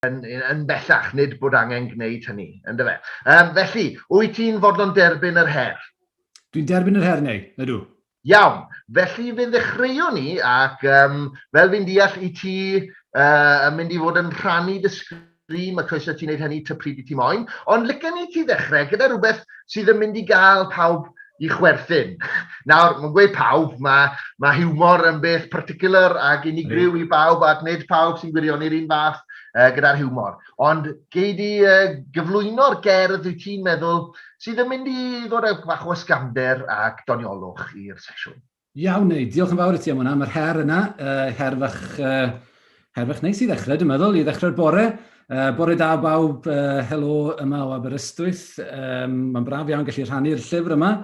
Yn, yn bellach, nid bod angen gwneud hynny, yndyfe. Um, felly, wyt ti'n fodlon derbyn yr her? Dwi'n derbyn yr her, neu, ydw. Iawn, felly fe ddechreuon ni ac um, fel fi'n deall i ti uh, yn mynd i fod yn rhannu dy sgrin, mae croeso ti'n gwneud hynny ty pryd i ti moyn, ond licen i ti ddechrau gyda rhywbeth sydd yn mynd i gael pawb i chwerthin. Nawr, mae'n gweud pawb, mae, mae hiwmor yn beth particular ac unigryw i bawb ac nid pawb sy'n gwirioni'r un fath uh, gyda'r hiwmor. Ond gei di uh, gyflwyno'r gerdd wyt ti'n meddwl sydd yn mynd i ddod â bach o ysgafnder ac doniolwch i'r sesiwn. Iawn, neu, diolch yn fawr i ti am hwnna, am yr her yna. Uh, her fach, uh, her fach neis i ddechrau, dwi'n meddwl, i ddechrau'r bore. Uh, bore da bawb, uh, helo yma o Aberystwyth. Um, Mae'n braf iawn gallu rhannu'r llyfr yma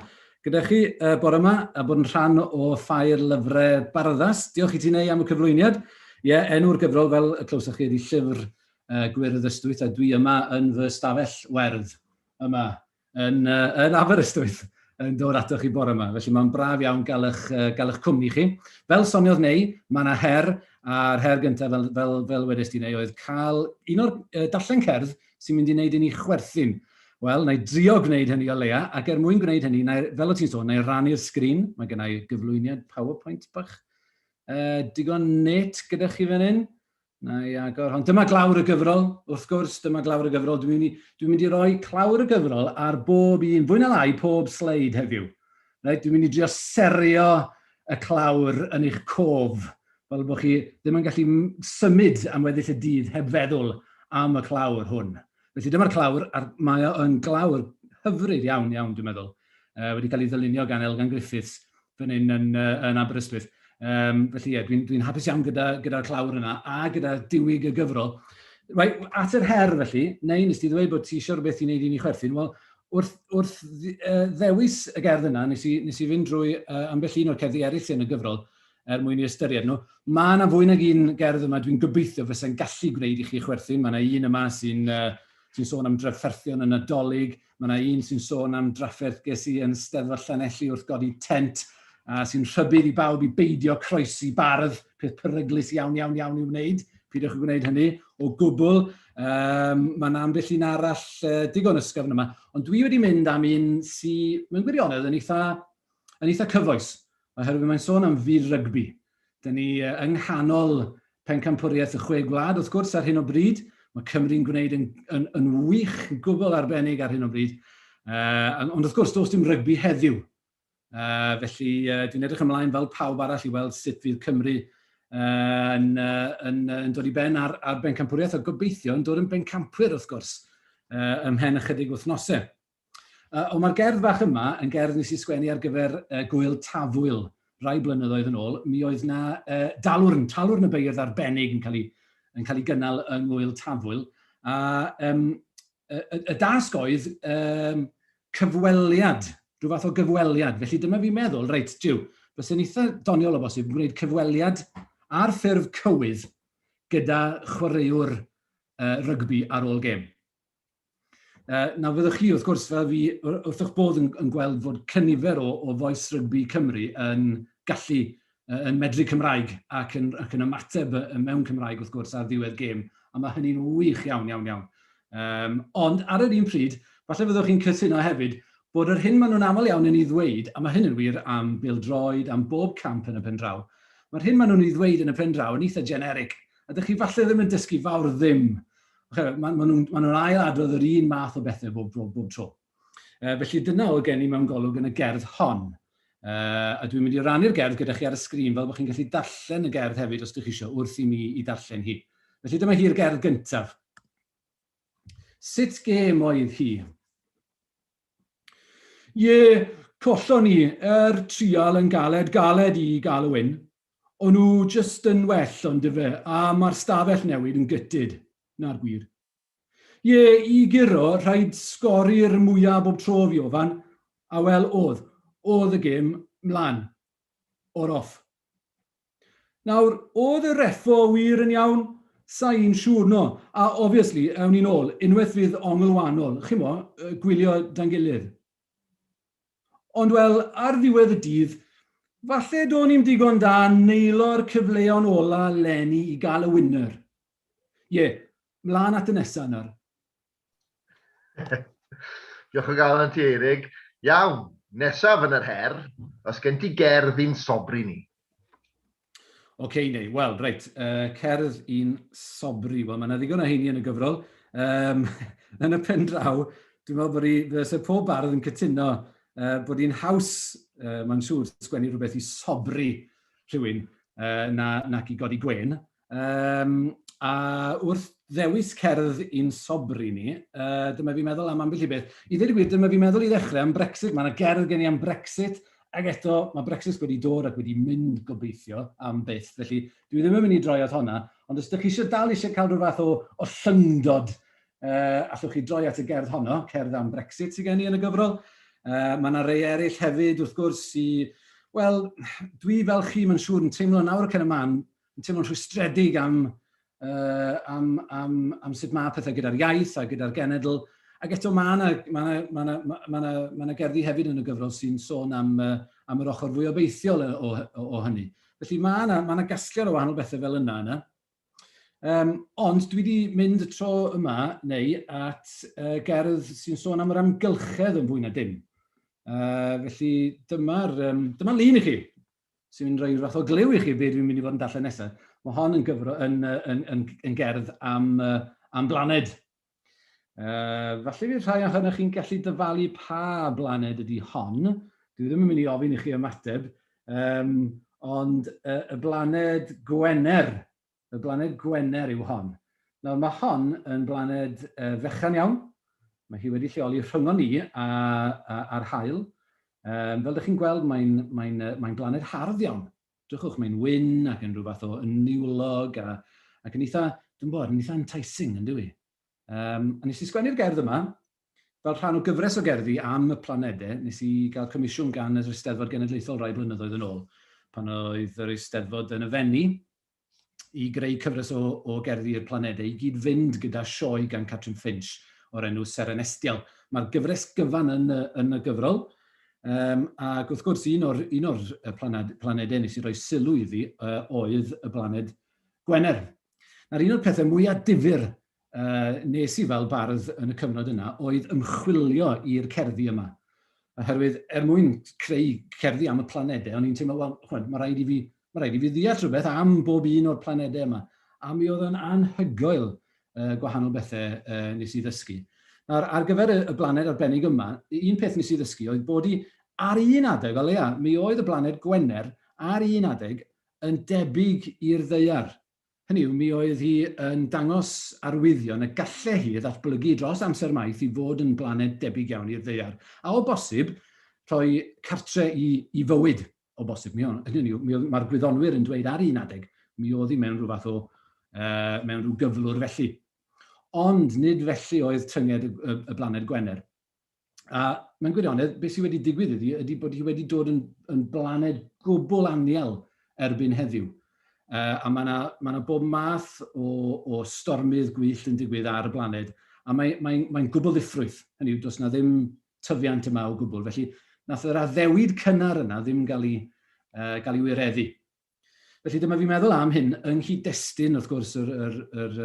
gyda chi uh, bore yma a bod yn rhan o ffair lyfrau Barddas. Diolch i ti neu am y cyflwyniad. Ie, yeah, enw'r gyfrol fel y clywsoch chi ydy llyfr uh, Gwyrdd Ystwyth a dwi yma yn fy stafell werdd yma yn, uh, yn Aberystwyth yn dod atoch chi bore yma. Felly mae'n braf iawn gael eich, uh, gael eich cwmni chi. Fel soniodd Neu, mae yna her, a'r her gyntaf, fel, fel, fel wedys ti Neu, oedd cael un o'r uh, darllen cerdd sy'n mynd i wneud i ni chwerthin. Wel, na i drio gwneud hynny o leia, ac er mwyn gwneud hynny, na i, fel o ti'n sôn, na i rannu'r sgrin. Mae gen i gyflwyniad PowerPoint bach. Uh, digon net gyda chi fan hyn. Na i agor hon. Dyma glawr y gyfrol, wrth gwrs, dyma glawr y gyfrol. Dwi'n mynd i, dwi mynd i roi clawr y gyfrol ar bob un, fwy na lai, pob sleid heddiw. Right? Dwi'n mynd i drio serio y clawr yn eich cof, fel bod chi ddim yn gallu symud am weddill y dydd heb feddwl am y clawr hwn. Felly dyma'r clawr, a mae o yn glawr hyfryd iawn, iawn, dwi'n meddwl. Uh, wedi cael ei ddylunio gan Elgan Griffiths fan hyn yn, uh, yn Aberystwyth. Um, felly ie, yeah, dwi'n dwi hapus iawn gyda'r gyda, gyda clawr yna a gyda diwyg y gyfrol. Right, at yr her felly, neu nes ti ddweud bod ti eisiau rhywbeth i wneud i ni chwerthin, wel, wrth, wrth ddewis y gerdd yna, nes i, nes i fynd drwy uh, ambell un o'r cerddi eraill sy'n y gyfrol er mwyn i ystyried nhw. Mae yna fwy nag un gerdd yma dwi'n gobeithio fysa'n gallu gwneud i chi chwerthin. Mae yna un yma sy'n uh, sy sôn am drafferthion y Nadolig, Mae yna un sy'n sôn am drafferth ges i yn Steddfod Llanelli wrth godi tent, a sy'n rhybudd i bawb i beidio croesi bardd, peth peryglus iawn, iawn, iawn i'w wneud. Peidiwch â gwneud hynny o gwbl. Um, mae yna ambell un arall uh, digon ysgafn yma, ond dwi wedi mynd am un sy'n, mewn gwirionedd, yn eitha, yn eitha cyfoes, oherwydd mae'n sôn am fyd rygbi. Dyn ni yng nghanol pencampwriaeth y chwe gwlad, wrth gwrs, ar hyn o bryd. Mae Cymru'n gwneud yn, yn, yn wych, yn gwbl arbennig ar hyn o bryd. Uh, ond wrth gwrs, does dim rygbi heddiw. Uh, felly, uh, dwi'n edrych ymlaen fel pawb arall i weld sut fydd Cymru uh, yn, uh, yn, yn dod i ben ar, ar bencampwriaeth a gobeithio yn dod yn bencampwyr, wrth gwrs, uh, ymhen ychydig wythnosau. Uh, ond mae'r gerdd fach yma yn gerdd nes i sgwennu ar gyfer uh, gwyl Tafwyl rai blynyddoedd yn ôl. Mi oedd na uh, dalwrn, talwrn y beirdd arbennig yn cael ei, yn cael ei gynnal yng ngwyl Tafwyl. A um, y, y, y dasg oedd um, cyfweliad, rhyw fath o gyfweliad. Felly dyma fi'n meddwl, reit, jiw, fyse'n eitha doniol o bosib gwneud cyfweliad ar ffurf cywydd gyda chwaraewr uh, rygbi ar ôl gêm. Uh, nawr fyddwch chi, wrth gwrs, fel fi, wrth eich bodd yn, yn gweld fod cynifer o, o fois rygbi Cymru yn gallu, uh, yn medru Cymraeg ac yn, ac yn ymateb mewn Cymraeg, wrth gwrs, ar ddiwedd gêm. A mae hynny'n wych iawn, iawn, iawn. Um, ond ar yr un pryd, falle fyddwch chi'n cytuno hefyd bod yr hyn maen nhw'n aml iawn yn ei ddweud, a mae hyn yn wir am bêl-droed, am bob camp yn y pen draw, mae'r hyn maen nhw'n ei ddweud yn y pen draw yn eitha generic, a dych chi falle ddim yn dysgu fawr ddim. Maen ma nhw'n ma nhw ail adrodd yr un math o bethau bob, bob, bob tro. Uh, felly dyna oedd gen i mewn golwg yn y gerdd hon. Uh, a dwi'n mynd i rannu'r gerdd gyda chi ar y sgrin fel bod chi'n gallu darllen y gerdd hefyd os ydych chi eisiau wrth i mi i darllen hi. Felly dyma hi'r gerdd gyntaf. Sut gêm oedd hi? Ie, collon ni, er trial yn galed galed i gael y win. O'n nhw jyst yn well ond ife, a ma'r stafell newid yn gutted, 'na'r gwir. Ie, i guro, rhaid sgori'r mwya bob tro fi ofan, a wel o'dd, o'dd y gêm mlan, o'r off. Nawr, o'dd y reffo wir yn iawn? Sa i'n siŵr, no. A obviously, ewn ni'n ôl, unwaith fydd ongl wahanol, chimo, gwylio 'da'n gilydd. Ond wel, ar ddiwedd y dydd, falle do'n i'm digon da nailo'r cyfleon ola 'leni i gael y winner. Ie, Mlaen at y nesaf nawr. Diolch o galon ti, Eirig. Iawn, nesaf yn yr her, os gen ti gerdd i'n sobri ni. Oce, okay, neu, wel, reit, cerdd i'n sobri. Wel, mae yna ddigon o heini yn y gyfrol. Yn y pen draw, dwi'n meddwl bod i, fyse pob bardd yn cytuno bod hi'n haws, mae'n siŵr, sgwennu rhywbeth i sobri rhywun na, nac i godi gwên. A wrth ddewis cerdd i'n sobri ni, dyma fi'n meddwl am ambell i beth. I ddweud y gwir, dyma fi'n meddwl i ddechrau am Brexit. Mae yna gerdd gen i am Brexit, ac eto mae Brexit wedi dod ac wedi mynd gobeithio am byth. Felly dwi ddim yn mynd i droi at honna, ond os ydych chi eisiau dal eisiau cael rhyw fath o, o llyngdod, allwch chi droi at y gerdd honno, cerdd am Brexit sydd gen i yn y gyfrol. Mae yna rei eraill hefyd, wrth gwrs, i... Wel, dwi fel chi, mae'n siŵr, yn teimlo nawr ac yn y man, yn teimlo'n rhwystredig am, uh, am, am, am sut mae pethau gyda'r iaith a gyda'r genedl. Ac eto mae yna ma yna, ma yna, ma yna, ma yna gerddi hefyd yn y gyfrol sy'n sôn am, uh, am yr ochr fwy obeithiol o, o, o hynny. Felly mae yna, ma yna gasgliad o wahanol bethau fel yna yna. Ond dwi wedi mynd y tro yma, neu at gerdd sy'n sôn am yr amgylchedd yn fwy na dim. Felly dyma'r um, dyma lun i chi sy'n mynd rhoi fath o glyw i chi beth dwi'n mynd i fod yn darllen nesaf. Mae hon yn, gyfro, yn, yn, yn, yn gerdd am, am blaned. Falle fydd rhai ohonoch chi'n gallu dyfalu pa blaned ydy hon. Dwi ddim yn mynd i ofyn i chi ymateb. Ond y blaned Gwener, y blaned Gwener yw hon. Nawr mae hon yn blaned fechan iawn. Mae hi wedi lleoli rhyngon ni a, a, a'r haul. Fel ydych chi'n gweld, mae'n mae mae blaned hardd iawn. Drychwch, mae'n wyn ac yn rhyw fath o niwlog a, ac yn eitha, dwi'n bod, yn eitha enticing, yn dywi. A nes i sgwennu'r gerdd yma fel rhan o gyfres o gerddi am y planedau. Nes i gael comisiwn gan yr Eisteddfod Genedlaethol rai blynyddoedd yn ôl, pan oedd yr Eisteddfod yn y Fenni, i greu cyfres o, o gerddi i'r planedau i gyd fynd gyda sioe gan Catrin Finch o'r enw Seren Estial. Mae'r gyfres gyfan yn y, yn y gyfrol, ac wrth gwrs un o'r, un o'r planed, planedau nes i roi sylw iddi oedd y blaned Gwener. Nawr un o'r pethau mwyaf difyr nes i fel bardd yn y cyfnod yna oedd ymchwilio i'r cerddi yma. Oherwydd er mwyn creu cerddi am y planedau, o'n i'n teimlo, wel, chwed, mae rhaid i fi, mae rhaid i fi ddeall rhywbeth am bob un o'r planedau yma. A mi oedd yn anhygoel gwahanol bethau nes i ddysgu. Nawr, ar gyfer y, y blaned arbennig yma, un peth nes i ddysgu oedd bod i ar un adeg, o leia, mi oedd y blaned Gwener ar un adeg yn debyg i'r ddaear. Hynny yw, mi oedd hi yn dangos arwyddion y gallai hi ddatblygu dros amser maith i fod yn blaned debyg iawn i'r Ddaear, a o bosib, rhoi cartre i, i fywyd, o bosib. Mi, hynny yw, mi oedd, mae'r gwyddonwyr yn dweud ar un adeg, mi oedd hi mewn rhyw fath o, mewn rhyw gyflwr felly. Ond nid felly oedd tynged y, y, y blaned Gwener. A mewn gwirionedd, beth sydd wedi digwydd iddi ydy bod hi wedi dod yn, yn blaned gwbl anial erbyn heddiw. A mae yna ma bob math o, o stormydd gwyllt yn digwydd ar y blaned, a mae'n mae, mae gwbl ddiffrwyth. Hynny yw, does yna ddim tyfiant yma o gwbl. Felly, nath yr addewid cynnar yna ddim gael ei, gael ei wireddu. Felly dyma fi'n meddwl am hyn yng nghyd-destun, wrth gwrs, yr, yr, yr,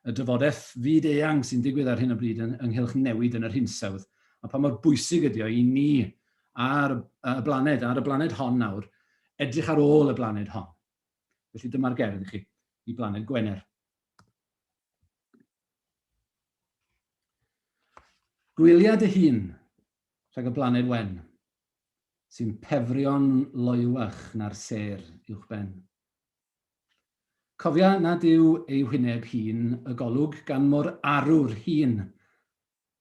y drafodaeth fyd eang sy'n digwydd ar hyn o bryd yn, ynghylch newid yn yr hinsawdd, a pa mor bwysig ydy o i ni ar y blaned, ar y blaned hon nawr, edrych ar ôl y blaned hon. Felly dyma'r gerdd i chi, i blaned Gwener. Gwylia dy hun rhag y blaned wen. Sy'n pefrio'n loywach na'r sêr uwchben. Cofia nad yw ei hwyneb hi'n y golwg gan mor arw'r hin.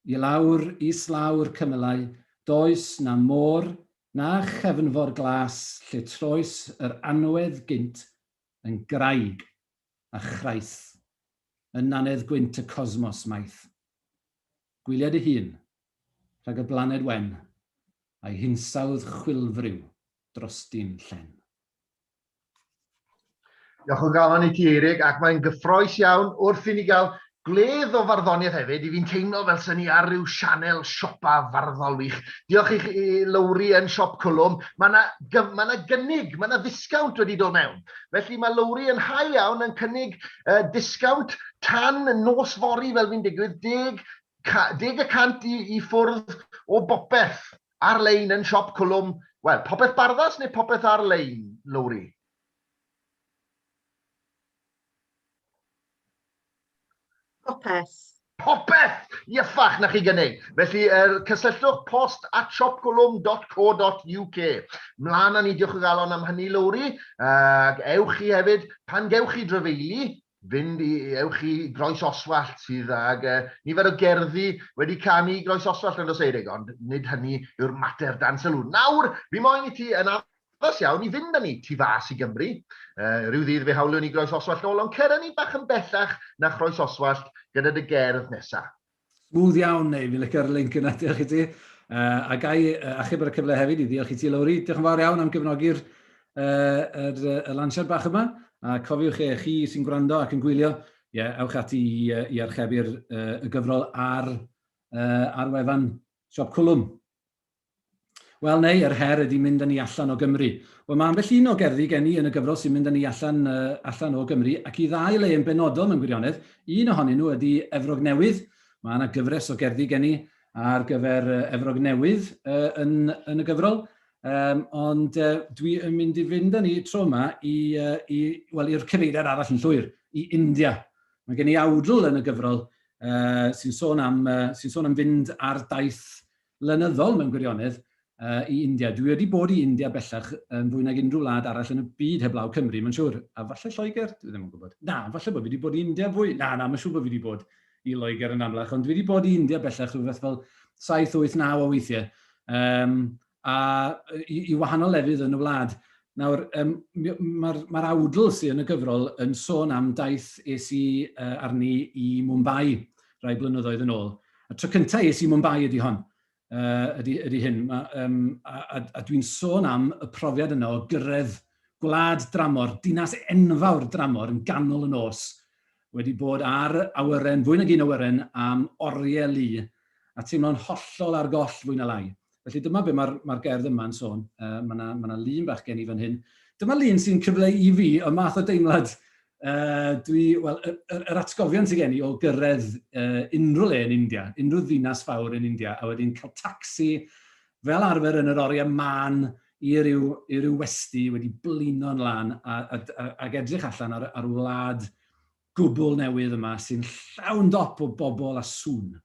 I lawr islaw'r cymylau, does na môr na chefnfor glas lle troes yr anwedd gynt yn graig a chraith yn nannedd gwynt y cosmos maith. Gwylia dy hun rhag y blaned wen a'i hinsawdd chwilfriw drosti'n llen. Diolch o galon i ti, Eirig, ac mae'n gyffroes iawn wrth i ni gael Gwledd o farddoniaeth hefyd, i fi'n teimlo fel sy'n ni ar ryw sianel siopa farddol wych. Diolch i chi, Lowri, yn Siop Cwlwm. Mae yna ma na gynnig, mae yna ddisgownt wedi dod mewn. Felly mae Lowri yn hau iawn yn cynnig uh, disgownt tan nos fory fel fi'n digwydd, 10, 10% i, i ffwrdd o bopeth ar-lein yn Siop Cwlwm. Wel, popeth barddas neu popeth ar-lein, Lowri? Popeth. Popeth! Ieffach na chi gynnig. Felly, er, cysylltwch post at siopcwlwm.co.uk. Mlaen â ni, diolch o galon am hynny, Lowri. Ac ewch chi hefyd, pan gewch chi drafeili, fynd i, ewch chi Groes Oswallt sydd ag uh, nifer o gerddi wedi canu i Groes Oswallt yn dos Eirig, ond nid hynny yw'r mater dan sylw. Nawr, fi moyn i ti yn Addas iawn i fynd â ni tu fas i Gymru. Uh, rhyw ddydd fe hawliwn ni Groes Oswallt nôl, ond cer â ni bach yn bellach na Chroes Oswallt gyda dy gerdd nesa. Smooth iawn, neu fi'n licio'r link yna, diolch i ti. Uh, a gai uh, achub ar y cyfle hefyd i ddiolch i ti, Lowri. Diolch yn fawr iawn am gefnogi'r uh, yr, y lansiad bach yma. A cofiwch e, chi sy'n gwrando ac yn gwylio, ie, yeah, ewch ati i, i archebu'r uh, y gyfrol ar, uh, ar wefan Siop Cwlwm. Wel, neu, yr her ydy mynd â ni allan o Gymru. Wel, mae ambell un o gerddi gen i yn y gyfrol sy'n mynd â ni allan, uh, allan o Gymru, ac i ddau le yn benodol mewn gwirionedd. Un ohonyn nhw ydy Efrog Newydd. Mae yna gyfres o gerddi gen i ar gyfer uh, Efrog Newydd uh, yn, yn y gyfrol. Um, ond uh, dwi yn mynd i fynd â ni tro yma i, uh, i, well, i'r cyfeiriad arall yn llwyr, i India. Mae gen i awdl yn y gyfrol uh, sy'n sôn am, uh, sy'n sôn am fynd ar daith lenyddol mewn gwirionedd i India. Dwi wedi bod i India bellach yn fwy nag unrhyw wlad arall yn y byd heblaw Cymru, mae'n siŵr. A falle Lloegr? Dwi ddim yn gwybod. Na, falle bod fi wedi bod i India fwy. Na, na, mae'n siŵr bod fi wedi bod i Loegr yn amlach, ond dwi wedi bod i India bellach rhywbeth fel 7, 8, 9 o weithiau. Um, a i, i wahanol lefydd yn y wlad. Nawr, um, mae'r ma awdl sydd yn y gyfrol yn sôn am daith es i uh, arni i Mumbai rai blynyddoedd yn ôl. Y tro cyntaf es i Mumbai ydy hon, uh, ydy, ydy hyn. Ma, um, a, a, a dwi'n sôn am y profiad yna o gyrraedd gwlad dramor, dinas enfawr dramor yn ganol y nos, wedi bod ar awyren, fwy nag un awyren, am oriau lu, a teimlo'n hollol ar goll fwy na lai. Felly dyma be mae'r mae gerdd yma'n sôn. Uh, mae yna ma lun bach gen i fan hyn. Dyma lun sy'n cyfleu i fi y math o deimlad uh, dwi, wel, yr, yr, yr atgofion sydd gen i o gyrraedd uh, unrhyw le yn India, unrhyw ddinas fawr yn India, a wedyn cael tacsi fel arfer yn yr oriau man i ryw, i ryw westy wedi blino'n lan a, a, a, ac edrych allan ar, ar wlad gwbl newydd yma sy'n llawn dop o bobl a sŵn.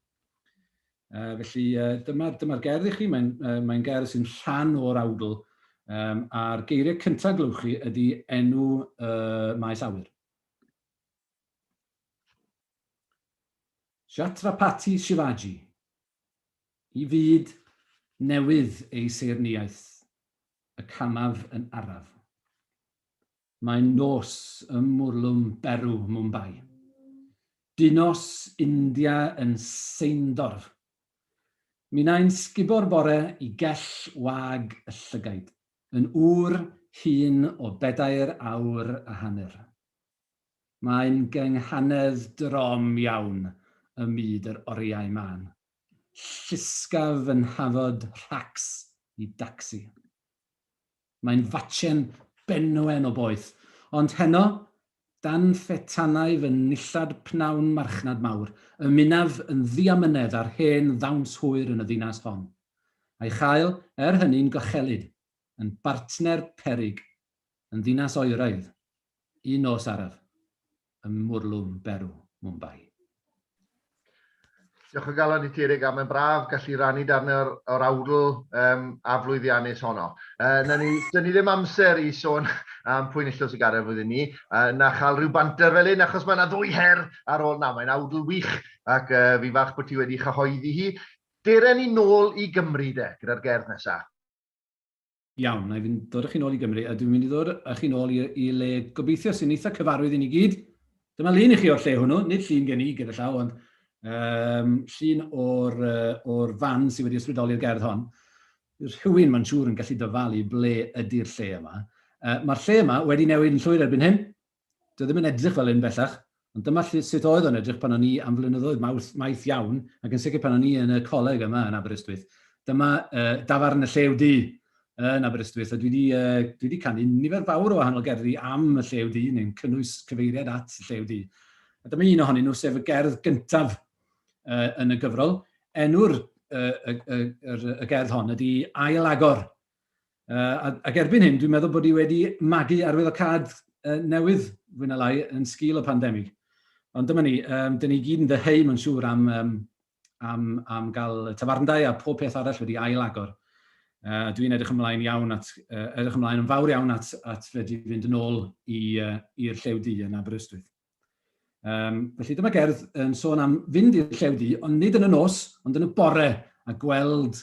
Uh, felly uh, dyma'r dyma gerdd i chi, mae'n uh, mae gerdd sy'n rhan o'r awdl, um, a'r geiriau cyntaf glywch chi ydy enw uh, maes awyr. Chhatrapati Shivaji, i fyd newydd ei seirniaeth, y camaf yn araf. Mae'n nos ym mwrlwm berw Mumbai. Dinos India yn seindorf. Minnau'n sgubo'r bore i gell wag y llygaid, yn ŵr hŷn o bedair awr a hanner. Mae'n gynghanedd drom iawn ym myd yr oriau mân. Llusgaf fy nhafod rhacs i dacsi. Mae'n fatchen benwen o boeth. Ond heno, dan fetanau fy nillad pnawn marchnad mawr, ymunaf yn ddiamynedd â'r hen ddawns hwyr yn y ddinas hon. A'i chael, er hynny'n gochelyd, yn bartner peryg, yn ddinas oeraidd, un nos araf, ym mwrlwm berw Mumbai. Diolch o galon i ti, Eric, a mae'n braf gallu rannu darn o'r, or awdl um, aflwyddiannus honno. Uh, na ni, dyn ni ddim amser i sôn am pwy nillos y garef flwyddyn ni, uh, na chael rhyw banter fel un, achos mae yna ddwy her ar ôl na. Mae'n awdl wych, ac uh, fi fach bod ti wedi chyhoeddi hi. Dere ni nôl i Gymru de, gyda'r gerdd nesaf. Iawn, na i fynd dod â chi nôl i Gymru, a dwi'n mynd i ddod â chi nôl i, i le gobeithio sy'n eitha cyfarwydd i ni gyd. Dyma lun i chi o'r lle hwnnw, nid llun gen i gyda llaw, ond um, llun o'r, uh, or fan sydd wedi ysbrydoli'r gerdd hon. Rhywun, mae'n siŵr, yn gallu dyfalu ble ydy'r lle yma. Uh, Mae'r lle yma wedi newid yn llwyr erbyn hyn. Dyw e ddim yn edrych fel hyn bellach. Ond dyma lle, sut oedd o'n edrych pan o'n i am flynyddoedd mawrth, maith iawn, ac yn sicr pan o'n i yn y coleg yma yn Aberystwyth. Dyma dafarn y Llew Du yn Aberystwyth, a dwi wedi, dwi wedi canu nifer fawr o wahanol gerddi am y Llew Du, neu'n cynnwys cyfeiriad at y Llew Du. A dyma un ohonyn nhw, sef y gerdd gyntaf yn y gyfrol. Enw'r y, y, y, y gerdd hon ydy Ail Agor. Ac erbyn hyn, dwi'n meddwl bod hi wedi magu arwyddocâd newydd, fwy na lai, yn sgil y pandemig. Ond dyma ni, um, dyn ni gyd yn ddyheu, mae'n siŵr, am, um, am, am gael tafarndai a pob peth arall wedi ail-agor. Dwi'n edrych ymlaen iawn at, edrych ymlaen yn fawr iawn at, at fedru fynd yn ôl i'r Llew Du yn Aberystwyth. Um, felly dyma gerdd yn sôn am fynd i'r Llew Du, ond nid yn y nos, ond yn y bore, a gweld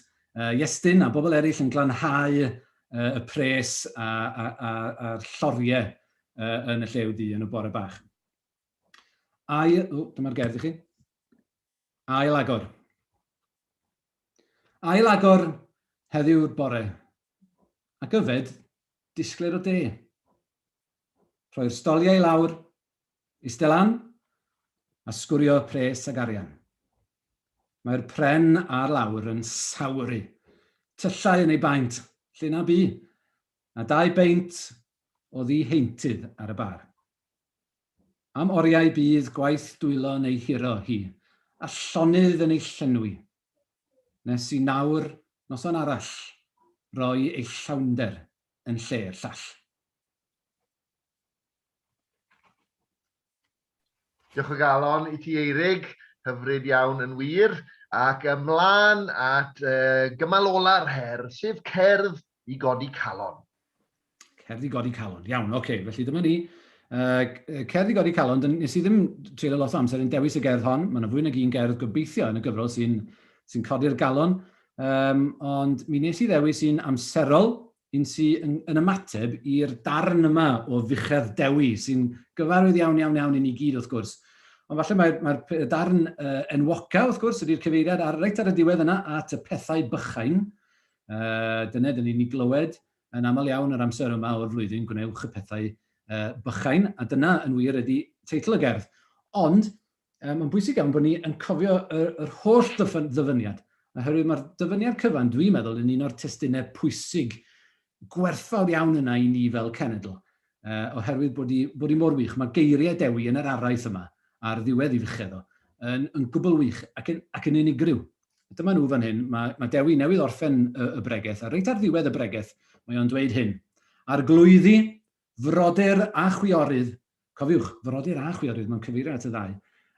Iestyn a bobl eraill yn glanhau y pres a'r a, a, a lloriau yn y Llew Du yn y bore bach. Ail, o, dyma'r gerdd i chi. Ail agor. Ail agor heddiw'r bore. Ac yfed disglair o de. Rhoi'r stoliau i lawr, eistedd lan, a sgwrio pres ag arian. Mae'r pren ar lawr yn sawru. Tyllau yn ei baent, lle na bu, a dau beint o ddiheintydd ar y bar. Am oriau bydd gwaith dwylo yn ei hiro hi, a llonydd yn ei llenwi, nes i nawr noson arall roi ei llawnder yn lle'r llall. Diolch o galon i ti Eirig, hyfryd iawn yn wir, ac ymlaen at uh, gymal ola'r her, sef cerdd i godi calon. Cerdd i godi calon, iawn, oce, okay, felly dyma ni. Uh, cerdd i godi calon, nes i ddim treulio lot o amser yn dewis y gerdd hon, mae yna fwy nag un gerdd gobeithio yn y gyfrol sy'n sy codi'r galon, um, ond mi nes i ddewis un amserol, Un sy yn, yn ymateb i'r darn yma o fuchedd Dewi, sy'n gyfarwydd iawn, iawn, iawn i ni gyd, wrth gwrs. Ond falle mae'r mae darn uh, enwoca, wrth gwrs, ydy'r cyfeiriad ar, reit ar y diwedd yna at y pethau bychain. Uh, dyna dyn ni'n ei glywed yn aml iawn yr amser yma o'r flwyddyn, gwnewch y pethau uh, bychain, a dyna yn wir ydy teitl y gerdd. Ond, um, mae'n bwysig iawn bod ni yn cofio yr, yr holl ddyfyniad, oherwydd mae'r dyfyniad cyfan, dwi'n meddwl, yn un o'r testunau pwysig, gwerthfawr iawn yna i ni fel cenedl, uh, oherwydd bod hi, bod hi mor wych. Mae geiriau Dewi yn yr araith yma, ar ddiwedd i fuchedd o, yn, yn gwbl wych ac yn, ac yn unigryw. Dyma nhw fan hyn, mae, mae Dewi newydd orffen y, y bregeth, a reit ar ddiwedd y bregeth, mae o'n dweud hyn. Arglwyddi, frodyr a chwiorydd, cofiwch, frodyr a chwiorydd, mae'n cyfeirio at y ddau.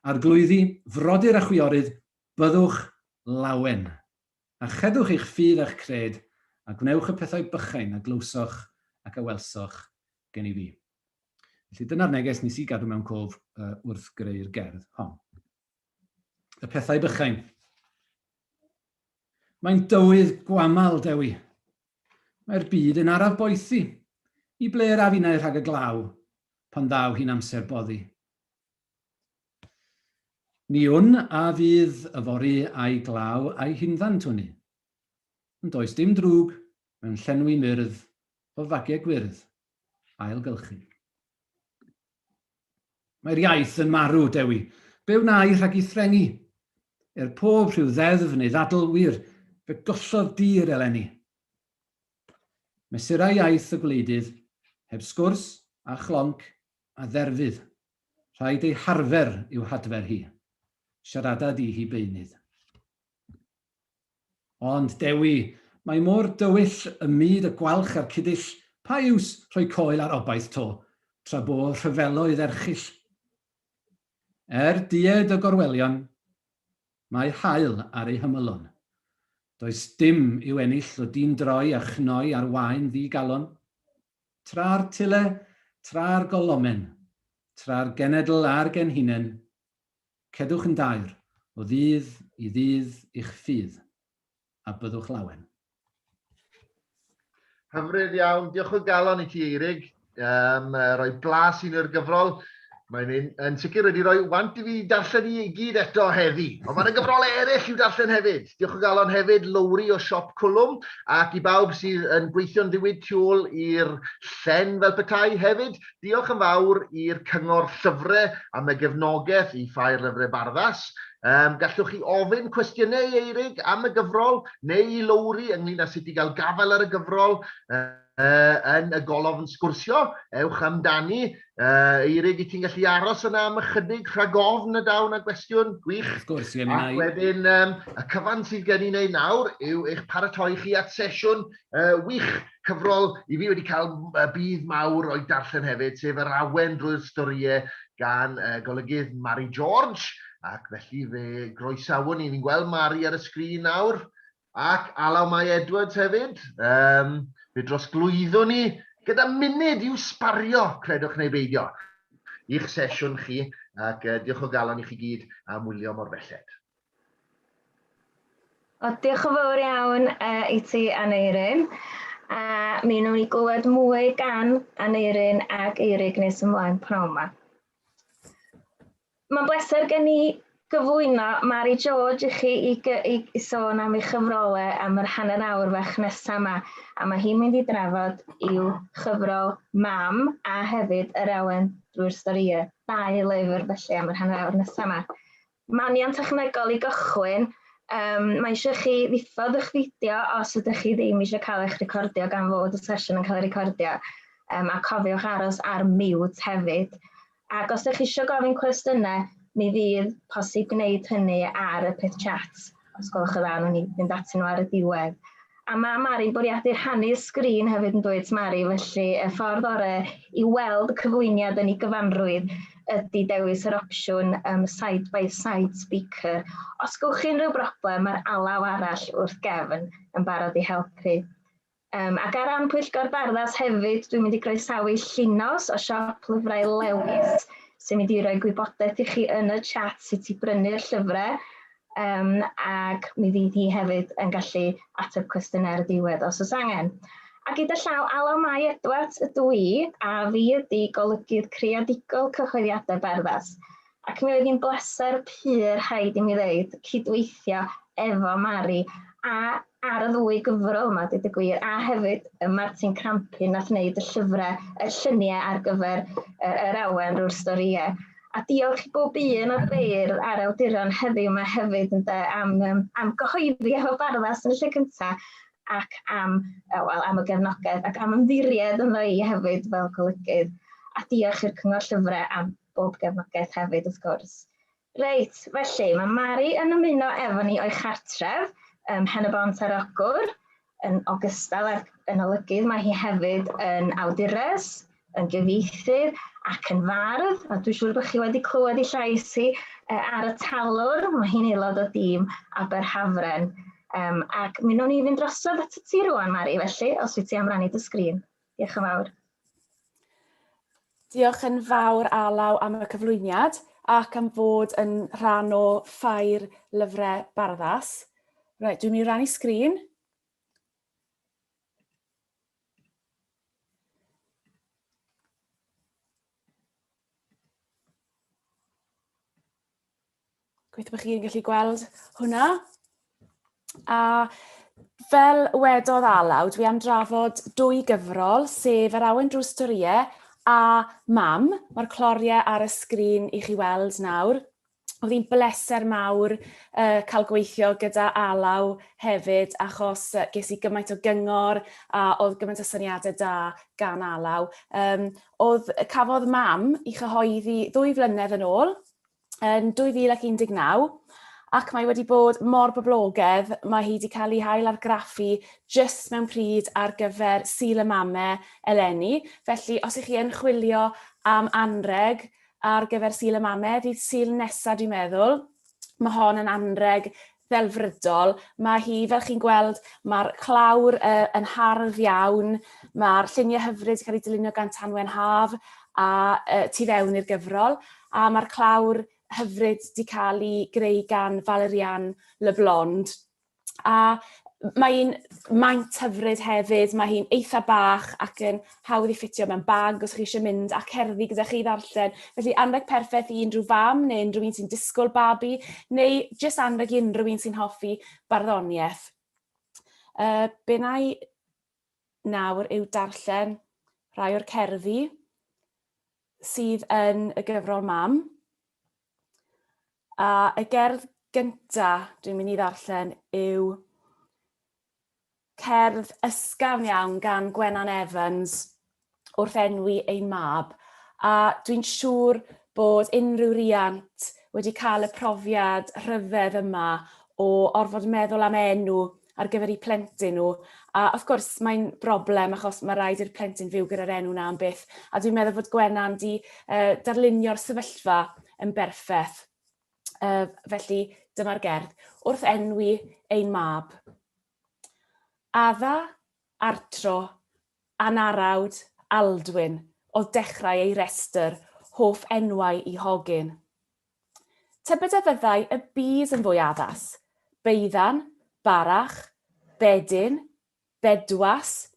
Arglwyddi, frodyr a chwiorydd, byddwch lawen. A chedwch eich ffydd a'ch cred, a gwnewch y pethau bychain a glywsoch ac a welsoch gen i fi. Felly dyna'r neges nes i gadw mewn cof uh, wrth greu'r gerdd hon. Y pethau bychain. Mae'n dywydd gwamal, Dewi. Mae'r byd yn araf boethi. I ble yr af innau rhag y glaw, pan ddaw hi'n amser boddi? Ni wn a fydd yfory a'i glaw a'i hinddan twnnu. Ond does dim drwg mewn llenwi myrdd o fagiau gwyrdd, ailgylchu. Mae'r iaith yn marw, Dewi. Be wna i rhag ei threngi? Er pob rhyw ddeddf neu ddadl, wir, fe gollodd dir eleni. Mesurau iaith y gwleidydd, heb sgwrs a chlonc a dderfydd. Rhaid ei harfer i'w hadfer hi. Siarada di hi beunydd. Ond, Dewi, mae mor dywyll ym myd y gwalch a'r cudyll, pa iws rhoi coel ar obaith 'to, tra bo rhyfeloedd erchyll? Er dued y gorwelion, mae haul ar eu hymylon. Does dim i'w ennill o dîn droi a chnoi ar waen ddi-galon. Tra'r tyle, tra'r golomen, tra'r genedl a'r genhinen, Cedwch yn daer, o ddydd i ddydd i'ch ffydd, a byddwch lawen. Hyfryd iawn. Diolch o galon i ti, Eirig. Um, rhoi blas i ni'r gyfrol. Mae'n un yn sicr wedi rhoi want i fi darllen i gyd eto heddi. Ond mae'n gyfrolau eraill i'w darllen hefyd. Diolch o galon hefyd, Lowri o Siop Cwlwm, ac i bawb sydd yn gweithio'n ddiwyd tu ôl i'r llen fel petai hefyd. Diolch yn fawr i'r Cyngor Llyfrau am y gefnogaeth i Ffair Lyfrau Barddas. Um, gallwch chi ofyn cwestiynau i Eirig am y gyfrol neu i Lowri ynglyn â sut i gael gafael ar y gyfrol uh, yn y golofn sgwrsio. Ewch amdani. Uh, Eirig, i ti'n gallu aros yna am ychydig rhag ofn y daw na gwestiwn? Gwych. Wrth gwrs, ie, mi Ac wedyn, um, y cyfan sydd gen i wneud nawr yw eich paratoi chi at sesiwn uh, wych cyfrol i fi wedi cael budd mawr o'i darllen hefyd, sef Yr Awen drwy'r Storïau gan uh, golygydd Mari George, ac felly fe groesawwn ni, fi'n gweld Mari ar y sgrin nawr, ac Alaw Mai Edwards hefyd. Um, fe drosglwyddwn ni gyda munud i'w sbario, credwch neu beidio, i'ch sesiwn chi, ac uh, diolch o galon i chi gyd am wylio mor belled. O, diolch yn fawr iawn uh, i ti, Aneurin. A mi wnawn ni glywed mwy gan Aneurin ac Eirig nes ymlaen pnawn yma. Mae'n bleser gen i gyflwyno Mari George i chi i, i, i sôn am ei chyfrolau am yr hanner awr fach nesaf yma. A mae hi'n mynd i drafod i'w chyfrol Mam a hefyd Yr Awen drwy'r Storïau. Dau lyfr felly am yr hanner awr nesaf yma. Manion technegol i gychwyn, um, mae eisiau chi ddiffodd eich fideo os ydych chi ddim eisiau cael eich recordio gan fod y sesiwn yn cael ei recordio. Um, a cofiwch aros ar mute hefyd. Ac os ydych chi eisiau gofyn cwestiynau, mi fydd posib gwneud hynny ar y peth chat, os gwelwch yn dda, wnawn ni fynd atyn nhw ar y diwedd. A mae Mari'n bwriadu rhannu'r sgrin hefyd yn dweud Mari, felly y ffordd orau i weld y cyflwyniad yn ei gyfanrwydd ydy dewis yr opsiwn um, side by side speaker. Os gwch chi unrhyw broblem, mae'r alaw arall wrth gefn yn barod i helpu. Um, ac ar ran Pwyllgor Barddas hefyd, dwi'n mynd i groesawu Llinos o siop lyfrau Lewis, sy'n mynd i roi gwybodaeth i chi yn y chat sut i brynu'r llyfrau. Um, ac mi fydd hi hefyd yn gallu ateb cwestiynau ar y diwedd os oes angen. A gyda llaw, Alaw Mai Edwards ydw i, a fi ydy golygydd creadigol cyhoeddiadau Barddas. Ac mi oedd hi'n bleser pur, rhaid i mi ddeud, cydweithio efo Mari a ar y ddwy gyfrol yma, dweud y gwir, a hefyd y Martin Crampin nath wneud y llyfrau, y lluniau ar gyfer yr awen drwy'r storïau. A diolch i bob un o'r beirdd a'r awduron heddiw yma hefyd ynde, am, um, am gyhoeddi efo Barddas yn y lle cyntaf ac am, wel, am y gefnogaeth ac am ymddiried ynddo i hefyd fel golygydd. A diolch i'r Cyngor Llyfrau am bob gefnogaeth hefyd wrth gwrs. Reit, felly mae Mari yn ymuno efo ni o'i chartref ym Mhen-y-bont ar Ogwr, yn ogystal ag yn olygydd, mae hi hefyd yn awdures, yn gyfieithydd ac yn fardd, a dwi'n siŵr bod chi wedi clywed ei llais hi ar y talwr, mae hi'n aelod o dîm Aberhafren. Um, ac mi wnawn ni fynd drosodd at y ti rwan, Mari, felly, os wyt ti am rannu dy sgrin. Diolch yn fawr. Diolch yn fawr Alaw am y cyflwyniad ac am fod yn rhan o ffair lyfrau Barddas. Reit, dwi'n mynd i rannu sgrin. Gobeithio bod chi'n gallu gweld hwnna. A fel wedodd Alaw, dwi am drafod dwy gyfrol, sef Yr Awen Drws Storïau a Mam. Mae'r cloriau ar y sgrin i chi weld nawr. Oedd hi'n bleser mawr uh, cael gweithio gyda Alaw hefyd, achos uh, ges i gymaint o gyngor a oedd gymaint o syniadau da gan Alaw. Um, oedd, cafodd Mam i chyhoeddi ddwy flynedd yn ôl, yn 2019 ac mae wedi bod mor boblogaidd, mae hi wedi cael ei hail argraffu jyst mewn pryd ar gyfer Sul y Mame eleni. Felly, os ych chi yn chwilio am anreg ar gyfer Sul y Mame, ddydd Sul nesaf dwi'n meddwl, mae hon yn anreg ddelfrydol. Mae hi, fel chi'n gweld, mae'r clawr uh, yn hardd iawn, mae'r lluniau hyfryd wedi cael ei dylunio gan Tanwen Haf a uh, tu fewn i'r gyfrol, a mae'r clawr hyfryd wedi cael ei greu gan Valerian Le Blond. A Mae hi'n maint hyfryd hefyd, mae hi'n eitha bach ac yn hawdd i ffitio mewn bag os chi eisiau mynd a cerddi gyda chi i ddarllen. Felly anrheg perffaith i unrhyw fam neu unrhyw un sy'n disgwyl babi, neu jyst anrheg i unrhyw un sy'n hoffi barddoniaeth. Be na i nawr yw darllen rhai o'r cerddi sydd yn y gyfrol Mam. A y gerdd gynta dwi'n mynd i ddarllen yw cerdd ysgafn iawn gan Gwenan Evans wrth enwi ei mab. A dwi'n siŵr bod unrhyw riant wedi cael y profiad rhyfedd yma o orfod meddwl am enw ar gyfer eu plentyn nhw. A wrth gwrs mae'n broblem achos mae rhaid i'r plentyn fyw gyda'r enw 'na am byth. A dwi'n meddwl fod Gwenan 'di uh, darlunio'r sefyllfa yn berffaith. Felly dyma'r gerdd. Wrth enwi ein mab. Adda, Artro, Anarawd, Aldwyn oedd dechrau ei restr hoff enwau i hogyn. Tybed a fyddai y byd yn fwy addas? Beuddan, Barach, Bedyn, Bedwas?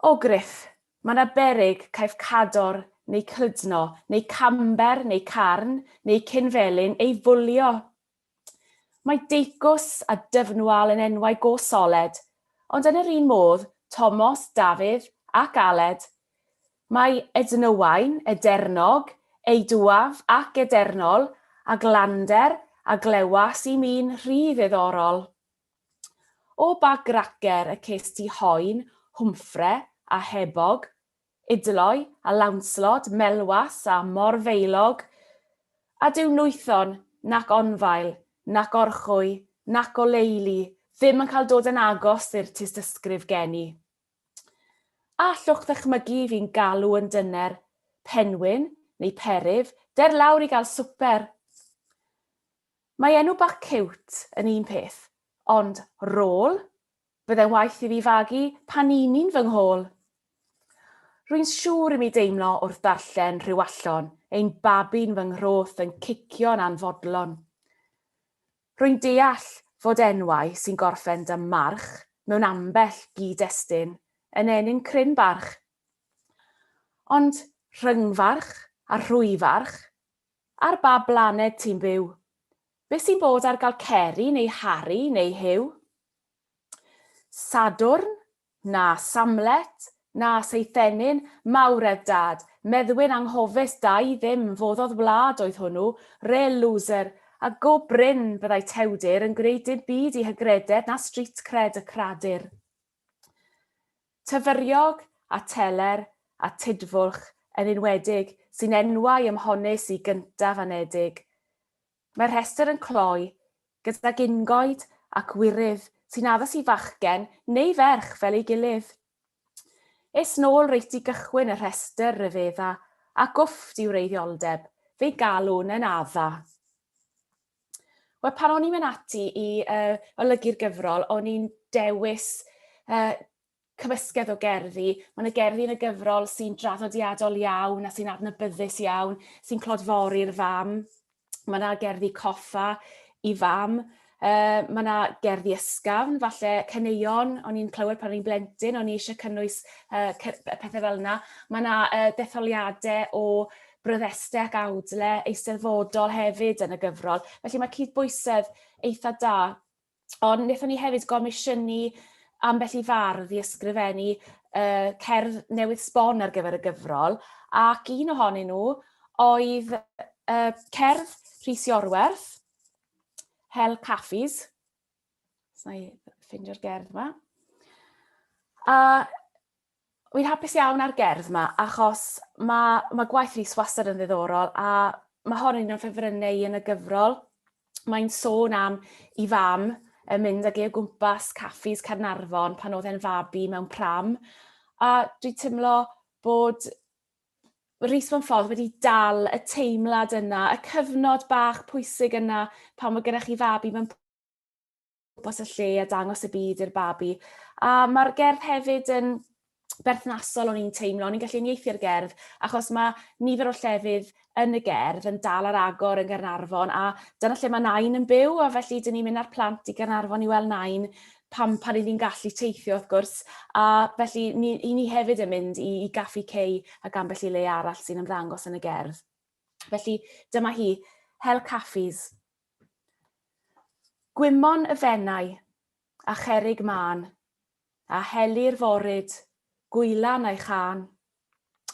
O Griff, mae 'na beryg caiff Cador neu Clydno neu Camber neu Carn neu Cynfelyn ei fwlio. Mae Deicws a Dyfnwal yn enwau go soled, ond yn yr un modd Tomos, Dafydd ac Aled. Mae Ednowain, Edernog, Eidwaf ac Edernol, a Glander a Glewas i mi'n rhy ddiddorol. O ba gracer y ces ti hoen, Hwmffre a Hebog, Idloi a Lawnslot, Melwas a Morfeilog, a dyw Nwython nac Onfael nac Orchwy nac Oleili ddim yn cael dod yn agos i'r tystysgrif geni. A allwch ddychmygu fi'n galw yn dyner, Penwyn neu Perif, der lawr i gael swper? Mae enw bach ciwt yn un peth, ond rôl? Byddai'n waeth i fi fagu panini'n fy nghôl. Rwy'n siŵr i mi deimlo wrth ddarllen Rhiwallon, ein babi'n fy nghroth yn cicio'n anfodlon. Rwy'n deall fod enwau sy'n gorffen 'da march mewn ambell gyd-destun yn ennyn cryn barch. Ond rhyngfarch a rhwyfarch, ar ba blaned ti'n byw? Be sy'n bod ar gael Ceri neu Harri neu Huw? Sadwrn? Na Samlet? Na Seithenyn? Mawredd dad! Meddwyn anghofus da i ddim, foddodd wlad oedd hwnnw, rêl loser, a go brin byddai Tewdur yn gwneud dim byd i hygrededd na street cred y cradur. Tyfyriog a Teler a Tudfwlch yn enwedig sy'n enwau ymhonnus i gyntaf anedig. Mae'r rhestr yn cloi gydag ungoed ac wyryf sy'n addas i fachgen neu ferch fel ei gilydd. Es nôl reit i gychwyn y rhestr ryfedda ac wfft i wreiddioldeb, fe'i galwn yn Adda. Wel, pan o'n i'n mynd ati i olygu'r gyfrol, o'n i'n dewis cymysgedd o gerddi. Mae yna gerddi yn y gyfrol sy'n draddodiadol iawn a sy'n adnabyddus iawn, sy'n clodfori'r fam. Mae yna gerddi coffa i fam. Mae yna gerddi ysgafn, falle caneuon o'n i'n clywed pan o'n i'n blentyn, o'n i eisiau cynnwys pethau fel yna. Mae yna detholiadau o bryddestau ac awdle eisteddfodol hefyd yn y gyfrol. Felly mae cydbwysedd eitha da. Ond wnaethon ni hefyd gomisiynu ambell i fardd i ysgrifennu cerdd newydd sbon ar gyfer y gyfrol, ac un ohonyn nhw oedd cerdd Rhys Iorwerth, Hel Caffis. Os na i ffeindio'r gerdd yma. A Wi'n hapus iawn â'r gerdd 'ma achos ma' ma' gwaith Rhys wastad yn ddiddorol a ma' hon yn un o'n ffefrynnau i yn y gyfrol. Mae'n sôn am 'i fam yn mynd ag e o gwmpas caffis Caernarfon pan oedd e'n fabi mewn pram a dwi'n timlo bod Rhys mewn ffordd wedi dal y teimlad yna, y cyfnod bach pwysig yna pan ma' gyda chi fabi mewn gwmpas y lle a dangos y byd i'r babi. A mae'r gerdd hefyd yn berthnasol o'n i'n teimlo, o'n i'n gallu uniaethu'r gerdd, achos mae nifer o llefydd yn y gerdd yn dal ar agor yn Gaernarfon, a dyna lle mae Nain yn byw, a felly dyn ni'n mynd â'r plant i Gaernarfon i weld Nain Pan, pan 'y ni'n gallu teithio wrth gwrs, a felly ni, i ni hefyd yn mynd i, i Gaffi Cei ac ambell i le arall sy'n ymddangos yn y gerdd. Felly dyma hi, Hel Caffis. Gwymon y Fenai, a cherrig mân, a heli'r foryd, gwylan a'i chân,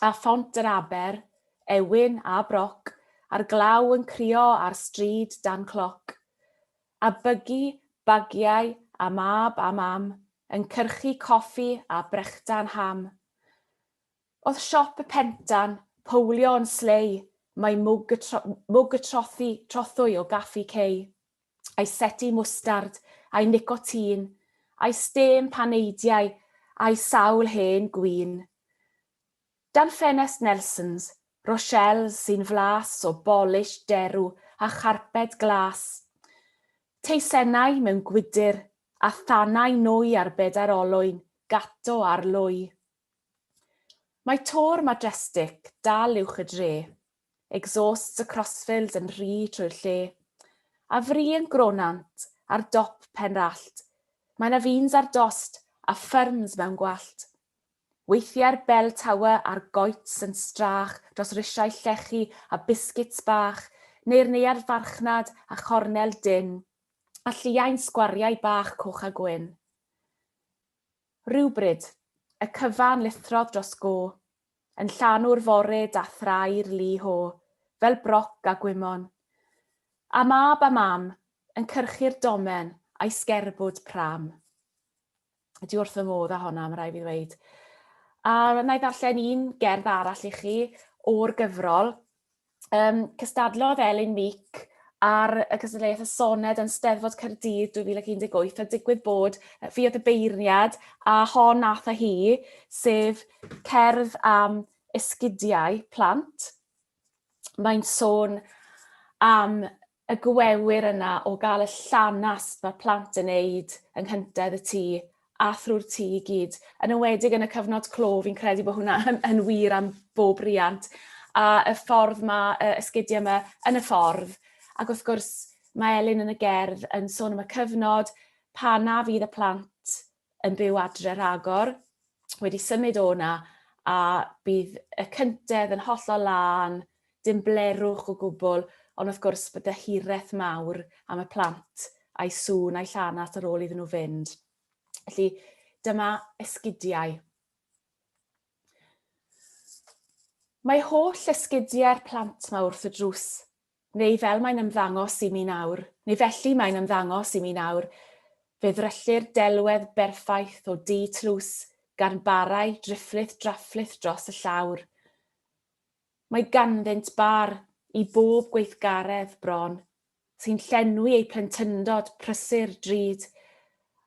a phont yr aber, ewyn a broc, a'r glaw yn crio ar stryd dan cloc, a bygi, bagiau, a mab a mam, yn cyrchu coffi a brechdan ham. O'dd siop y pentan, powlio yn slei, mae mwg y tro, mwg y trothi, trothwy o gaffi cei. a'i seti mwstard, a'i nicotîn, a'i stêm paneidiau, a'i sawl hen gwin. Dan ffenest Nelsons, Rochelles sy'n flas o bolish derw a charped glas. Teisennau mewn gwydr, a thanau nwy ar bedair olwyn, gato ar lwy. Mae Tor Majestic dal uwch y dre, Exhausts y crossfields yn rhy trwy'r lle. A fri yn gronant, ar dop pen rallt. Mae 'na fins ar dost, a ffyrms mewn gwallt. Weithiau'r bell tower a'r goets yn strach dros risiau llechi a biscuits bach, neu'r neuadd farchnad a chornel dynn, a lliain sgwariau bach coch a gwyn. Rywbryd, y cyfan lithrodd dros go, yn llanw'r foryd a thrai'r lu ho, fel broc a gwymon. A mab a mam yn cyrchu'r domen a'i sgerbwd pram. Dwi wrth fy modd â honna, mae rhaid fi ddweud. A wna i ddarllen un gerdd arall i chi o'r gyfrol. Cystadlodd Elin Meek ar y cystadleuaeth y soned yn Steddfod Caerdydd 2018 a digwydd bod fi oedd y beirniad a hon nath a hi, sef cerdd am esgidiau plant. Mae'n sôn am y gwewyr yna o gael y llanast mae plant yn neud yng nghyntedd y tŷ a thrwy'r tŷ i gyd. Yn enwedig yn y cyfnod clo, fi'n credu bod hwnna yn, yn wir am bob riant. A y ffordd mae y esgidiau yma yn y ffordd. Ac wrth gwrs, mae Elin yn y gerdd yn sôn am y cyfnod pan na fydd y plant yn byw adre rhagor, wedi symud o 'na, a bydd y cyntedd yn hollol lân, dim blerwch o gwbl, ond wrth gwrs bydde hiraeth mawr am y plant a'i sŵn a'i llanast ar ôl iddyn nhw fynd. Felly dyma esgidiau. Mae holl esgidiau'r plant 'ma wrth y drws, neu fel mae'n ymddangos i mi nawr, neu felly mae'n ymddangos i mi nawr, fe ddryllir delwedd berffaith o dŷ tlws gan barau drifflith drafflith dros y llawr. Mae ganddynt bar i bob gweithgaredd bron, sy'n llenwi eu plentyndod prysur drud,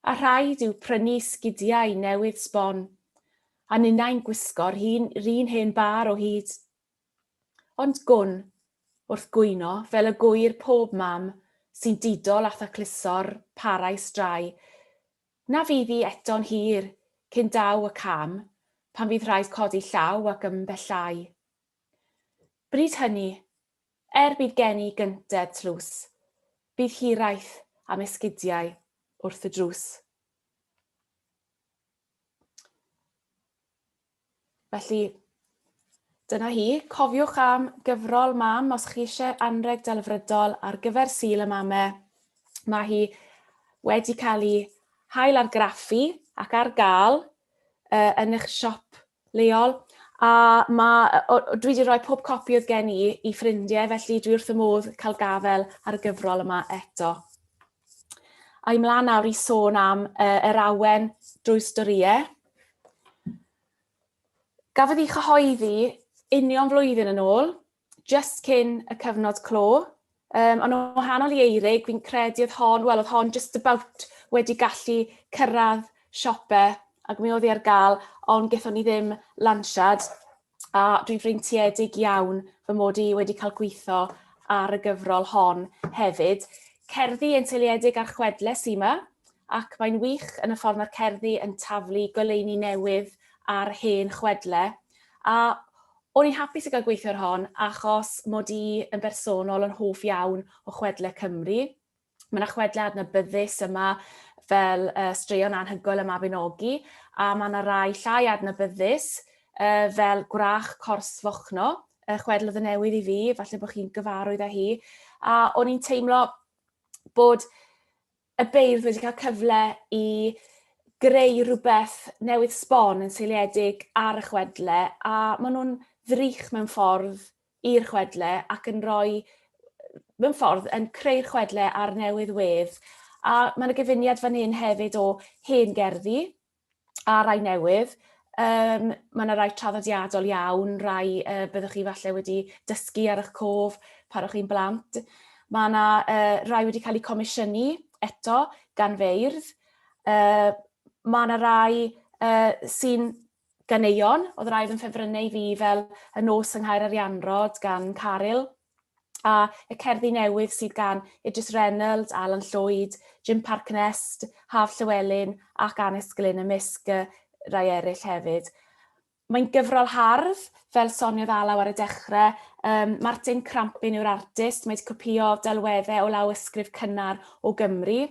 a rhaid yw prynu sgidiau newydd sbon, a ninnau'n gwisgo'r un hen bâr o hyd. Ond gwn, wrth gwyno, fel y gŵyr pob mam sy'n didol a thacluso'r parau strae, na fydd hi eto'n hir cyn daw y cam pan fydd rhaid codi llaw ac ymbellhau. Bryd hynny, er bydd gen i gyntedd tlws, bydd hiraeth am esgidiau wrth y drws. Felly, dyna hi. Cofiwch am gyfrol mam os chi eisiau anrheg delfrydol ar gyfer Sul y Mame. Mae hi wedi cael ei hail argraffu ac ar gael yn eich siop leol. A ma, o, dwi wedi rhoi pob copi oedd gen i i ffrindiau, felly dwi wrth y modd cael gafael ar y gyfrol yma eto. A i mlaen nawr i sôn am yr awen drwy storïau. Gafodd ei chyhoeddi union flwyddyn yn ôl, just cyn y cyfnod clo. Ond yn wahanol i Eirig, fi'n credu oedd hon, wel oedd hon just about wedi gallu cyrraedd siope ac mi oedd hi ar gael, ond gaethon ni ddim lansiad. A dwi'n freintiedig iawn fy mod i wedi cael gweithio ar y gyfrol hon hefyd. Cerddi yn seiliedig ar chwedle sy 'ma, ac mae'n wych yn y ffordd mae'r cerddi yn taflu goleuni newydd ar hen chwedle. A o'n i'n hapus i gael gweithio ar hon achos mod i yn bersonol yn hoff iawn o chwedle Cymru. Mae yna chwedlau adnabyddus yma fel straeon anhygoel y Mabinogi, a mae yna rai llai adnabyddus fel Gwrach Cors Fochno, y chwedl oedd yn newydd i fi, falle bod chi'n gyfarwydd â hi. A o'n i'n teimlo bod y beirdd wedi cael cyfle i greu rhywbeth newydd sbon yn seiliedig ar y chwedle, a maen nhw'n ddrych mewn ffordd i'r chwedle ac yn rhoi, mewn ffordd, yn creu'r chwedle ar newydd wedd. A mae yna gyfuniad fan hyn hefyd o hen gerddi a rai newydd. Mae yna rai traddodiadol iawn, rai byddwch chi falle wedi dysgu ar eich cof pan o'ch chi'n blant. Mae yna rai wedi cael eu comisiynu eto gan feirdd. Mae yna rai sy'n ganeuon, oedd rai oedd yn ffefrynnau i fi fel Y Nos yng Nghaer Arianrhod gan Caryl, a y cerddi newydd sydd gan Idris Reynolds, Alan Llwyd, Jim Parc Nest, Haf Llewelyn ac Anest Glyn ymysg y rai eraill hefyd. Mae'n gyfrol hardd, fel soniodd Alaw ar y dechrau. Martin Crampin yw'r artist, mae wedi copïo delweddau o lawysgrif cynnar o Gymru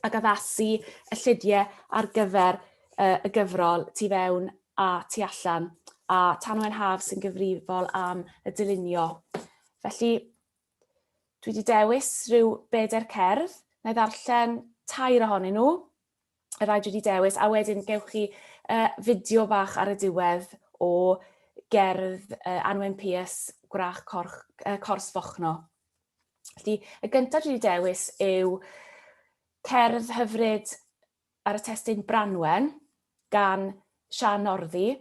ac addasu y llidiau ar gyfer y gyfrol tu fewn a tu allan, a Tanwen Haf sy'n gyfrifol am y dylunio. Felly, dwi wedi dewis rhyw bedair cerdd, na i ddarllen tair ohonyn nhw, y rhai dwi wedi dewis, a wedyn gewch chi fideo bach ar y diwedd o gerdd Anwen Pierce, Gwrach Corch, Cors Fochno. Felly, y gyntaf dwi wedi dewis yw cerdd hyfryd ar y testun Branwen gan Siân Northy.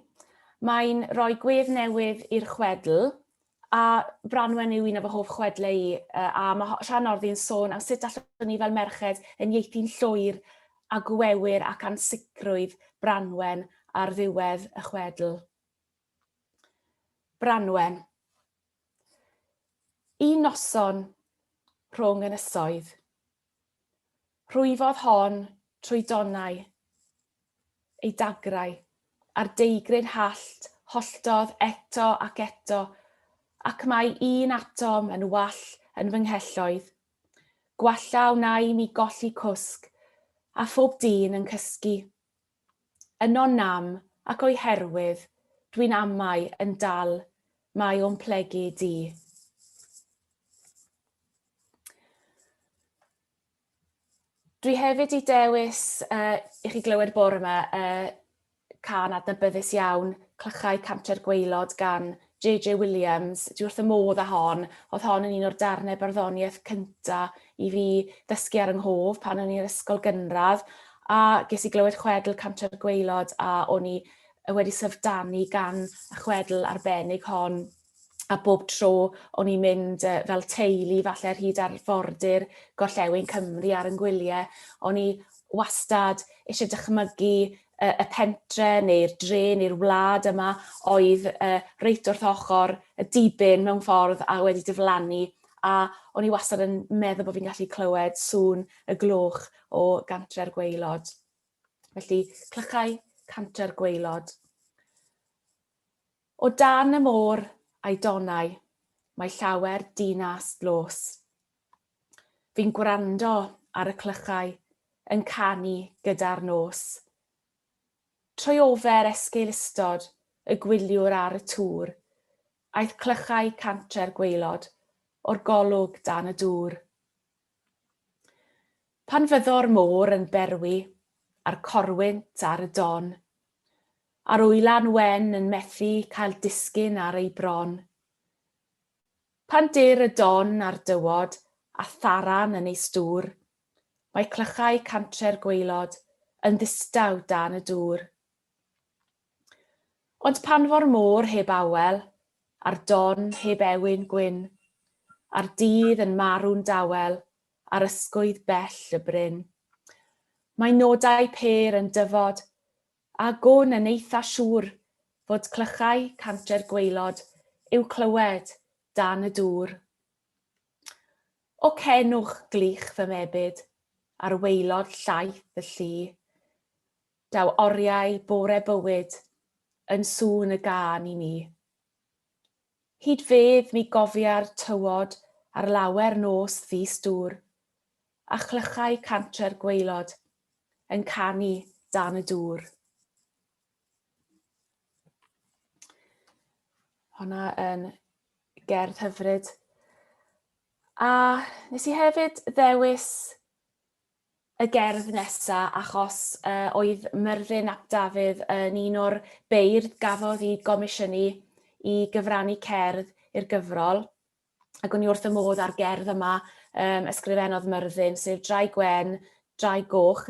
Mae'n rhoi gwedd newydd i'r chwedl, a Branwen yw un o fy hoff chwedlau i, a mae Siân Northy'n sôn am sut allwn ni fel merched uniaethu'n llwyr â gwewyr ac ansicrwydd Branwen ar ddiwedd y chwedl. Branwen. Un noson rhwng ynysoedd. Rhwyfodd hon trwy donnau ei dagrau, a'r deigryn hallt holltodd eto ac eto, ac mae un atom yn wall yn fy nghelloedd. Gwalla wnai mi golli cwsg, a phob dyn yn cysgu. Yno nam ac o'i herwydd dwi'n amau yn dal mae o'n plygu di. Dwi hefyd i dewis i chi glywed bore yma cân adnabyddus iawn, Clychau Cantre'r Gwaelod gan JJ Williams. Dwi wrth y modd â hon. Oedd hon yn un o'r darnau barddoniaeth cynta i fi ddysgu ar yng nghof pan o'n i'n ysgol gynradd. A ges i glywed chwedl Cantre'r Gwaelod a o'n i wedi syfrdanu gan y chwedl arbennig hon. A bob tro o'n i'n mynd fel teulu falle ar hyd arfordir gorllewin Cymru ar 'yn gwyliau, o'n i wastad eisiau dychmygu y pentre neu'r dre neu'r wlad yma oedd reit wrth ochr y dibyn mewn ffordd a wedi diflannu a o'n i wastad yn meddwl bod fi'n gallu clywed sŵn y gloch o Gantre'r Gwaelod. Felly, clychau Cantre'r Gwaelod. O dan y môr a'i donnau mae llawer dinas dlos. Fi'n gwrando ar y clychau yn canu gyda'r nos. Trwy ofer esgeulustod y gwyliwr ar y tŵr, aeth clychau Cantre'r Gwaelod o'r golwg dan y dŵr. Pan fyddo'r môr yn berwi a'r corwynt ar y don, a'r wylan wen yn methu cael disgyn ar ei bron, Pan dyr y don a'r dywod a tharan yn ei stŵr, mae clychau Cantre'r Gwaelod yn ddistaw dan y dŵr. Ond pan fo'r môr heb awel, a'r don heb ewyn gwyn, a'r dydd yn marw'n dawel ar ysgwydd bell y bryn, mae nodau pêr yn dyfod A gwn yn eitha siŵr fod clychau Cantre'r Gwaelod i'w clywed dan y dŵr. O cenwch glych fy mebyd ar waelod llaith y llu, daw oriau bore bywyd yn sŵn y gân i mi. Hyd fedd mi gofia'r tywod ar lawer nos ddistŵr. a chlychau cantre'r gwaelod yn canu dan y dŵr. Honna yn gerdd hyfryd. A nes i hefyd ddewis y gerdd nesa achos uh, oedd Myrddin ap Dafydd yn un o'r beirdd gafodd i gomisiynu i gyfrannu cerdd i'r gyfrol. Ac o'n i wrth y modd ar gerdd yma um, ysgrifennodd Myrddin, sef Draig Wen, Draig Goch,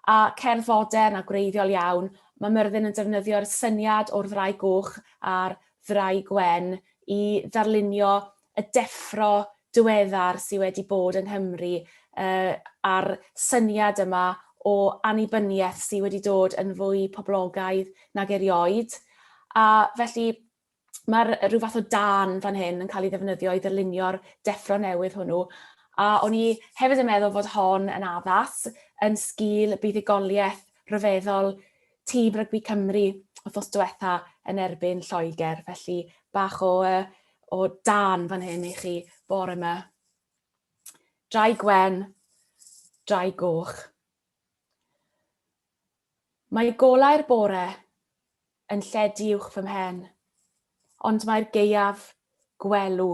a cerdd fodern a gwreiddiol iawn. Mae Myrddin yn defnyddio'r syniad o'r ddraig goch a'r ddraig wen i ddarlunio y deffro diweddar sydd wedi bod yng Nghymru uh, a'r syniad yma o annibyniaeth sydd wedi dod yn fwy poblogaidd nag erioed. A felly mae'r rhyw fath o dân fan hyn yn cael ei ddefnyddio i ddylunio'r deffro newydd hwnnw. A o'n i hefyd yn meddwl fod hon yn addas yn sgil buddugoliaeth rhyfeddol tîm rygbi Cymru wythnos diwetha yn erbyn Lloegr. Felly bach o, uh, o dan fan hyn i chi bore yma. Drai gwen, drai goch. Mae golau'r bore yn lledu uwch fy mhen, ond mae'r gaeaf gwelw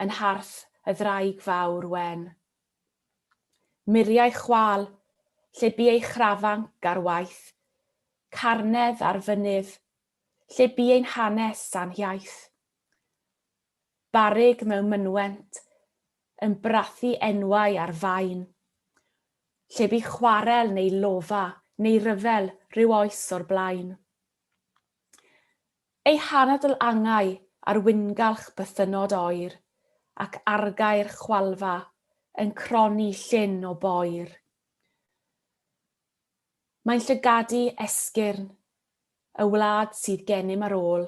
yn harth y ddraig fawr wen. Muriau chwâl lle bu ei chrafanc ar waith, carnedd ar fynydd lle bu ein hanes a'n hiaith. Barrug mewn mynwent yn brathu enwau ar faen, lle bu chwarel neu lofa neu ryfel rhyw oes o'r blaen. Ei hanadl angau ar wyngalch bythynnod oer, ac argae'r chwalfa yn cronni llyn o boer. Mae'n llygadu esgyrn y wlad sydd gennym ar ôl,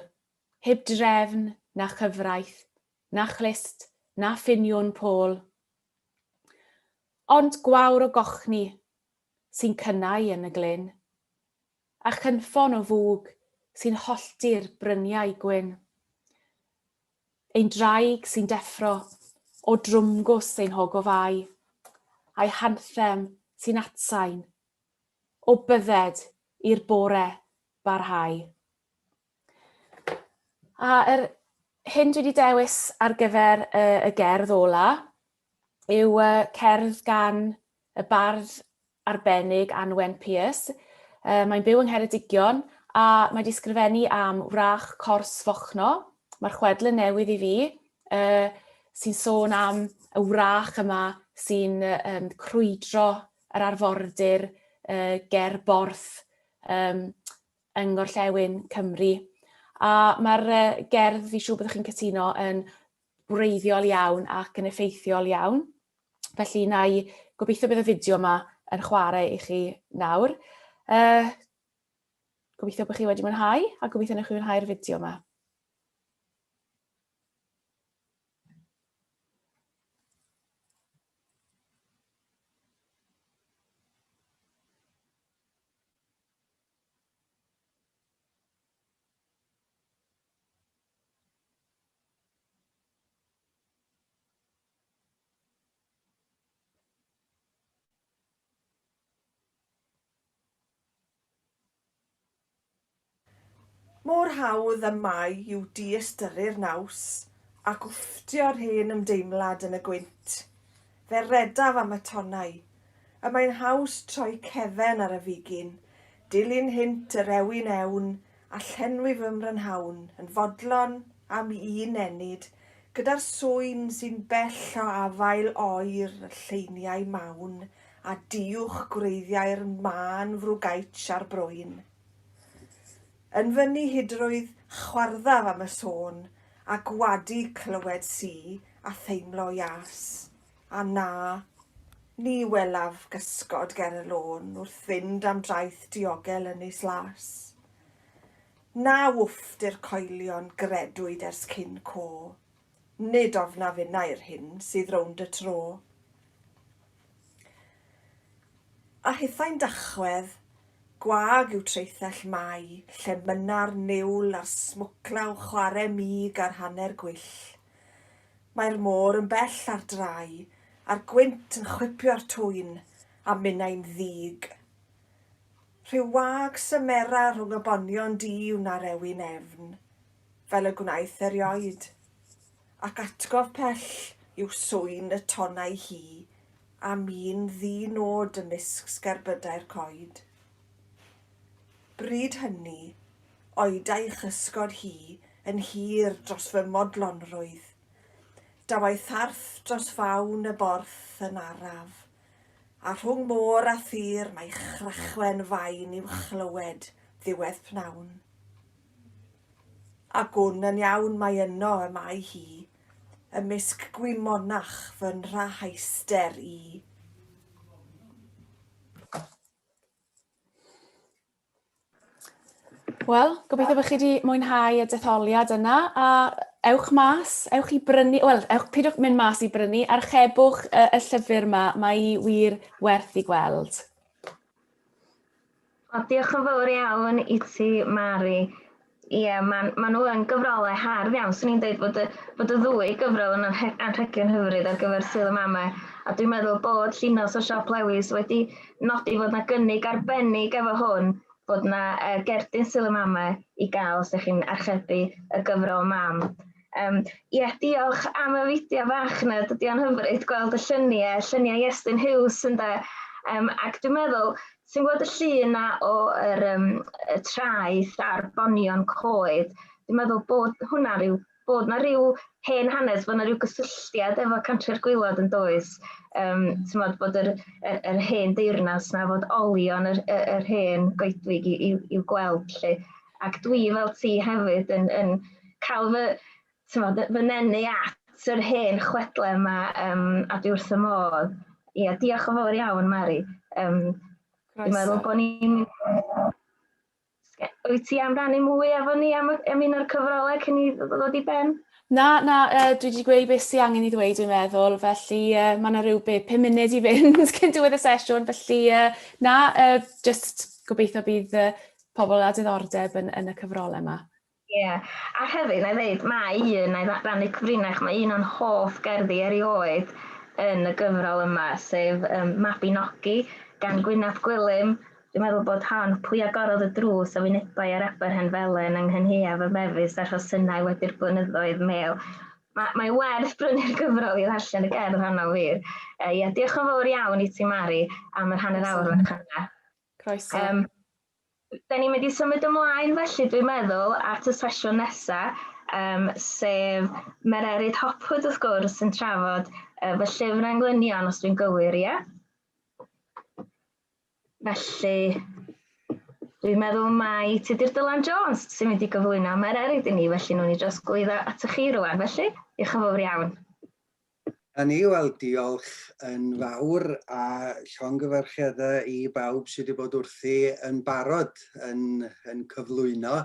heb drefn na chyfraith, na chlust, na phiniwn pôl. Ond gwawr o gochni sy'n cynnau yn y glyn. A chynffon o fwg sy'n hollti'r bryniau gwyn. Ein draig sy'n deffro o drwmgws ein hogofau, a'i hanthem sy'n atsain o bydded i'r bore barhau. A yr hyn dwi wedi dewis ar gyfer y, y gerdd ola yw uh, cerdd gan y bardd arbennig Anwen Pierce. Uh, mae'n byw yng Ngheredigion a mae wedi sgrifennu am wrach cors Fochno. Mae'r chwedl yn newydd i fi, uh, sy'n sôn am y wrach yma sy'n um, crwydro yr arfordir uh, ger Borth um, yng Ngorllewin Cymru. A mae'r uh, gerdd, fi siŵr byddwch chi'n cytuno, yn wreiddiol iawn ac yn effeithiol iawn. Felly na i gobeithio bydd y fideo yma yn chwarae i chi nawr. Uh, gobeithio bod chi wedi mwynhau a gobeithio newch chi mwynhau'r fideo yma. Mor hawdd y mae i'w diystyru'r naws ac wfftio'r hen ymdeimlad yn y gwynt. Fe redaf am y tonnau. Y mae'n haws troi cefen ar y figyn, dilyn hynt yr ewin ewn a llenwi fy mrynhawn yn fodlon am un ennyd gyda'r swyn sy'n bell o afael oer y lleiniau mawn a diwch gwreiddiau'r mân frwgaits a'r brwyn. Yn fy nihidrwydd chwarddaf am y sôn a gwadu clywed si a theimlo ias. A na, ni welaf gysgod ger y lôn wrth fynd am draeth diogel Ynys Las. Na wfft i'r coelion gredwyd ers cyn co. Nid ofnaf innau'r hyn sydd rownd y tro. A hithau'n dachwedd, gwag yw traethell Mai, lle mynna'r niwl a'r smwclaw chware mig ar hanner gwyll. Mae'r môr yn bell ar drai, a'r gwynt yn chwipio'r twyn, a minnau'n ddig. Rhyw wag symera rhwng y bonion du wna rewi nefn, fel y gwnaeth erioed, ac atgof pell yw swyn y tonnau hi am un ddi-nod ymysg sgerbydau'r coed. Bryd hynny, oedai chysgod hi yn hir dros fy modlonrwydd. Dawai tharth dros fawn y borth yn araf, A rhwng môr a thir mae chrachwen fain i'w chlywed ddiwedd pnawn. A gwn yn iawn mai yno y mae hi, ymysg gwimonach fy nhrahauster i. Wel, gobeithio bod chi wedi mwynhau y detholiad yna, a ewch mas, ewch i brynu, wel, ewch, peidiwch mynd mas i brynu, archebwch y, y llyfr yma, mae i wir werth i gweld. Wel, diolch yn fawr iawn i ti, Mari. Ie, yeah, maen ma nhw yn gyfrolau hardd iawn. Swn i'n dweud bod y, bod y ddwy gyfrol yn anrhegion hyfryd ar gyfer Sul y Mamau. A dwi'n meddwl bod Llinos o Siop Lewis wedi nodi fod 'na gynnig arbennig efo hwn, bod 'na uh, gerdyn Sul y Mamau i gael os ydych chi'n archebu y gyfrol Mam. Um, ie, yeah, diolch am y fideo fach yna, dydy o'n hyfryd gweld y lluniau, lluniau Iestyn Hughes ynde. Um, ac dwi'n meddwl, ti'n gweld y llun na o yr, um, y traeth a'r bonion coed, dwi'n meddwl bod hwnna rhyw bod 'na ryw hen hanes, bod 'na ryw gysylltiad efo Cantre'r Gwaelod yn does? Um, Tymod, bod yr, yr, yr hen deyrnas 'na, fod olion yr, yr, yr hen goedwig i'w gweld 'lly. Ac dwi fel ti hefyd yn, yn cael fy, tymod, fy nenu at yr hen chwedlau yma um, a dwi wrth y modd. Ia, diolch yn fawr iawn, Mari. Um, dwi'n meddwl bod ni'n Wyt ti am rannu mwy efo ni am, am un o'r cyfrolau cyn i ddod i ben? Na, na, uh, dwi wedi gweud beth sy'n angen i ddweud, dwi'n meddwl, felly uh, mae yna rhyw be, 5 munud i fynd cyn diwedd y sesiwn, felly uh, na, uh, just gobeithio bydd uh, pobl â diddordeb yn, yn y cyfrolau yma. Ie, a hefyd na i ddeud, mae un, na i rannu cyfrinach, mae un o'n hoff gerddi erioed yn y gyfrol yma, sef um, Mabinogi gan Gwyn ap Gwilym. Dwi'n meddwl bod hon, pwy agorodd y drws a wynebau ar aber hen felen yng nghynhaeaf y mefus a'r rhosynnau wedi'r blynyddoedd mel. Mae, mae werth brynu'r gyfrol i ddarllen y gerdd honno wir. Uh, ia, diolch yn fawr iawn i ti Mari am yr hanner awr fach yna. Croeso. Um, Da ni'n mynd i symud ymlaen felly dwi'n meddwl at y sesiwn nesa, um, sef Mererid Hopwood wrth gwrs yn trafod uh, fy llyfr englynion os dwi'n gywir, ie? Felly, dwi'n meddwl mai Tudur Dylan Jones sy'n mynd i gyflwyno Mererid i ni, felly nhw'n i drosglwyddo atoch chi rwan. Felly, diolch yn fawr iawn. Na ni, wel diolch yn fawr a llongyfarchiadau i bawb sydd wedi bod wrthi yn barod yn, yn cyflwyno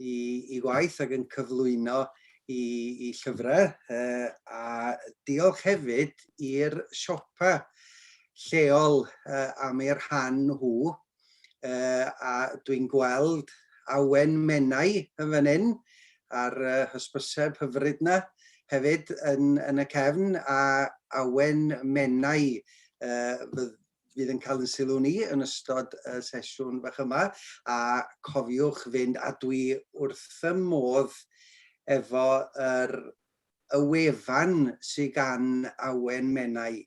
i, i waith ac yn cyflwyno i, i llyfrau. Uh, a diolch hefyd i'r siopa lleol uh, am eu rhan nhw Uh, a dwi'n gweld Awen Menai yn fan hyn, a'r uh, hysbyseb hyfryd na hefyd yn, yn y cefn, a Awen Menai uh, fydd, fydd yn cael yn sylw ni yn ystod y sesiwn fach yma, a cofiwch fynd, a dwi wrth y modd efo yr y wefan sy gan Awen Menai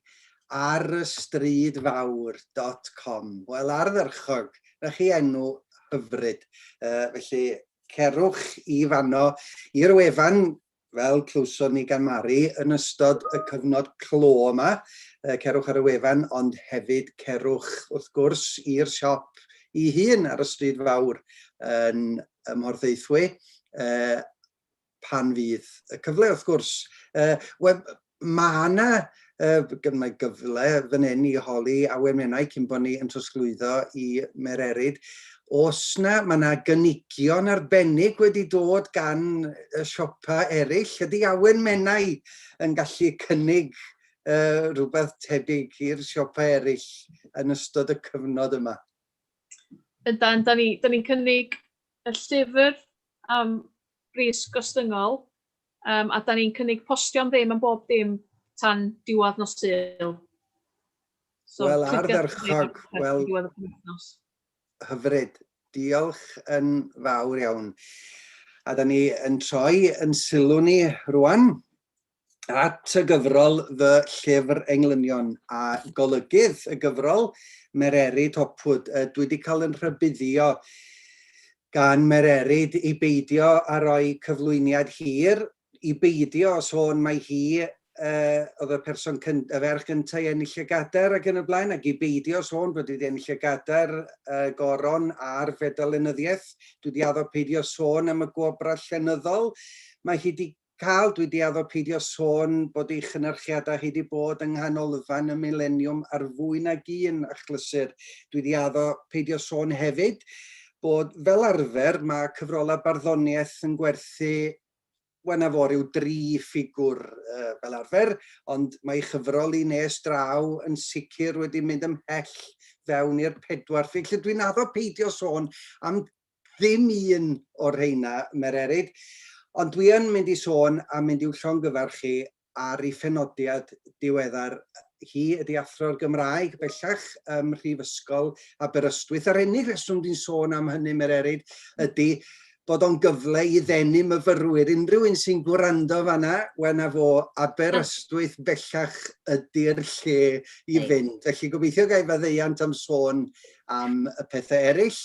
ar y stryd fawr dot com. Wel, ardderchog, na chi enw hyfryd. Uh, felly, cerwch i fanno i'r wefan, fel clywson ni gan Mari, yn ystod y cyfnod clo yma. Uh, cerwch ar y wefan, ond hefyd cerwch, wrth gwrs, i'r siop i hun ar y stryd fawr yn ym Mhorthaethwy. Uh, pan fydd y cyfle, wrth gwrs. Uh, Wel, mae yna uh, mae gyfle fan hyn i holi Awen Menai cyn bod ni yn trosglwyddo i Mererid. Os na, mae yna gynigion arbennig wedi dod gan y siopa eraill. Ydy Awen Menai yn gallu cynnig uh, rhywbeth tebyg i'r siopa eraill yn ystod y cyfnod yma? Yndan, da ni'n ni cynnig y llyfr am bris gostyngol, um, a da ni'n cynnig postio am ddim am bob dim tan diwedd nos Sul. So, Wel, ardderchog. Wel, hyfryd. Diolch yn fawr iawn. A da ni yn troi yn sylw ni rwan at y gyfrol Fy Llyfr Englynion a golygydd y gyfrol, Mererid Hopwood. Dwi wedi cael yn rhybuddio gan Mererid i beidio â rhoi cyflwyniad hir, i beidio â sôn mai hi uh, oedd y person cynt, y ferch gyntaf i ennill y gadair ac yn y blaen, ac i beidio sôn bod wedi ennill y gadair uh, goron a'r fedal lenyddiaeth. Dwi wedi addo peidio sôn am y gwobrau llenyddol. Mae hi wedi cael, dwi wedi addo peidio sôn bod ei chynyrchiadau hi wedi bod yng nghanolfan y Mileniwm ar fwy nag un achlysur. Dwi wedi addo peidio sôn hefyd bod fel arfer mae cyfrolau barddoniaeth yn gwerthu wel na fo ryw dri ffigwr uh, fel arfer, ond mae ei chyfrol i nes draw yn sicr wedi mynd ymhell fewn i'r pedwar ffig. Lle dwi'n addo peidio sôn am ddim un o'r rheina, Mererid, ond dwi yn mynd i sôn a mynd i'w llongyfarch chi ar ei phenodiad diweddar. Hi ydy athro'r Gymraeg bellach ym Mhrifysgol Aberystwyth. A'r unig reswm dwi'n sôn am hynny, Mererid, ydy bod o'n gyfle i ddenu myfyrwyr. Unrhyw un sy'n gwrando fanna, wel na fo, Aberystwyth bellach ydy'r lle i fynd. Felly gobeithio ga i faddeuant am sôn am y pethau eraill,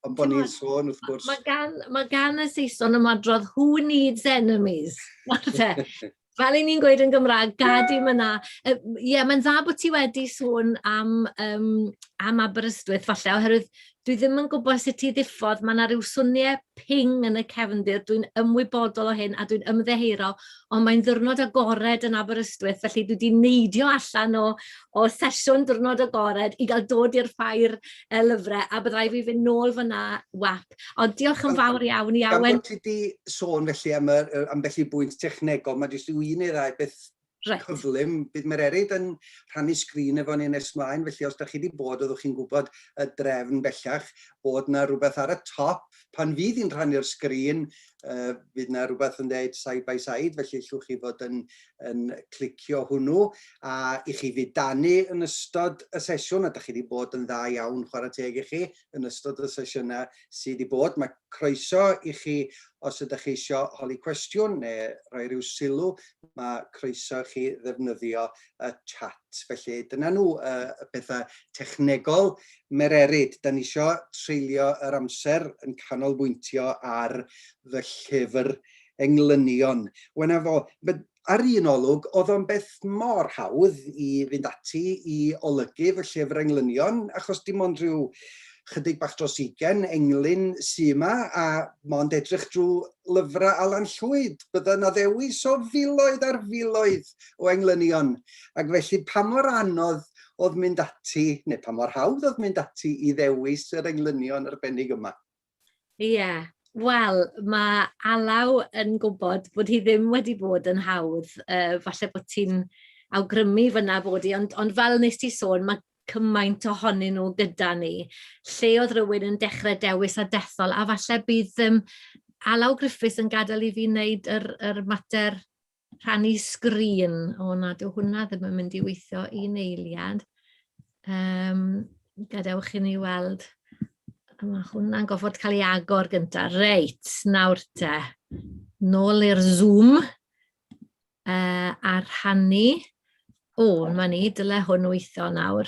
ond bod ni'n sôn wrth gwrs. Mae gan, mae gan y Saeson ymadrodd who needs enemies. Nawr te, fel i ni'n gweud yn Gymraeg, gad i'm yna. Ie, yeah, mae'n dda bod ti wedi sôn am, um, am Aberystwyth falle, oherwydd dwi ddim yn gwybod sut i ddiffodd, mae yna rhyw swniau ping yn y cefndir, dwi'n ymwybodol o hyn a dwi'n ymddiheuro, ond mae'n ddiwrnod agored yn Aberystwyth, felly dwi wedi neidio allan o, o sesiwn diwrnod agored i gael dod i'r ffair y lyfrau, a bydd rhaid fi fynd nôl fyna wap. Ond diolch yn fawr iawn i Awen. Gan bod ti wedi sôn felly am yr, ambell i bwynt technegol, mae jyst un neu ddau beth right. cyflym. Bydd Mererid yn rhannu sgrin efo ni nes mlaen, felly os da chi wedi bod, oeddwch chi'n gwybod y drefn bellach, bod na rhywbeth ar y top. Pan fydd hi'n rhannu'r sgrin, uh, fydd na rhywbeth yn dweud side by side, felly llwch chi fod yn yn clicio hwnnw a i chi fudanu yn ystod y sesiwn, a da chi wedi bod yn dda iawn, chwarae teg i chi, yn ystod y sesiynau sydd wedi bod. Mae croeso i chi os ydych chi eisiau holi cwestiwn neu rhoi rhyw sylw, mae croeso i chi ddefnyddio y chat. Felly dyna nhw y pethau technegol. Mererid, da ni eisiau treulio yr amser yn canolbwyntio ar fy llyfr englynion. Wel 'na fo. But ar un olwg, oedd o'n beth mor hawdd i fynd ati i olygu fy llyfr englynion, achos dim ond rhyw chydig bach dros ugain englyn sy yma, a mond edrych drwy lyfrau Alan Llwyd, bydda 'na ddewis o filoedd ar filoedd o englynion. Ac felly pa mor anodd oedd mynd ati, neu pa mor hawdd oedd mynd ati i ddewis yr englynion arbennig yma? Ie, wel, mae Alaw yn gwybod bod hi ddim wedi bod yn hawdd. Uh, falle bod ti'n awgrymu fyna bod hi, ond, ond fel nes ti sôn, mae cymaint ohonyn nhw gyda ni. Lle oedd rhywun yn dechrau dewis a dethol, a falle bydd um, Alaw Griffiths yn gadael i fi wneud yr, yr mater rhannu sgrin. O na, dyw hwnna ddim yn mynd i weithio un eiliad. Um, gadewch i ni weld. Mae hwnna'n gofod cael ei agor gyntaf. Reit, nawr te. Nôl i'r Zoom uh, a rhannu. O, mae ni, dyle hwn weithio nawr.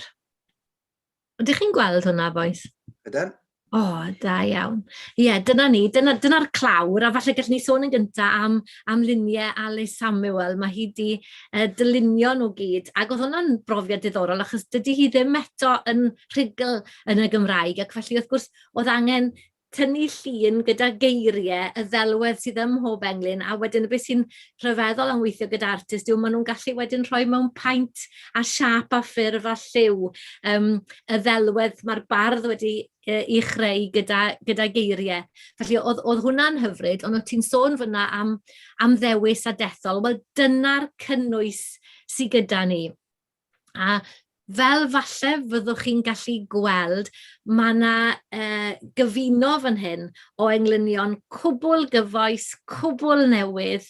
Ydych chi'n gweld hwnna, bois? Ydyn. O, oh, da iawn. Ie, yeah, dyna ni, dyna'r dyna, clawr, a falle gallwn ni sôn yn gyntaf am, am luniau Alice Samuel. Mae hi wedi uh, dylunio nhw gyd, ac oedd hwnna'n brofiad diddorol, achos dydy hi ddim eto yn rhugl yn y Gymraeg, ac felly wrth gwrs oedd angen tynnu llun gyda geiriau y ddelwedd sydd ym mhob englyn, a wedyn beth sy'n rhyfeddol am weithio gyda artist yw maen nhw'n gallu wedyn rhoi mewn paent a siâp a ffurf a lliw um, y ddelwedd mae'r bardd wedi e, ei chreu gyda, gyda geiriau. Felly oedd, oedd hwnna'n hyfryd, ond oedd ti'n sôn fyna am, am ddewis a dethol. Wel, dyna'r cynnwys sydd gyda ni. A Fel falle fyddwch chi'n gallu gweld, mae yna gyfuno fan hyn o englynion cwbl gyfoes, cwbl newydd,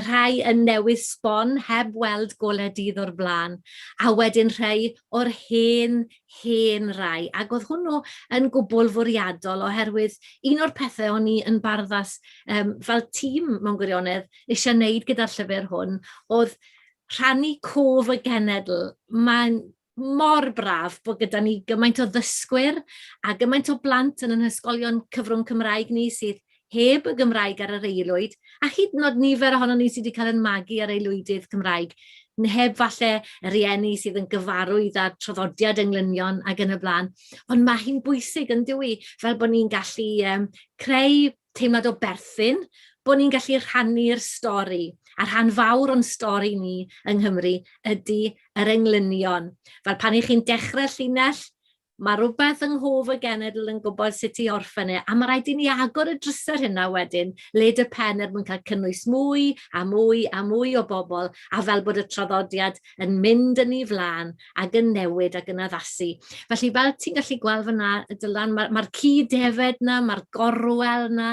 rhai yn newydd sbon heb weld golau dydd o'r blaen, a wedyn rhai o'r hen, hen rai. Ac oedd hwnnw yn gwbl fwriadol oherwydd un o'r pethau o'n i yn Barddas um, fel tîm mewn gwirionedd eisiau wneud gyda'r llyfr hwn oedd rhannu cof y genedl. Mae'n mor braf bod gyda ni gymaint o ddysgwyr a gymaint o blant yn ein hysgolion cyfrwng Cymraeg ni sydd heb y Gymraeg ar yr aelwyd, a hyd yn oed nifer ohonon ni sydd wedi cael ein magu ar aelwydydd Cymraeg, heb falle y rhieni sydd yn gyfarwydd â'r traddodiad englynion ac yn y blaen. Ond mae hi'n bwysig, yn dyw fel bod ni'n gallu um, creu teimlad o berthyn, bod ni'n gallu rhannu'r stori. A rhan fawr o'n stori ni yng Nghymru ydy yr englynion. Fel pan i chi'n dechrau llinell, mae rhywbeth yng nghof y genedl yn gwybod sut i orffen e, a mae rhaid i ni agor y drysau hynna wedyn, led y pen er mwyn cael cynnwys mwy a mwy a mwy o bobl, a fel bod y traddodiad yn mynd yn ei flaen ac yn newid ac yn addasu. Felly fel ti'n gallu gweld fyna, Dylan, mae'r ma ci defed na, mae'r gorwel na,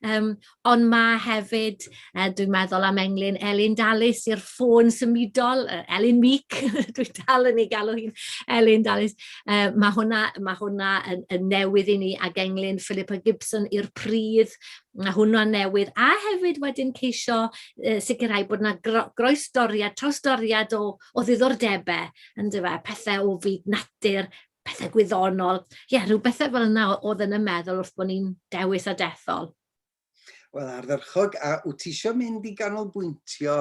um, ond mae hefyd, dwi'n meddwl am englyn Elin Dalis i'r ffôn symudol, Elin Meek, dwi dal yn ei galw hi'n Elin Dalis. Mae hwnna, mae hwnna yn, yn newydd i ni, ac englyn Philippa Gibson i'r pridd, mae hwnna'n newydd, a hefyd wedyn ceisio sicrhau bod yna groesdoriad, trawsdoriad o, o ddiddordebau, yndyfe, pethau o fyd natur, pethau gwyddonol, ie, yeah, rhyw bethau fel yna oedd yn y meddwl wrth bod ni'n dewis a dethol. Wel, ardderchog, a wyt ti eisiau mynd i ganolbwyntio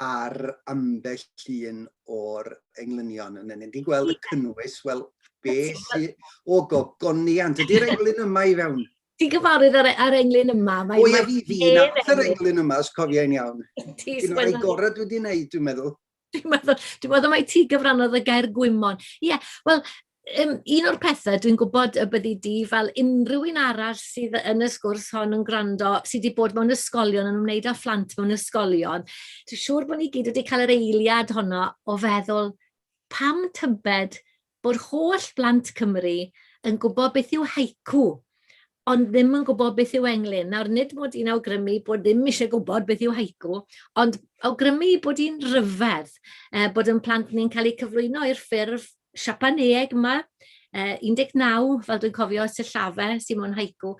ar ambell un o'r englynion yn enyn? Di gweld y cynnwys, wel, be sy... O, gogoniant, ydy'r englyn yma i fewn? Ti'n gyfarwydd ar, ar englyn yma? Mae, o, ie, fi, fi, nath yr englyn yma, os cofiau'n iawn. Un o'r rhai gorau dwi wedi gwneud, dwi'n meddwl. Dwi'n meddwl, dwi'n meddwl mai ti gyfrannodd y gair gwymon. Ie, yeah, wel, um, un o'r pethau dwi'n gwybod y byddi di, fel unrhyw un arall sydd yn y sgwrs hon yn gwrando, sydd wedi bod mewn ysgolion yn ymwneud â phlant mewn ysgolion, dwi'n siŵr bod ni gyd wedi cael yr eiliad honno o feddwl, pam tybed bod holl blant Cymru yn gwybod beth yw haiku, ond ddim yn gwybod beth yw englyn. Nawr, nid mod i'n awgrymu bod ddim eisiau gwybod beth yw haiku, ond awgrymu bod hi'n rhyfedd bod yn plant ni'n cael eu cyflwyno i'r ffurf Siapaneeg yma, 19, fel dwi'n cofio, sillafau sy'n mewn haiku,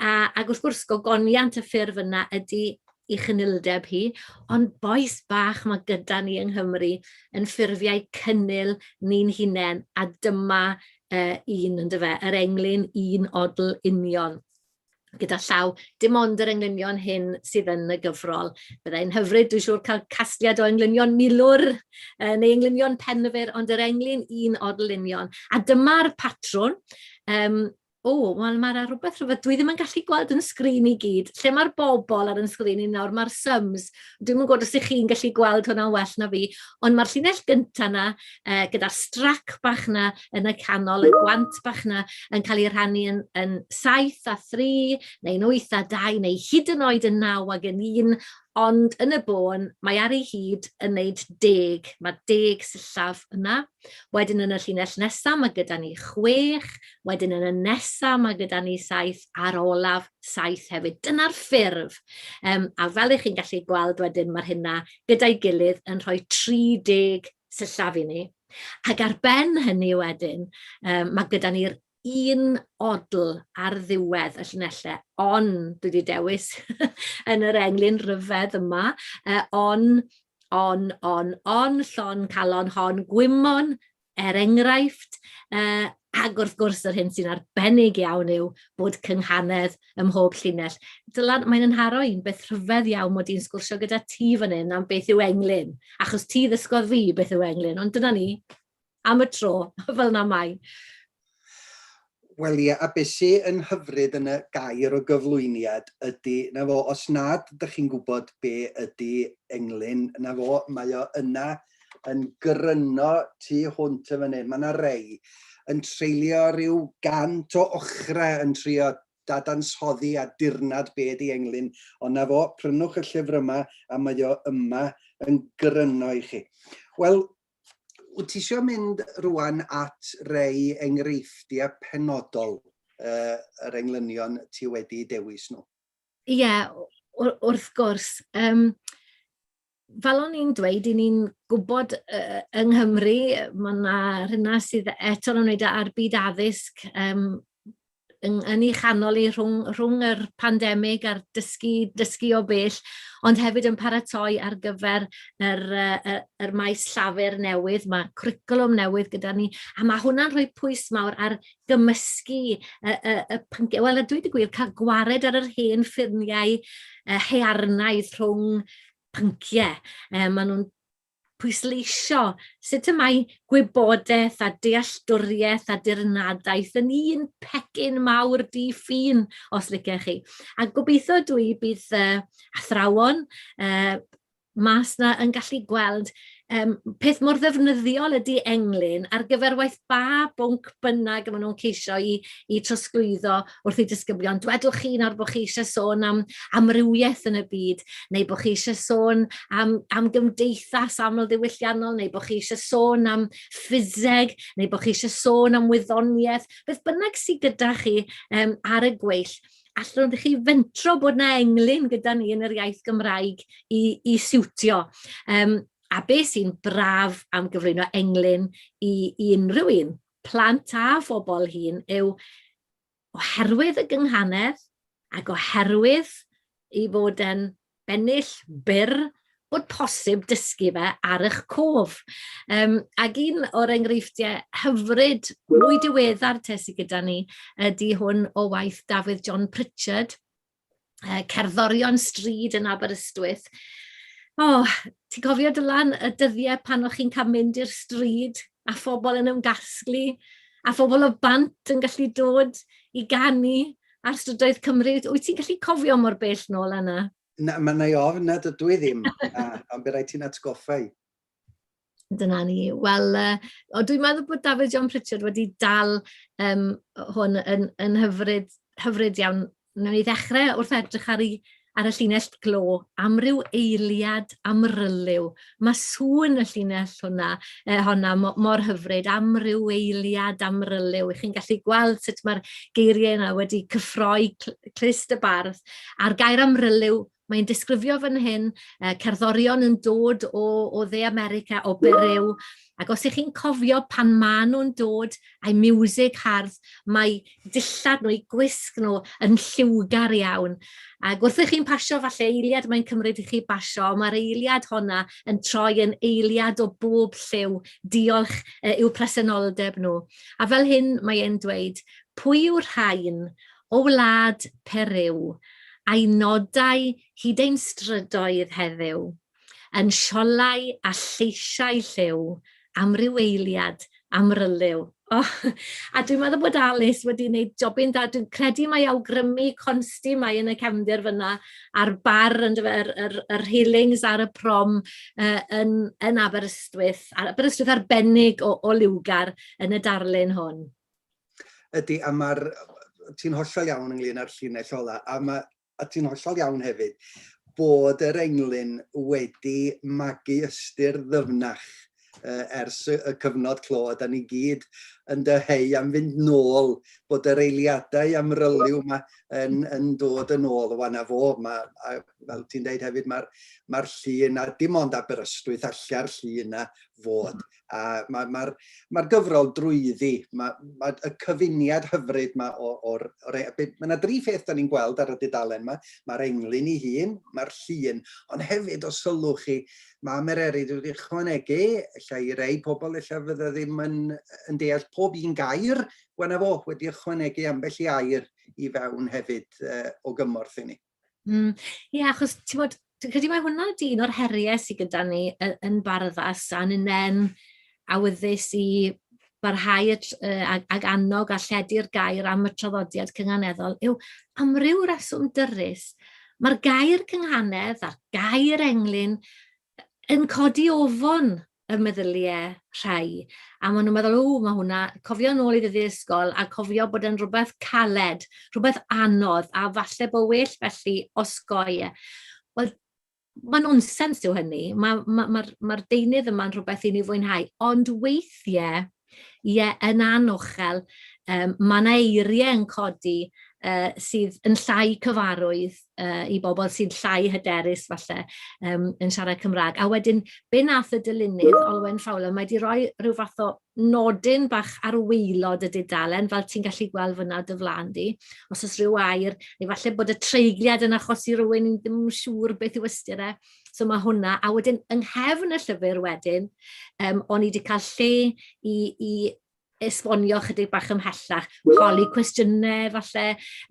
a, ac wrth gwrs gogoniant y ffurf yna ydy i chynildeb hi, ond bois bach mae gyda ni yng Nghymru yn ffurfiau cynnil ni'n hunain, a dyma un yn dyfe, yr englyn un odl union. Gyda llaw, dim ond yr englynion hyn sydd yn y gyfrol. Byddai'n hyfryd, dwi'n siŵr, cael casgliad o englynion milwr neu englynion penfyr, ond yr englyn un odl union. A dyma'r patrwn. Um, O, wel mae 'na rywbeth rhyfedd, dwi ddim yn gallu gweld yn sgrin i gyd. Lle mae'r bobl ar yn sgrin i nawr, mae'r sums. Dwi'm yn gwybod os ych chi'n gallu gweld hwnna'n well na fi, ond mae'r llinell gyntaf 'na, gyda'r strac bach 'na yn y canol, y gwant bach 'na, yn cael ei rhannu yn, yn 7 a 3, neu'n 8 a 2, neu hyd yn oed yn 9 ag yn 1, ond yn y bôn, mae ar ei hyd yn wneud deg. Mae deg sillaf yna. Wedyn yn y llinell nesaf mae gyda ni chwech, wedyn yn y nesaf mae gyda ni saith, a'r olaf saith hefyd. Dyna'r ffurf. Um, a fel ych chi'n gallu gweld wedyn, mae'r hynna gyda'i gilydd yn rhoi 30 sillaf i ni. Ac ar ben hynny wedyn, um, mae gyda ni'r un odl ar ddiwedd y llinellau, on, dwi wedi dewis yn yr englyn rhyfedd yma, on, on, on, on, llon, calon, hon, gwymon, er enghraifft, ac wrth gwrs yr hyn sy'n arbennig iawn yw bod cynghanedd ym mhob llinell. Dylan, mae'n yn nharo i'n beth rhyfedd iawn mod i'n sgwrsio gyda ti fan hyn am beth yw englyn, achos ti ddysgodd fi beth yw englyn, ond dyna ni, am y tro, fel na mai. Wel ie, a beth sy'n yn hyfryd yn y gair o gyflwyniad ydy, na fo, os nad ydych chi'n gwybod be ydy englyn, na fo, mae o yna yn gryno tu hwnt y fan hyn. Mae yna rei yn treulio rhyw gant o ochrau yn trio dadansoddi a dirnad be ydy englyn, ond na fo, prynwch y llyfr yma a mae o yma yn gryno i chi. Wel, Wyt ti eisiau mynd rwan at rei enghreifftiau penodol uh, yr englynion ti wedi dewis nhw? Ie, yeah, wrth gwrs. Um, fel o'n i'n dweud, i ni'n gwybod uh, yng Nghymru, mae yna rhywna sydd eto'n ymwneud â'r byd addysg um, yn, yn ei chanol i rhwng, rhwng yr pandemig a'r dysgu, dysgu o bell, ond hefyd yn paratoi ar gyfer yr, yr, yr maes llafur newydd, mae cwricwlwm newydd gyda ni, a mae hwnna'n rhoi pwys mawr ar gymysgu y, y, y pynciau, wel, a dweud y gwir, cael gwared ar yr hen ffurniau haearnaidd rhwng pynciau. E, maen nhw'n pwysleisio sut y mae gwybodaeth a dealltwriaeth a dirnadaeth yn un pecyn mawr di-ffin, os licech chi. A gobeithio dwi bydd uh, athrawon, uh, mas 'na yn gallu gweld um, peth mor ddefnyddiol ydy englyn ar gyfer waith ba bwnc bynnag maen nhw'n ceisio i, i trosglwyddo wrth eu disgyblion. Dwedwch chi nawr bod chi eisiau sôn am amrywiaeth yn y byd, neu bod chi eisiau sôn am, am gymdeithas amlddiwylliannol, neu bod chi eisiau sôn am ffiseg, neu bod chi eisiau sôn am wyddoniaeth, beth bynnag sydd gyda chi um, ar y gweill allwn chi fentro bod 'na englyn gyda ni yn yr iaith Gymraeg i, i siwtio. Um, a beth sy'n braf am gyflwyno englyn i, i unrhyw un, plant a phobl hŷn, yw oherwydd y gynghanedd ac oherwydd i fod yn bennill byr bod posib dysgu fe ar eich cof. Um, ac un o'r enghreifftiau hyfryd mwy diweddar te sydd gyda ni ydy hwn o waith Dafydd John Pritchard, uh, cerddorion stryd yn Aberystwyth. O, oh, ti'n cofio Dylan y dyddiau pan o'ch chi'n cael mynd i'r stryd a phobl yn ymgasglu a phobl o bant yn gallu dod i ganu ar strydoedd Cymru. Wyt ti'n gallu cofio mor bell nôl yna? Na, mae na i ofn na dydw i ddim, na, ond bydd rhaid ti'n atgoffa i. Dyna ni. Wel, uh, o, dwi'n meddwl bod David John Pritchard wedi dal um, hwn yn, yn hyfryd, hyfryd iawn. Wnawn ni ddechrau wrth edrych ar ei ar y llinell glo am ryw eiliad amryliw. Mae sŵn y llinell hwnna, eh, honna mor hyfryd, am ryw eiliad amryliw. Ych chi'n gallu gweld sut mae'r geiriau yna wedi cyffroi clust y bardd. A'r gair amryliw, mae'n disgrifio fan hyn, eh, cerddorion yn dod o, o Dde America, o Beryw, ac os ych chi'n cofio pan maen nhw'n dod a'i miwsig hardd, mae dillad nhw, eu gwisg nhw yn lliwgar iawn. Ac wrth i chi'n pasio, falle eiliad mae'n cymryd i chi basio, ond mae'r eiliad honna yn troi yn eiliad o bob lliw, diolch i'w presenoldeb nhw. A fel hyn mae e'n dweud, pwy yw'r rhain o wlad Periw, a'i nodau hyd ein strydoedd heddiw? Yn siolau a lleisiau lliw, am ryw eiliad, amryliw. Oh, a dwi'n meddwl bod Alice wedi gwneud jobyn da. Dwi'n credu mai awgrymu consti mae yn y cefndir fyna a'r bar yn yr, yr, yr, yr railings ar y prom uh, yn, yn Aberystwyth. Aberystwyth arbennig o, o liwgar yn y darlun hwn. Ydy, a mae'r... Ti'n hollol iawn ynglyn â'r llinell ola, a, ma, a ti'n hollol iawn hefyd, bod yr englyn wedi magu ystyr ddyfnach uh, ers y, y cyfnod clo, a da ni gyd yn dyheu am fynd nôl, bod yr eiliadau amryliw yma yn, yn dod yn ôl. Wan a fo, ma, a, fel ti'n deud hefyd, mae'r ma llun, a dim ond Aberystwyth alla'r llun na fod. A mae'r ma, ma, ma gyfrol drwyddi, mae ma y cyfuniad hyfryd ma o'r... Or, mae yna dri pheth da ni'n gweld ar y dudalen yma. Mae'r englyn ei hun, mae'r llun, ond hefyd os sylwch chi, mae Mererid wedi ychwanegu, ella i rei pobl ella fydda ddim yn, yn deall pob un gair, wel na fo, wedi ychwanegu ambell i air i fewn hefyd uh, o gymorth i ni. Mm. Ie, yeah, achos ti'n bod, dwi'n credu mai hwnna ydy un o'r heriau sydd gyda ni yn Barddas a ni'n awyddus i barhau y, ag, ag annog a lledu'r gair am y traddodiad cynghaneddol yw am ryw reswm dyrys, mae'r gair cynghanedd a'r gair englyn yn codi ofon y meddyliau rhai. A maen nhw'n meddwl, o, mae hwnna, cofio nôl i ddyddiau ysgol a cofio bod e'n rhywbeth caled, rhywbeth anodd, a falle bod well felly osgoi e. Wel, Mae nonsens yw hynny. Mae'r ma, ma, ma deunydd yma'n rhywbeth i ni fwynhau. Ond weithiau, ie, yn anochel, mae yna eiriau yn codi sydd yn llai cyfarwydd i bobl sy'n llai hyderus falle yn siarad Cymraeg. A wedyn, be nath y dylunydd, Olwen Fowler, mae wedi rhoi rhyw fath o nodyn bach ar waelod y dudalen, fel ti'n gallu gweld fyna dy flaen di, os oes rhyw air, neu falle bod y treigliad yn achosi rhywun ddim yn siŵr beth yw ystyr e. So mae hwnna, a wedyn yng nghefn y llyfr wedyn, o'n i wedi cael lle i esbonio chydig bach ymhellach, holi cwestiynau falle,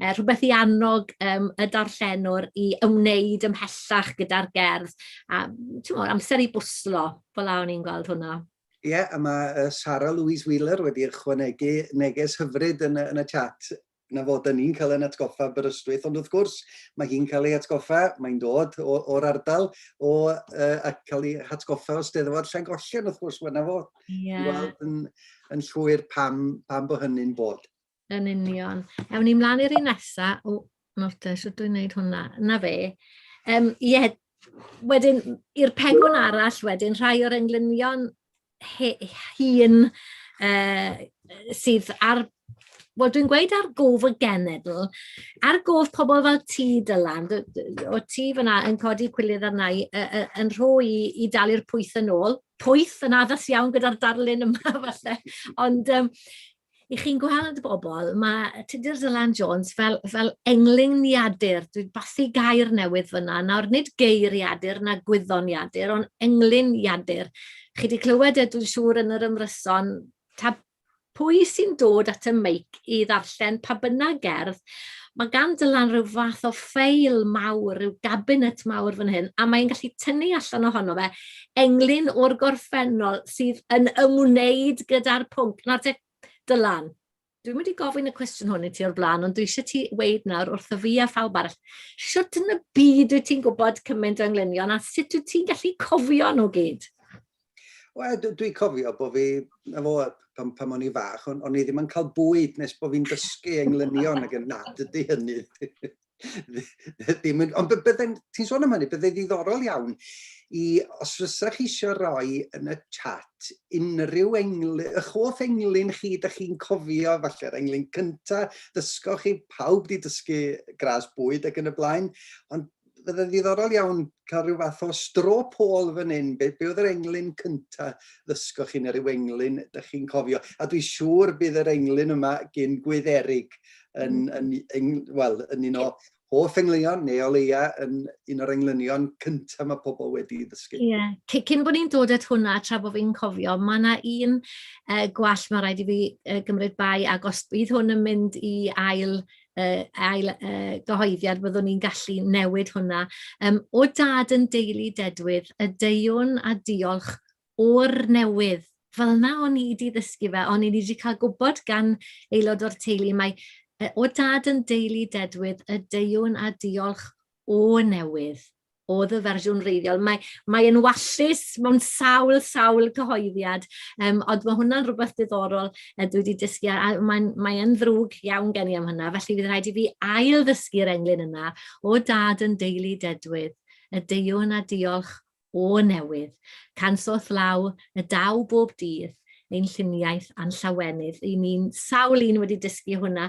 rhywbeth i annog y darllenwr i ymwneud ymhellach gyda'r gerdd, a ti'n amser i bwslo, fel la o'n i'n gweld hwnna. Ie, yeah, a mae Sarah Louise Wheeler wedi ychwanegu neges hyfryd yn y, yn y chat na fod yn ni'n cael ein atgoffa Aberystwyth, ond wrth gwrs mae hi'n cael ei atgoffa, mae'n dod o'r ardal o, a cael ei hatgoffa o Steddfod Llangollen, wrth gwrs, wna fo. Yeah. Weld yn llwyr pam bod hynny'n bod. Yn union. Ewn ni mlaen i'r un nesa. O, nawr te, sut dwi'n gwneud hwnna? Na fe. Ie, wedyn, i'r pegwn arall wedyn, rhai o'r englynion hŷn sydd ar, wel dwi'n gweud ar gof y genedl, ar gof pobl fel ti, Dylan, o ti fyna yn codi cwilydd arna i, yn rhoi i dalu'r pwyth yn ôl. Pwyth yn addas iawn gyda'r darlun yma falle, ond i chi'n gweld bobl, mae Tudur Dylan Jones fel englyniadur, dwi'n bathu gair newydd fyna, nawr nid geiriadur na gwyddoniadur, ond englyniadur. Chi wedi clywed e, dwi'n siŵr, yn yr ymryson, ta pwy sy'n dod at y meic i ddarllen pa bynnag gerdd, mae gan Dylan rhyw fath o ffeil mawr, rhyw gabinet mawr fan hyn, a mae'n gallu tynnu allan ohono fe englyn o'r gorffennol sydd yn ymwneud gyda'r pwnc. Nawr te, Dylan, dwi'n mynd i gofyn y cwestiwn hwn i ti o'r blaen, ond dwi eisiau ti weud nawr wrtho fi a phawb arall, shwt yn y byd wyt ti'n gwybod cymaint o englynion a sut wyt ti'n gallu cofio nhw gyd? Wel, dwi'n cofio bod fi, na fo, pan o'n i fach, o'n i ddim yn cael bwyd nes bod fi'n dysgu englynion, ac yn na, dydy hynny ddim yn... Ond bydde'n, ti'n sôn am hynny, bydde ddiddorol iawn i, os fysa chi eisiau rhoi yn y chat unrhyw englyn, y hoff englyn chi, da chi'n cofio, falle'r englyn cynta, ddysgoch chi, pawb di dysgu gras bwyd ac yn y blaen, ond fydde'n ddiddorol iawn cael rhyw fath o straw poll fan hyn. Be oedd yr englyn cynta ddysgoch chi neu ryw englyn ydych chi'n cofio? A dwi'n siŵr bydd yr englyn yma gyn Gwydderig yn, well, yn un o hoff englynion, neu o leia yn un o'r englynion cynta mae pobl wedi ddysgu. Ie, yeah. Cyn bod ni'n dod at hwnna, tra bod fi'n cofio, mae yna un gwall mae rhaid i fi gymryd bai, ac os bydd hwn yn mynd i ail gyhoeddiad, byddwn ni'n gallu newid hwnna. O dad yn deulu dedwydd, y deuwn a diolch o'r newydd. Fel yna o'n i wedi ddysgu fe, o'n i wedi cael gwybod gan aelod o'r teulu mai o dad yn deulu dedwydd, y deuwn a diolch o newydd. Oedd y fersiwn wreiddiol. Mae yn wallus mewn sawl cyhoeddiad, ond mae hwnna'n rhywbeth diddorol dwi wedi dysgu, a mae yn ddrwg iawn gen i am hynna, felly fydd rhaid i fi ail ddysgu'r englyn yna, o dad yn deulu dedwydd, y deuwn a diolch o newydd, cansoth law y daw bob dydd, ein lluniaeth a'n llawenydd. I ni'n sawl un wedi dysgu hwnna,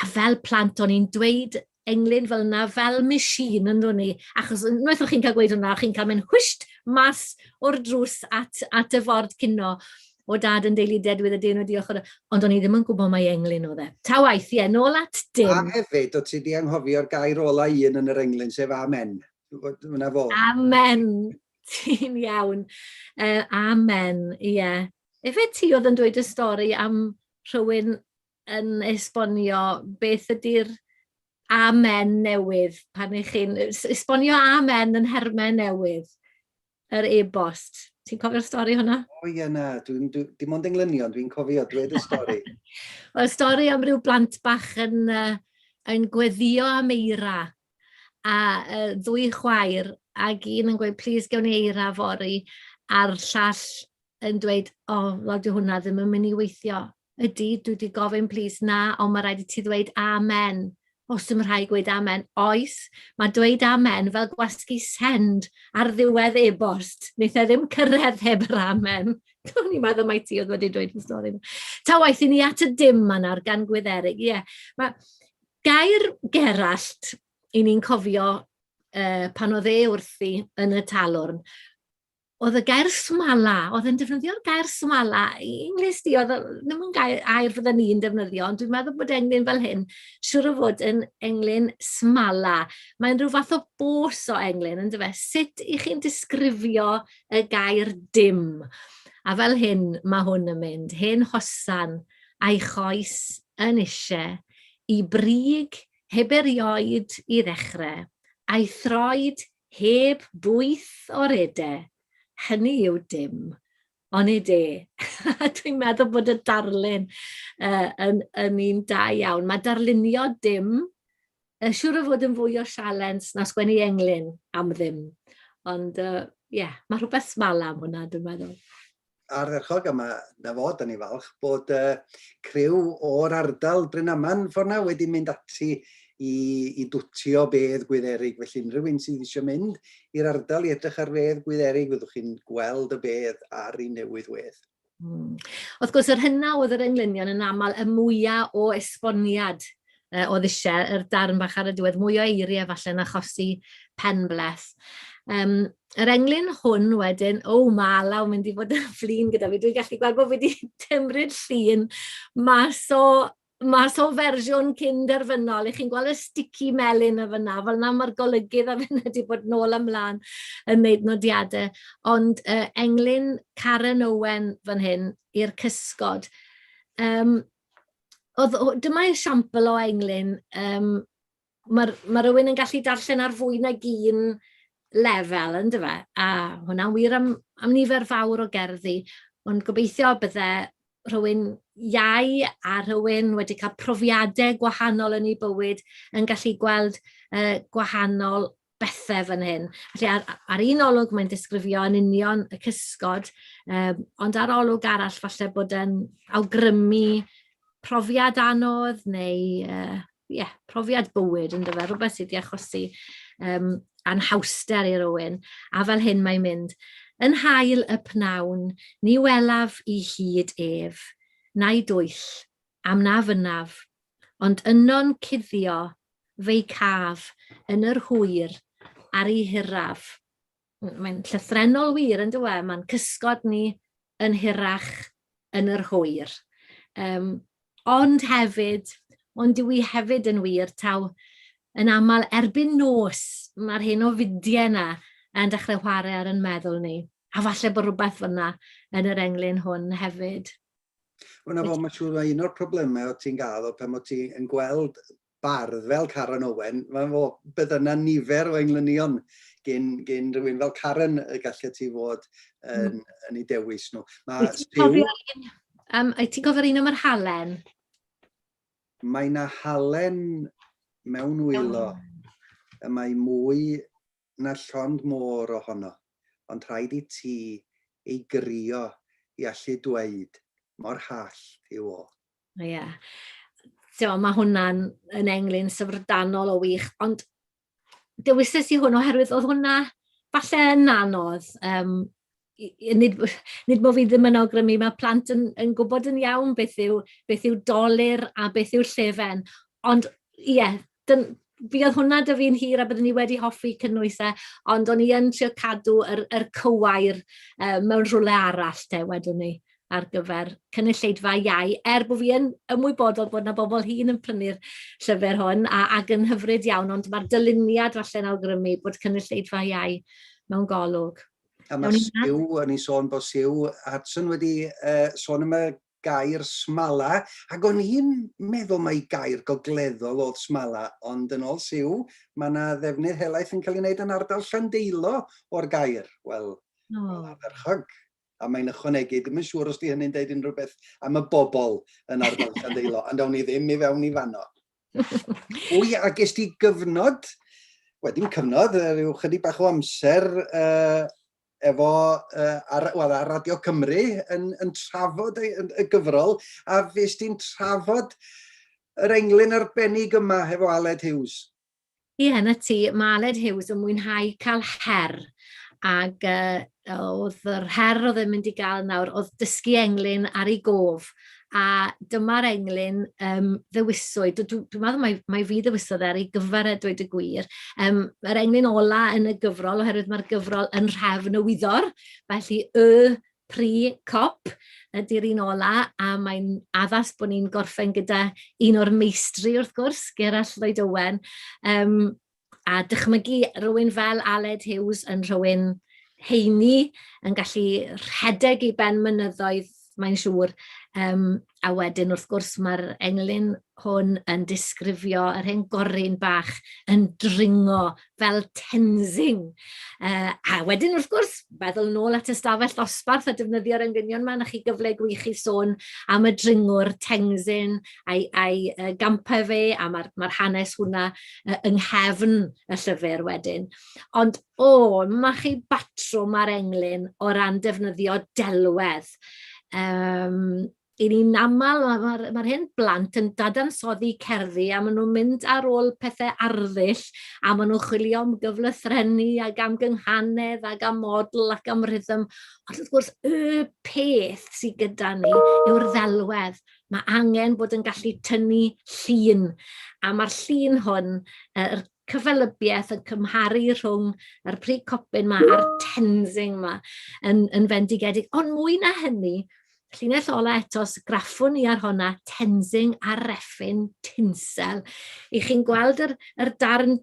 a fel plant o'n i'n dweud englyn fel yna, fel machine yn dod ni, achos unwaith o'ch chi'n cael gweud hwnna, o'ch chi'n cael mynd hwysht mas o'r drws at y ford cino, o dad yn deulu dedwydd y dyn o diolch, ond o'n i ddim yn gwybod mai englyn oedd e. Ta waith, ie, nôl at dim. A hefyd, o ti di anghofio'r gair ola un yn yr englyn, sef amen. Fyna fo. Amen, ti'n iawn. Amen, ie. Efe ti oedd yn dweud y stori am rhywun yn esbonio beth ydy'r amen newydd, pan ych chi'n esbonio amen yn nhermau newydd, yr e-bost. Ti'n cofio'r stori hwnna? O ie na, dim ond englynion, dwi'n cofio dweud y stori. Wel, stori am ryw blant bach yn gweddio am eira, a ddwy chwaer, ac un yn gweud, please gewn ni eira fory, a'r llall yn dweud, o, oh, wel, dyw hwnna ddim yn mynd i weithio. Ydy, dwi wedi gofyn, please, na, ond mae rhaid i ti ddweud amen. Os dim rhaid gweud amen. Oes, mae dweud amen fel gwasgu send ar ddiwedd e-bost. Wneith e ddim cyrraedd heb yr amen. O'n i'n meddwl mai ti oedd wedi dweud y stori. Ta waeth, i ni at y dim yma nawr gan Gwydderig. Ie, yeah. Mae gair Gerallt, i ni'n cofio pan oedd e wrthi yn y talwrn, oedd y gair smala, oedd e'n defnyddio'r gair smala, i Inglis di, oedd e ddim yn gair, air fydden ni'n defnyddio, ond dwi'n meddwl bod englyn fel hyn, siwr o fod yn englyn smala. Mae'n rhyw fath o bos o englyn, yn dyfe? Sut i chi'n disgrifio y gair dim? A fel hyn mae hwn yn mynd, hen hosan a'i choes yn eisiau, i brig heb erioed i ddechrau, a'i throed Heb bwyth o'r ede, hynny yw dim, onid e? Dwi'n meddwl bod y darlun uh, yn, yn un da iawn. Mae darlunio dim uh, siŵr o fod yn fwy o sialens na sgwennu englyn am ddim. Ond ie, uh, yeah, mae rhywbeth smala am hwnna, dwi'n meddwl. Ardderchog, a mae na fod, da ni falch, bod uh, criw o'r ardal Brynaman ffordd na wedi mynd ati i, i dwtio bedd Gwydderig. Felly unrhyw un sydd eisiau mynd i'r ardal i edrych ar fedd Gwydderig, fyddwch chi'n gweld y bedd ar ei newydd wedd. Wrth gwrs, yr hynna oedd yr englynion yn aml y mwyaf o esboniad uh, oedd eisiau, yr darn bach ar y diwedd, mwy o eiriau falle yn achosi penbleth. Um, yr englyn hwn wedyn, o, oh, mae Alaw mynd i fod yn flin gyda fi. Dwi'n gallu gweld bod fi wedi cymryd llun mas o mas o fersiwn cyn derfynol. I chi'n gweld y sticky melyn y fyna, fel na mae'r golygydd a fyna wedi bod nôl ymlaen yn wneud nodiadau. Ond uh, englyn Karen Owen fan hyn i'r cysgod. Um, oedd, dyma esiampl o englyn, um, mae, mae rhywun yn gallu darllen ar fwy nag un lefel, yn dyfe? A hwnna'n wir am, am nifer fawr o gerddi, ond gobeithio bydde rhywun iau a rhywun wedi cael profiadau gwahanol yn ei bywyd yn gallu gweld uh, gwahanol bethau fan hyn. Felly ar, ar un olwg mae'n disgrifio yn union y cysgod, um, ond ar olwg arall falle bod e'n awgrymu profiad anodd neu uh, yeah, profiad bywyd yn dyfe, rhywbeth sydd wedi achosi um, anhawster i rywun, a fel hyn mae'n mynd. Yn hael y pnawn, ni welaf i hyd ef, na'i dwyll, am na fynnaf, ond yno'n cuddio fe'i caf yn yr hwyr ar ei hiraf. Mae'n llythrennol wir, yn dyw e? Mae'n cysgod ni yn hirach yn yr hwyr. Um, ond hefyd, ond dyw i hefyd yn wir, taw yn aml erbyn nos mae'r hen ofidiau yna yn dechrau chwarae ar yn meddwl ni. A falle bod rhywbeth fyna yn yr englyn hwn hefyd. Wel, na fo, mae'n siŵr mae un o'r problemau o ti'n gael o pan o ti yn gweld bardd fel Karen Owen, mae'n fo, bydd yna nifer o englynion gen, gen rhywun fel Karen y gallu ti fod yn, mm. yn ei dewis nhw. Mae Wyt ti'n cofio un, um, ti'n cofio'r un am yr halen? Mae na halen mewn wylo, y mae mwy na llond môr ohono, ond rhaid i ti ei grio i allu dweud mor hallt yw o. Ie. Yeah. Mae hwnna'n yn englyn syfrdanol o wych, ond dewisais i hwn oherwydd oedd hwnna falle yn anodd. Um, nid, nid bod fi ddim yn awgrymu, mae plant yn, yn gwybod yn iawn beth yw, beth yw dolur a beth yw llefen. Ond ie, yeah, dyn, fi oedd hwnna dy fi'n hir a byddwn i wedi hoffi cynnwys e, ond o'n i yn trio cadw yr, yr cywair uh, mewn rhywle arall te, wedwn ni, ar gyfer cynulleidfa iau, er bod fi yn ymwybodol bod yna bobl hŷn yn prynu'r llyfr hwn, a, ac yn hyfryd iawn, ond mae'r dyluniad falle'n awgrymu bod cynulleidfa iau mewn golwg. A mae Siw, o'n i'n sôn bod Siw Hudson wedi uh, sôn am y gair smala, ac o'n i'n meddwl mai gair gogleddol oedd smala, ond yn ôl Siw, mae yna ddefnydd helaeth yn cael ei wneud yn ardal Llandeilo o'r gair. Wel, oh. ardderchog. A mae'n ychwanegu, ddim yn siŵr os di hynny'n deud unrhyw beth am y bobl yn ardal Llandeilo, ond awn ni ddim i fewn i fanno. Wy, a ges ti gyfnod, wel dim cyfnod, rhyw chydig bach o amser uh, efo, uh, ar, well, ar Radio Cymru yn, yn trafod y, y gyfrol, a fes ti'n trafod yr englyn arbennig yma hefo Aled Hughes. Ie, yeah, na ti, mae Aled Hughes yn mwynhau cael her ac oedd yr her oedd e'n mynd i gael nawr oedd dysgu englyn ar ei gof a dyma'r englyn ddewiswyd, dwi'n dwi meddwl mai fi ddewisodd e ar ei gyfer e, dweud y gwir. Yr englyn ola yn y gyfrol, oherwydd mae'r gyfrol yn rhefn y wyddor, felly y pri cop ydy'r un ola, a mae'n addas bod ni'n gorffen gyda un o'r meistri wrth gwrs, Gerallt Lloyd Owen. A dychmygu rhywun fel Aled Hughes yn rhywun heini, yn gallu rhedeg i ben mynyddoedd, mae'n siŵr. A wedyn, wrth gwrs, mae'r englyn hwn yn disgrifio yr hen goryn bach yn dringo fel Tenzing. A wedyn, wrth gwrs, meddwl nôl at ystafell ddosbarth a defnyddio'r englynion yma, na chi gyfle gwych i sôn am y dringwr Tenzin a'i, a'i gampau fe, a mae'r mae hanes hwnna yng nghefn y llyfr wedyn. Ond, o, mae chi batrwm ar englyn o ran defnyddio delwedd. I ni'n aml, mae'r ma, ma hen blant yn dadansoddi cerddi a maen nhw'n mynd ar ôl pethau arddull a maen nhw'n chwilio am gyflythrennu ac am gynghanedd ac am model ac am rhythm. Ond wrth gwrs, y peth sydd gyda ni yw'r ddelwedd. Mae angen bod yn gallu tynnu llun. A mae'r llun hwn, yr cyffelybiaeth yn cymharu rhwng yr pry copyn ma a'r Tenzing ma yn, yn fendigedig. Ond mwy na hynny, llinell ola eto, graffwn ni ar honna, Tenzing a reffyn tinsel. I chi'n gweld yr, yr darn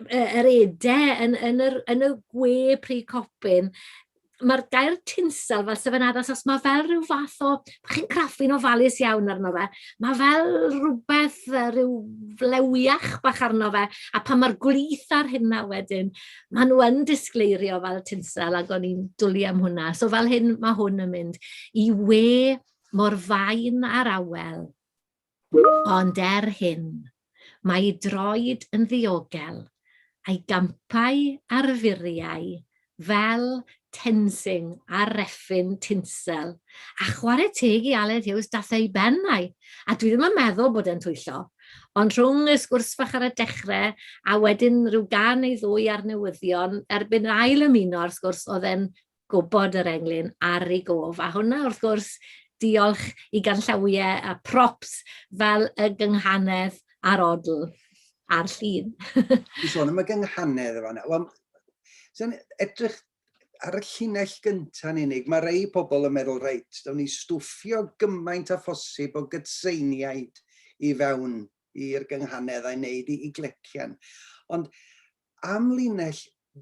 yr ede yn, yn, yr, yn y gwe pry copyn, mae'r gair tinsel fel sef yn addas os mae fel rhyw fath o, chi'n craffu'n ofalus iawn arno fe, mae fel rhywbeth, rhyw flewiach bach arno fe, a pan mae'r gwlith ar hynna wedyn, maen nhw yn disgleirio fel tinsel ac o'n i'n dwlu am hwnna. So fel hyn mae hwn yn mynd i we mor fain ar awel, ond er hyn, mae ei droed yn ddiogel, a'i gampau ar furiau fel Tenzing ar reffyn tinsel. A chwarae teg i Aled Hughes, dath e i ben ai. A dwi ddim yn meddwl bod e'n twyllo. Ond rhwng y sgwrs fach ar y dechrau a wedyn rhyw gan neu ddwy ar newyddion, erbyn ail ymuno ar sgwrs, oedd e'n gwybod yr englyn ar ei gof. A hwnna, wrth gwrs, diolch i ganllawiau a props fel y gynghanedd a'r odl a'r llun. Ti'n sôn am y gynghanedd efo yna. Wel, sy'n edrych ar y llinell gyntaf yn unig, mae rei pobl yn meddwl, reit, dawn ni stwffio gymaint â phosib o gydseiniaid i fewn i'r gynghanedd a'i wneud i, i glecian. Ond am linell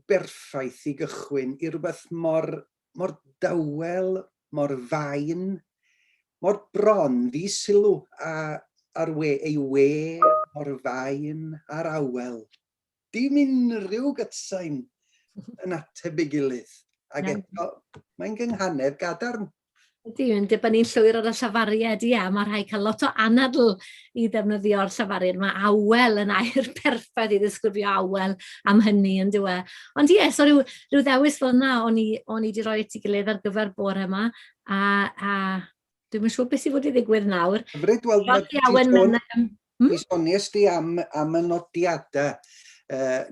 berffaith i gychwyn i rywbeth mor, mor dawel, mor fain, mor bron ddi-sylw a, ar we, ei we mor fain a'r awel. Dim unrhyw gytsain yn ateb ei gilydd. Ac eto, mae'n gynghanedd gadarn. Ydy, yn dibynnu'n llwyr ar y llafariad, ie, mae rhaid cael lot o anadl i ddefnyddio'r llafariad. Mae awel yn air perffaith i ddisgrifio awel am hynny, yn dyw e. Ond ie, so rhyw, rhyw ddewis fel yna o'n i, o'n i wedi rhoi at ei gilydd ar gyfer bore yma, a dwi'm yn siŵr beth sydd fod i ddigwydd nawr. Hyfryd, wel, mae Awen Mi sonies di am, am y nodiadau.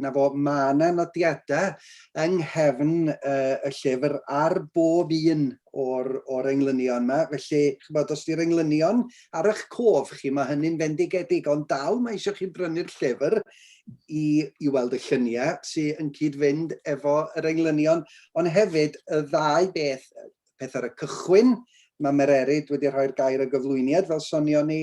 Na fo, mae yna nodiadau yng nghefn y llyfr ar bob un o'r, or englynion yma. Felly, chybod, os di'r englynion ar eich cof chi, mae hynny'n fendigedig, ond dal mae eisiau chi brynu'r llyfr i, i weld y lluniau sy'n yn cyd-fynd efo yr englynion, ond hefyd y ddau beth, peth ar y cychwyn, mae Mererid wedi rhoi'r gair o gyflwyniad, fel sonion ni,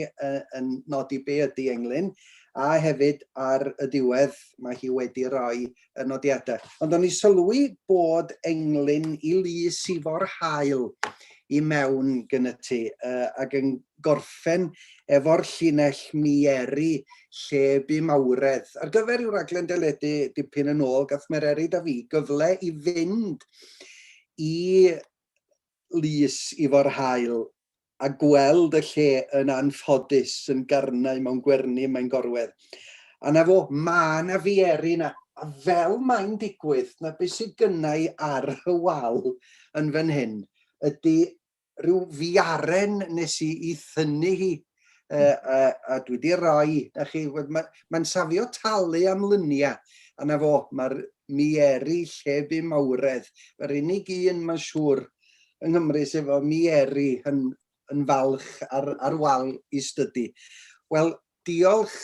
yn nodi be ydy englyn, a hefyd ar y diwedd mae hi wedi rhoi y nodiadau. Ond o'n i sylwi bod englyn i Lys Ifor Hael i mewn gyda ti, ac yn gorffen efo'r llinell mieri lle bu mawredd. Ar gyfer ryw raglen deledu dipyn yn ôl, gath Mererid a fi gyfle i fynd i Lys Ifor Hael a gweld y lle yn anffodus yn garnau mewn gwerni mae'n gorwedd. A na fo, ma' 'na fieri 'na, a fel mae'n digwydd, na beth sydd gynnau ar y wal yn fan hyn ydy rhyw fiaren nes i i thynnu hi A, a dwi wedi rhoi, na chi, mae'n ma safio talu am luniau. A na fo, mae'r mieri lle bu mawredd. Mae'r unig un, mae'n siŵr, yng Nghymru sydd efo mieri yn, yn falch ar, ar wal i stydi. Wel, diolch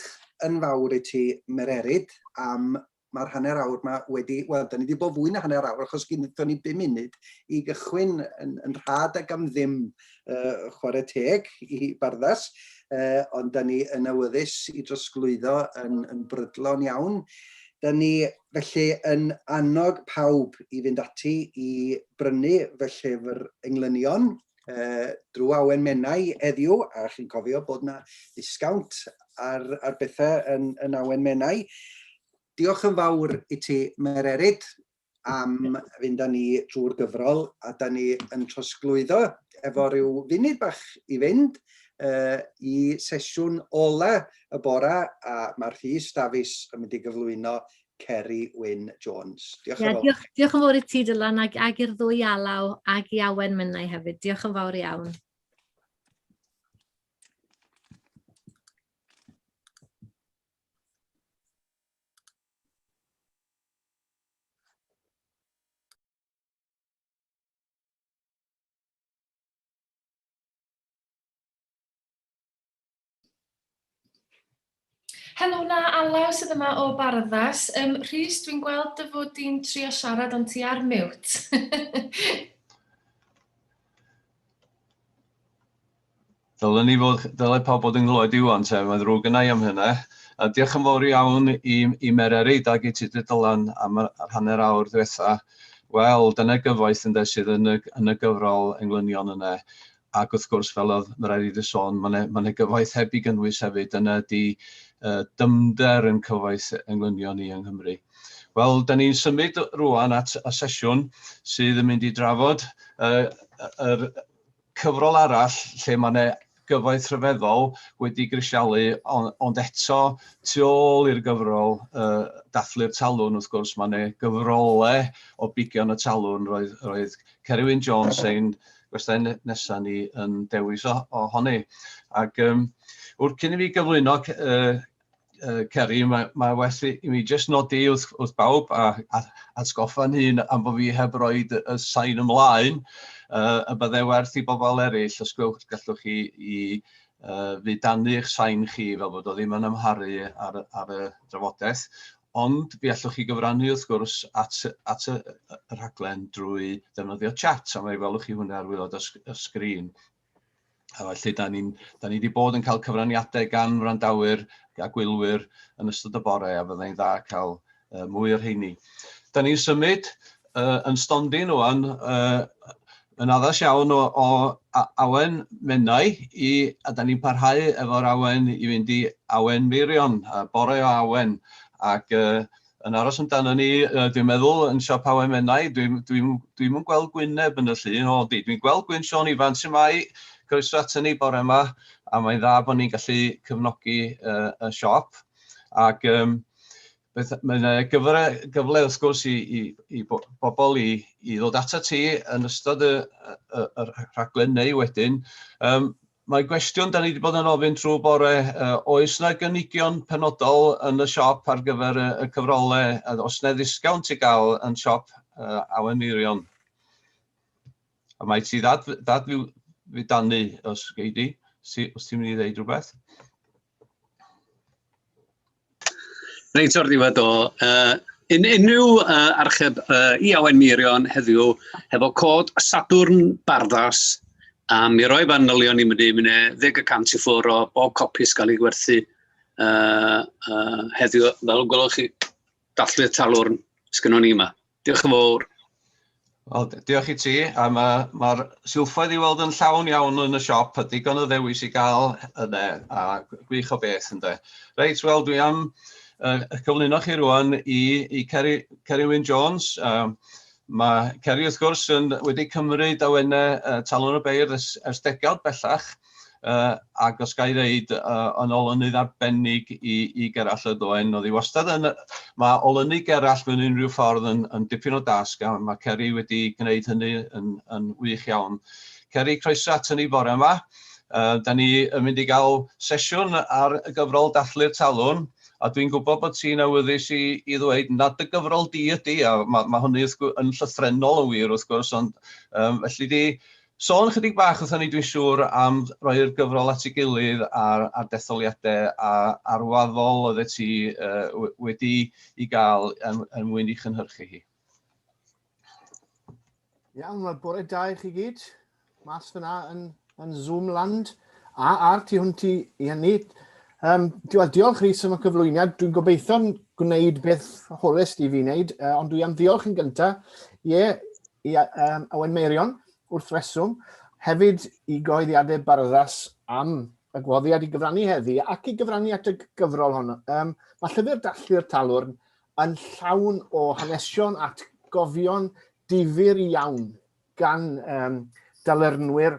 yn fawr i ti, Mererid, am mae'r hanner awr yma wedi, wel, da ni wedi bod fwy na hanner awr, achos gyda ni 5 munud i gychwyn yn, yn rhad ac am ddim uh, chwarae teg i Barddas, uh, ond da ni yn awyddus i drosglwyddo yn, yn brydlon iawn. Da ni felly yn annog pawb i fynd ati i brynu fy llyfr englynion uh, drwy Awen Menai heddiw, a chi'n cofio bod yna ddisgownt ar, ar bethau yn, yn Awen Menai. Diolch yn fawr i ti, Mererid, am fynd â ni drwy'r gyfrol, a da ni yn trosglwyddo efo rhyw funud bach i fynd uh, i sesiwn ola y bora, a mae Rhys Dafis yn mynd i gyflwyno Ceri Wyn Jones. Diolch yn fawr. Diolch, diolch yn fawr i ti Dylan ag, ag i'r ddwy alaw ag i Awen Menai hefyd. Diolch yn fawr iawn. Helo na, Alaw sydd yma o Barddas. Um, Rhys, dwi'n gweld dy fod di'n trio siarad ond ti ar mute. Dylen ni fod, dyle pawb bod yn nghlywed i ŵan te, mae'n ddrwg gynna i am hynna. A diolch yn fawr iawn i, i Mererid ac i Tudur Dylan am yr hanner awr ddiwetha. Wel, dyna gyfoeth ynde sydd yn y, yn y gyfrol englynion yna. Ac wrth gwrs, fel oedd Mererid wedi sôn, mae yna ma gyfoeth heb i gynnwys hefyd. Dyna ydy uh, dymder yn cyfoeth englynion ni yng Nghymru. Wel, da ni'n symud rwan at y sesiwn sydd yn mynd i drafod uh, yr cyfrol arall lle mae 'na gyfoeth rhyfeddol wedi grisialu, ond, ond eto tu ôl i'r gyfrol uh, Dathlu'r Talwrn, wrth gwrs, mae 'na gyfrolau o bigion y Talwrn roedd, roedd Ceri Wyn Jones ein gwestai nesaf ni yn dewis ohoni. Ac um, wrth cyn i fi gyflwyno uh, Ceri, mae, mae well i, i mi jyst nodi wrth, wrth bawb a, a atgoffa'n hun am bod fi heb roed y sain ymlaen, uh, y byddai werth i bobl eraill, os gwelwch, gallwch chi i uh, fudanu eich sain chi fel bod o ddim yn amharu ar, ar y drafodaeth. Ond fi allwch chi gyfrannu wrth gwrs at, at y, y rhaglen drwy ddefnyddio chat, a mae welwch chi hwnna ar wylod y, y sgrin. A felly, da ni'n da ni wedi bod yn cael cyfraniadau gan wrandawyr a gwylwyr yn ystod y bore, a fyddai'n dda cael uh, mwy o'r rheini. Da ni'n symud uh, yn stondin rwan, uh, yn addas iawn o, o Awen Menai, i, a da ni'n parhau efo'r awen i fynd i Awen Meirion, uh, bore o Awen, ac uh, yn aros amdano ni, uh, dwi'n meddwl, yn siop Awen Menai. Dwi'n dwi, dwi, dwi gweld Gwyneb yn y llun, o, di. Dwi'n gweld Gwyn Siôn Ifan, sy'n mai, croeso ato ni bore yma, a mae'n dda bod ni'n gallu cefnogi uh, y siop. Ac um, beth, mae'n gyfle, gyfle wrth gwrs i, i, i bobl i, i ddod ato ti yn ystod y, y, y rhaglen neu wedyn. Um, Mae gwestiwn da ni wedi bod yn ofyn trwy bore, uh, oes yna gynigion penodol yn y siop ar gyfer y, y cyfrolau, a oes yna ddisgownt i gael yn siop uh, Awen Meirion? A mae ti ddad, ddad fudanu os gei di, os ti'n mynd i ddeud rhywbeth. Reit o'r diwedd o. Uh, un, unrhyw uh, archeb uh, i Awen Meirion heddiw hefo cod Sadwrn Barddas a mi roi fanylion i mynd i mynd 10% i ffwrdd o bob copi sy'n cael ei gwerthu uh, uh, heddiw. Fel gwelwch chi, dathlu'r talwrn sgynnon ni yma. Diolch yn fawr. Wel, diolch i ti, a mae'r ma, silffoedd i weld yn llawn iawn yn y siop, a digon o ddewis i gael yna, a gwych o beth ynde. Reit, wel, dwi am uh, cyflwyno chi rwan i, i Ceri, Ceri Wyn Jones. Um, mae Ceri, wrth gwrs, yn, wedi cymryd awenau uh, Talwrn y Beirdd ers, ers degawd bellach, Uh, ac os ga i ddeud, uh, yn olynydd arbennig i, i Gerallt Lloyd Owen, oedd hi wastad yn... Mae olynu Gerallt mewn unrhyw ffordd yn, yn dipyn o dasg, a mae Ceri wedi gwneud hynny yn, yn wych iawn. Ceri, croeso ato ni bore yma. Da ni yn mynd i gael sesiwn ar y gyfrol Dathlu'r Talwrn, a dwi'n gwybod bod ti'n awyddus i, i ddweud nad y gyfrol di ydy, a mae, mae hynny yn llythrennol yn wir wrth gwrs, ond felly di sôn chydig bach wrthon ni dwi'n siŵr am roi'r gyfrol at ei gilydd a'r, a'r detholiadau a, a'r waddol oeddet ti wedi i gael er, er mwyn i chynhyrchu hi. Iawn, wel bore da i chi gyd. Mas fyna yn, yn Zoom land. A a'r tu hwnt i, i hynny. Um, diolch Rhys am y cyflwyniad. Dwi'n gobeithio'n gwneud beth holest i fi wneud, ond dwi am ddiolch yn gyntaf ie, i Awen Meirion wrth reswm, hefyd i Gyhoeddiadau Barddas am y gwahoddiad i gyfrannu heddi ac i gyfrannu at y gyfrol hon. Mae llyfr Dathlu'r Talwrn yn llawn o hanesion atgofion difyr iawn gan um, dalyrnwyr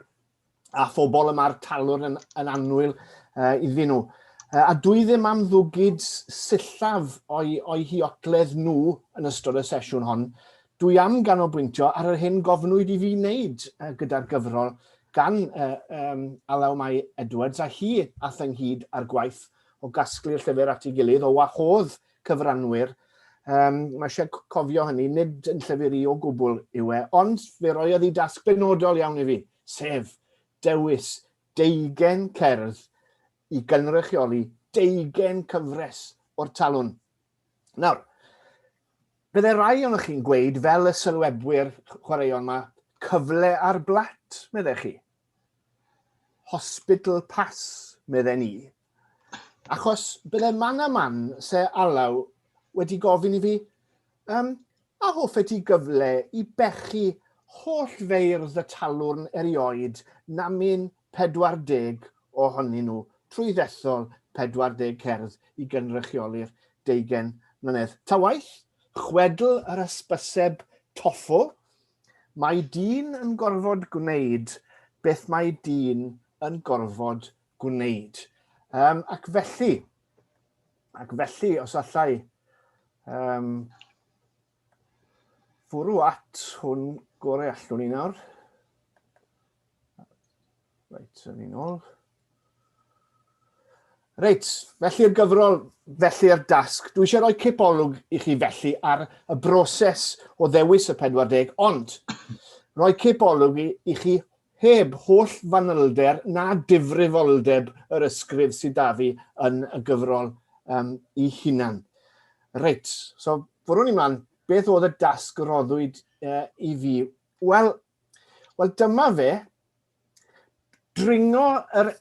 a phobl y mae'r talwrn yn, yn annwyl iddyn nhw. A dwi ddim am ddwgyd sillaf o'i, o'i hiotledd nhw yn ystod y sesiwn hon. Dwi am ganolbwyntio ar yr hyn gofnwyd i fi wneud gyda'r gyfrol gan um, Alaw Mai Edwards a hi ath ynghyd â'r gwaith o gasglu'r llyfr at ei gilydd, o wahodd cyfranwyr. Um, mae eisiau cofio hynny, nid yn llyfr i o gwbl yw e, ond fe roedd i dasg benodol iawn i fi, sef dewis deugen cerdd i gynrychioli deugen cyfres o'r talwn. Nawr, bydde rai ohonoch chi'n gweud, fel y sylwebwyr chwaraeon yma, cyfle ar blat, meddech chi. Hospital pass, medden ni. Achos bydde man a man se Alaw wedi gofyn i fi, um, a hoffet ti gyfle i bechu holl feirdd y talwrn erioed namyn 40 ohonyn nhw trwy ddethol 40 cerdd i gynrychioli'r deugain mlynedd. Ta waeth, chwedl yr hysbyseb toffo, mae dyn yn gorfod gwneud beth mae dyn yn gorfod gwneud. Um, ac felly, ac felly, os allai um, fwrw at hwn gorau allwn ni nawr. Reit, yn ni'n ôl. Reit, felly'r gyfrol, felly'r dasg. Dwi eisiau rhoi cipolwg i chi felly ar y broses o ddewis y 40, ond rhoi cipolwg i, i chi heb holl fanylder na difrifoldeb yr ysgrif sydd 'da fi yn y gyfrol um, i hunan. Reit, so fwrwn ni mlaen, beth oedd y dasg roddwyd i fi? Wel, wel dyma fe, dringo yr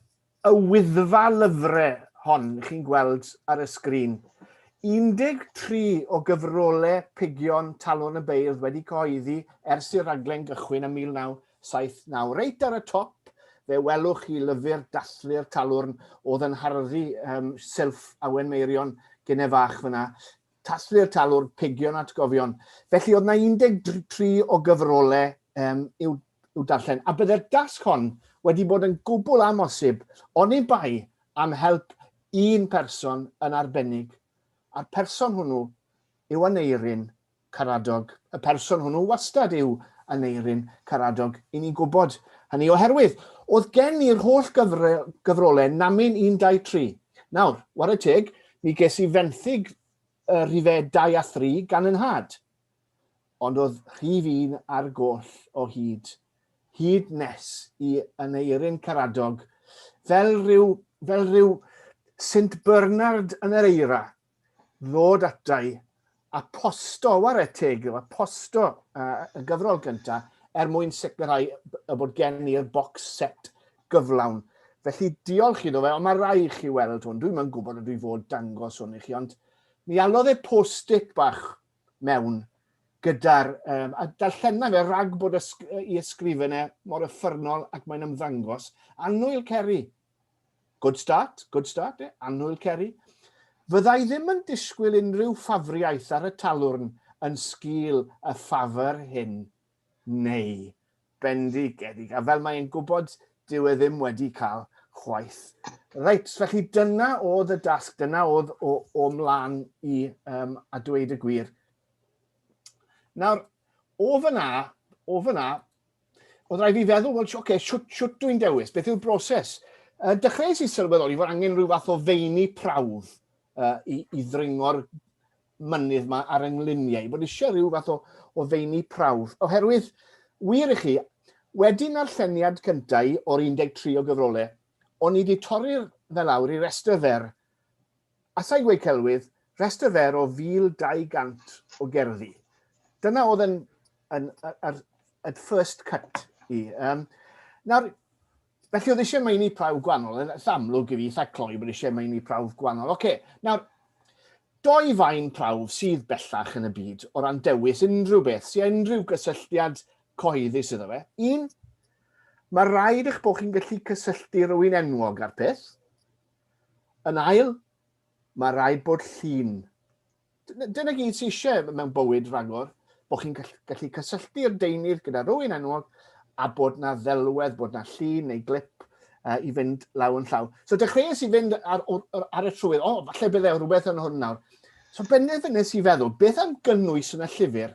y wyddfa lyfrau hon chi'n gweld ar y sgrin. 13 o gyfrolau pigion Talwrn y Beirdd wedi cyhoeddi ers i'r rhaglen gychwyn ym 1979. Reit ar y top, fe welwch chi lyfr dathlu'r Talwrn oedd yn harddu um, silff Awen Meirion Gine Fach fyna. Tasglu'r Talwrn, pigion atgofion. Felly oedd na 13 o gyfrolau um, i'w, i'w darllen. A bydde'r dasg hon wedi bod yn gwbl amhosib, oni bai am help un person yn arbennig. A'r person hwnnw yw Aneirin Karadog. Y person hwnnw wastad yw Aneirin Karadog. I ni'n gwybod hynny oherwydd oedd gen i'r holl gyfre, gyfrolau namyn 1, 2, 3. Nawr, ware teg, mi ges i fenthyg y rhifau 2 a 3 gan yn nhad. Ond oedd rhif un ar goll o hyd, hyd nes i Aneirin Karadog, fel rhyw, fel rhyw Sint Bernard yn yr eira, ddod atai a posto, ware teg iddo, posto y gyfrol gynta er mwyn sicrhau y bod gen i'r box set gyflawn. Felly diolch iddo fe, ond mae rai i chi weld hwn. Dwi'm yn gwybod ydw i fod dangos hwn i chi, ond mi alodd e post-it bach mewn gyda'r... Um, a darllena fe rhag bod ysg i ysgrifen e mor yffyrnol ac mae'n ymddangos. Annwyl Ceri. Good start, good start, eh? Annwyl Ceri. Fyddai ddim yn disgwyl unrhyw ffafriaeth ar y talwrn yn sgil y ffafr hyn, neu bendigedig. A fel mae'n gwybod, dyw e ddim wedi cael chwaith. Reit, felly dyna oedd y dasg, dyna oedd o, o mlaen i, um, a dweud y gwir. Nawr, o fyna, o fyna, oedd rhaid fi feddwl, wel, oce, okay, siwt, siwt dwi'n dewis, beth yw'r broses? Dechreuais i sylweddoli fod angen rhyw fath o feini prawf i, i ddringo'r mynydd yma ar yngluniau, bod eisiau rhyw fath o, o feini prawf. Oherwydd, wir i chi, wedi narlleniad cyntaf o'r 13 o gyfrolau, o'n i wedi torri'r fel awr i restr fer, a sa'i gweud celwydd, restr fer o 1,200 o gerddi. Dyna oedd yn, yn, yn, yn first cut i. Um, nawr, felly oedd eisiau meini prawf gwahanol, yn eitha amlwg i fi, eitha cloi bod eisiau meini prawf gwahanol. Oce, okay, nawr, doi fain prawf sydd bellach yn y byd o ran dewis unrhyw beth sydd unrhyw gysylltiad cyhoeddus iddo fe. Un, mae rhaid eich bod chi'n gallu cysylltu rhywun enwog â'r peth. Yn ail, mae rhaid bod llun. Dyna gyd sydd eisiau mewn bywyd rhagor, bod chi'n gallu cysylltu'r deunydd gyda rhywun enwog a bod na ddelwedd, bod na llun neu glip uh, i fynd law yn llaw. So dechreuais i fynd ar, ar, ar y trywydd, o, oh, falle bydde rhywbeth yn hwn nawr. So benderfynais i feddwl, beth am gynnwys yn y llyfr?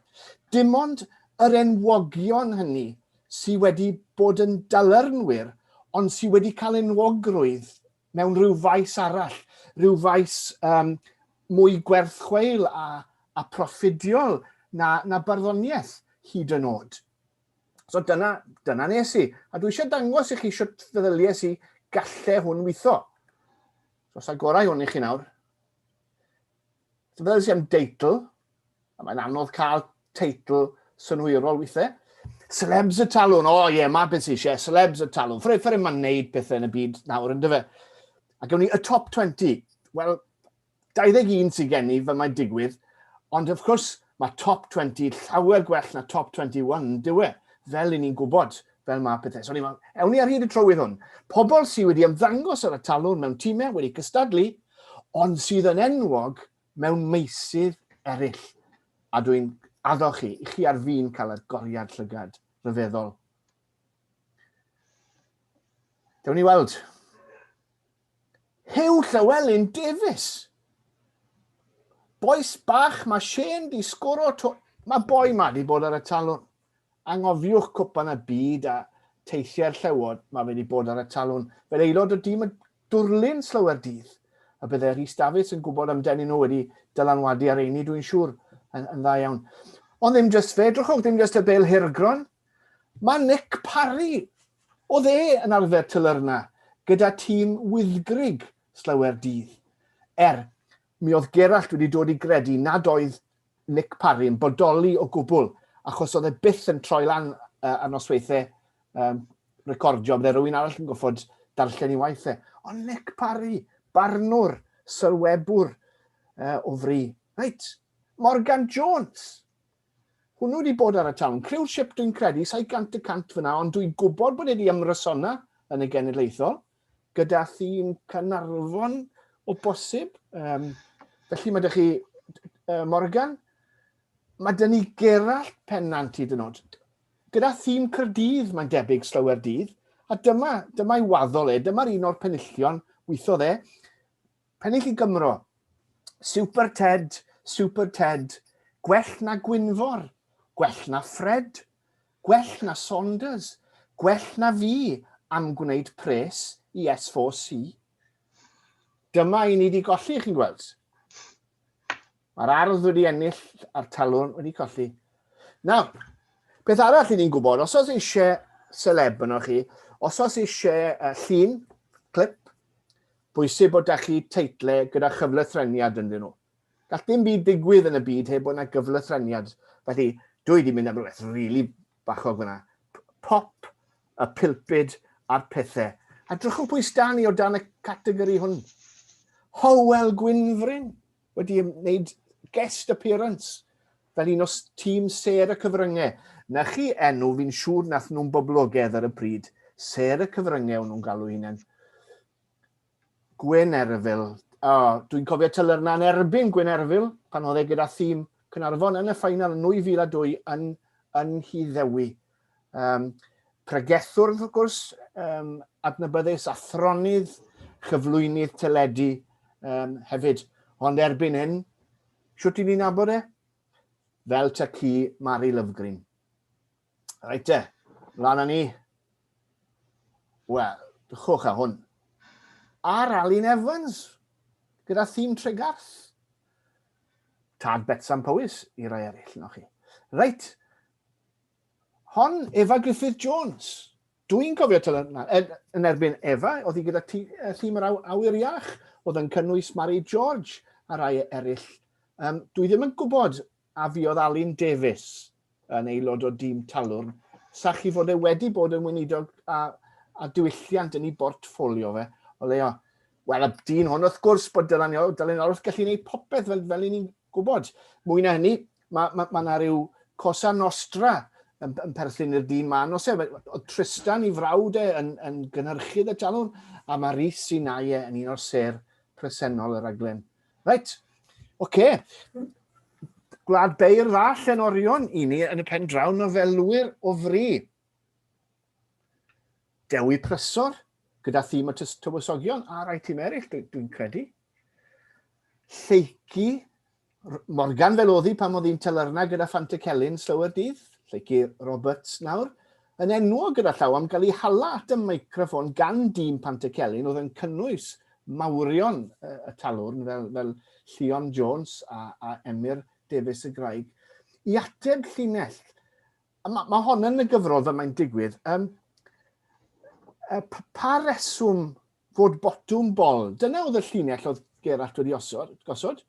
Dim ond yr enwogion hynny sydd wedi bod yn dalyrnwyr, ond sydd wedi cael enwogrwydd mewn rhyw faes arall, rhyw faes um, mwy gwerth chweil a, a proffidiol na, na barddoniaeth hyd yn oed. So dyna, dyna nes i. A dwi eisiau dangos i chi sut feddyliais i galle hwn weithio. So os agorau hwn i chi nawr. So feddyliais i am deitl, a mae'n anodd cael teitl synhwyrol weithiau. Celebs y talwn, o oh, ie, yeah, mae beth sy'n eisiau, celebs y talwn. Ffre, ffre mae'n neud pethau yn y byd nawr, ynddo fe? A gawn ni y top 20. Wel, 21 sydd gen i fel mae'n digwydd, ond of course mae top 20 llawer gwell na top 21, dyw e? Fel i ni'n gwybod, fel mae pethau. So, ni, ewn ni ar hyd y trywydd hwn. Pobl sydd wedi ymddangos ar y talwn mewn tîmau wedi cystadlu, ond sydd yn enwog mewn meysydd eraill. A dwi'n addo chi, i chi ar fin cael agoriad llygad rhyfeddol. Dewn ni weld. Huw Llywelyn Davies! Bois bach, mae Shane di sgoro to... Mae boi ma di bod ar y talwn. Angofiwch cwpan y byd a teithiau'r llewod, mae fe di bod ar y talwn fel aelod o dîm y dwrlyn slawer dydd. A bydde Rhys Davies yn gwybod amdanyn nhw wedi dylanwadu ar Eini, dwi'n siŵr, yn, yn dda iawn. Ond ddim jyst fe, drychwch, ddim jyst y Bale Hirgron. Mae Nick Parry, oedd e yn arfer tylyrna gyda tîm Wyddgrug slawer dydd. Er, mi oedd Gerallt wedi dod i gredu nad oedd Nick Parry yn bodoli o gwbl, achos oedd e byth yn troi lan uh, ar nosweithiau um, recordio, bydde rhywun arall yn goffod darllen i waith e. Ond Nick Parry, barnwr, sylwebwr uh, o fri. Reit, Morgan Jones. Hwnnw wedi bod ar y talwn. Criw'r ship dwi'n credu, 700 y cant fyna, ond dwi'n gwybod bod e wedi ymrysona yn y genedlaethol gyda thîm Caernarfon o bosib. Um, felly mae ydych chi, uh, Morgan, mae dyn ni Gerallt Pennant hyd yn oed. Gyda thîm Cyrdydd, mae'n debyg, slawer dydd. A dyma, dyma'i waddol e, dyma'r un o'r penillion weithodd e. Pennill i Gymro. Super Ted, Super Ted, gwell na Gwynfor, gwell na Fred, gwell na Saunders, gwell na fi am gwneud pres i S4C. Dyma i ni wedi golli, chi'n gweld. Mae'r ardd wedi ennill a'r talwrn wedi colli. Nawr, beth arall i ni'n gwybod, os oes eisiau celeb yno chi, os oes eisiau uh, llun, clip, bwysig bod da chi teitle gyda chyflythreniad ynddyn nhw. Gall dim byd digwydd yn y byd heb bod yna gyflythreniad. Felly, dwi wedi mynd am rhywbeth rili really bachog fyna. Pop, y pilpud a'r pethau. A drychwch pwy sdan ni o dan y categori hwn. Howell Gwynfryn wedi wneud guest appearance fel un o tîm sêr y cyfryngau. Na chi enw fi'n siŵr nath nhw'n boblogaidd ar y pryd. Sêr y cyfryngau o'n nhw'n galw hunain. Gwyn Erfyl. Oh, dwi'n cofio Tylyrna'n erbyn Gwyn Erfyl pan oedd e gyda thîm Cynarfon yn y ffainal yn 2002 yn, yn Nhŷ Um, pregethwr, wrth gwrs, um, adnabyddus, athronydd, chyflwynydd teledu um, hefyd. Ond erbyn hyn, siwt i ni'n nabod e? Fel ta ci Mari Lovegreen. Reit te. Mlaen â ni. Wel, drychwch ar hwn. Ar Alun Evans, gyda thîm Tregarth. Tad Betsan Powys i rai eraill, no chi. Reit, hon Efa Griffith Jones. Dwi'n cofio telynau, yn erbyn Efa, oedd hi gyda thîm yr awyr iach, oedd yn cynnwys Mary George a rai eraill. Um, dwi ddim yn gwybod a fuodd Alun Davies yn aelod o dîm Talwrn, sa chi fod e wedi bod yn weinidog a, a diwylliant yn ei bortffolio fe, o leia. Wel, y dyn hwn, wrth gwrs, bod Dylan, Dylan Iorwerth gallu gwneud popeth fel, fel i ni'n gwybod. Mwy na hynny, mae ma, ma, ma rhyw Cosa Nostra yn, yn perthyn i'r dyn ma. Nos e, oedd Tristan i frawd e yn, yn gynhyrchydd y talwrn, a mae Rhys i nai e yn un o'r sêr presennol y raglen. Reit, oce. Okay. Gwlad Beirdd a Llenorion i ni yn y pen draw nofelwyr o fri. Dewi Prysor, gyda thîm y Tywysogion a rai tîm eraill, dwi'n dwi credu. Lleucu, Morgan fel oedd hi pan oedd hi'n telyrna gyda Phantycelyn slawer dydd, Lleucu Roberts nawr, yn enwog gyda llaw am gael ei hala at y meicroffon gan dîm Pantycelyn oedd yn cynnwys mawrion y talwrn fel, fel Llion Jones a, a Emyr Davies y Graig, i ateb llinell. A mae, mae hon yn y gyfrol fel mae'n digwydd. Um, pa reswm fod botwm bol? Dyna oedd y llinell oedd Gerallt wedi osod. gosod.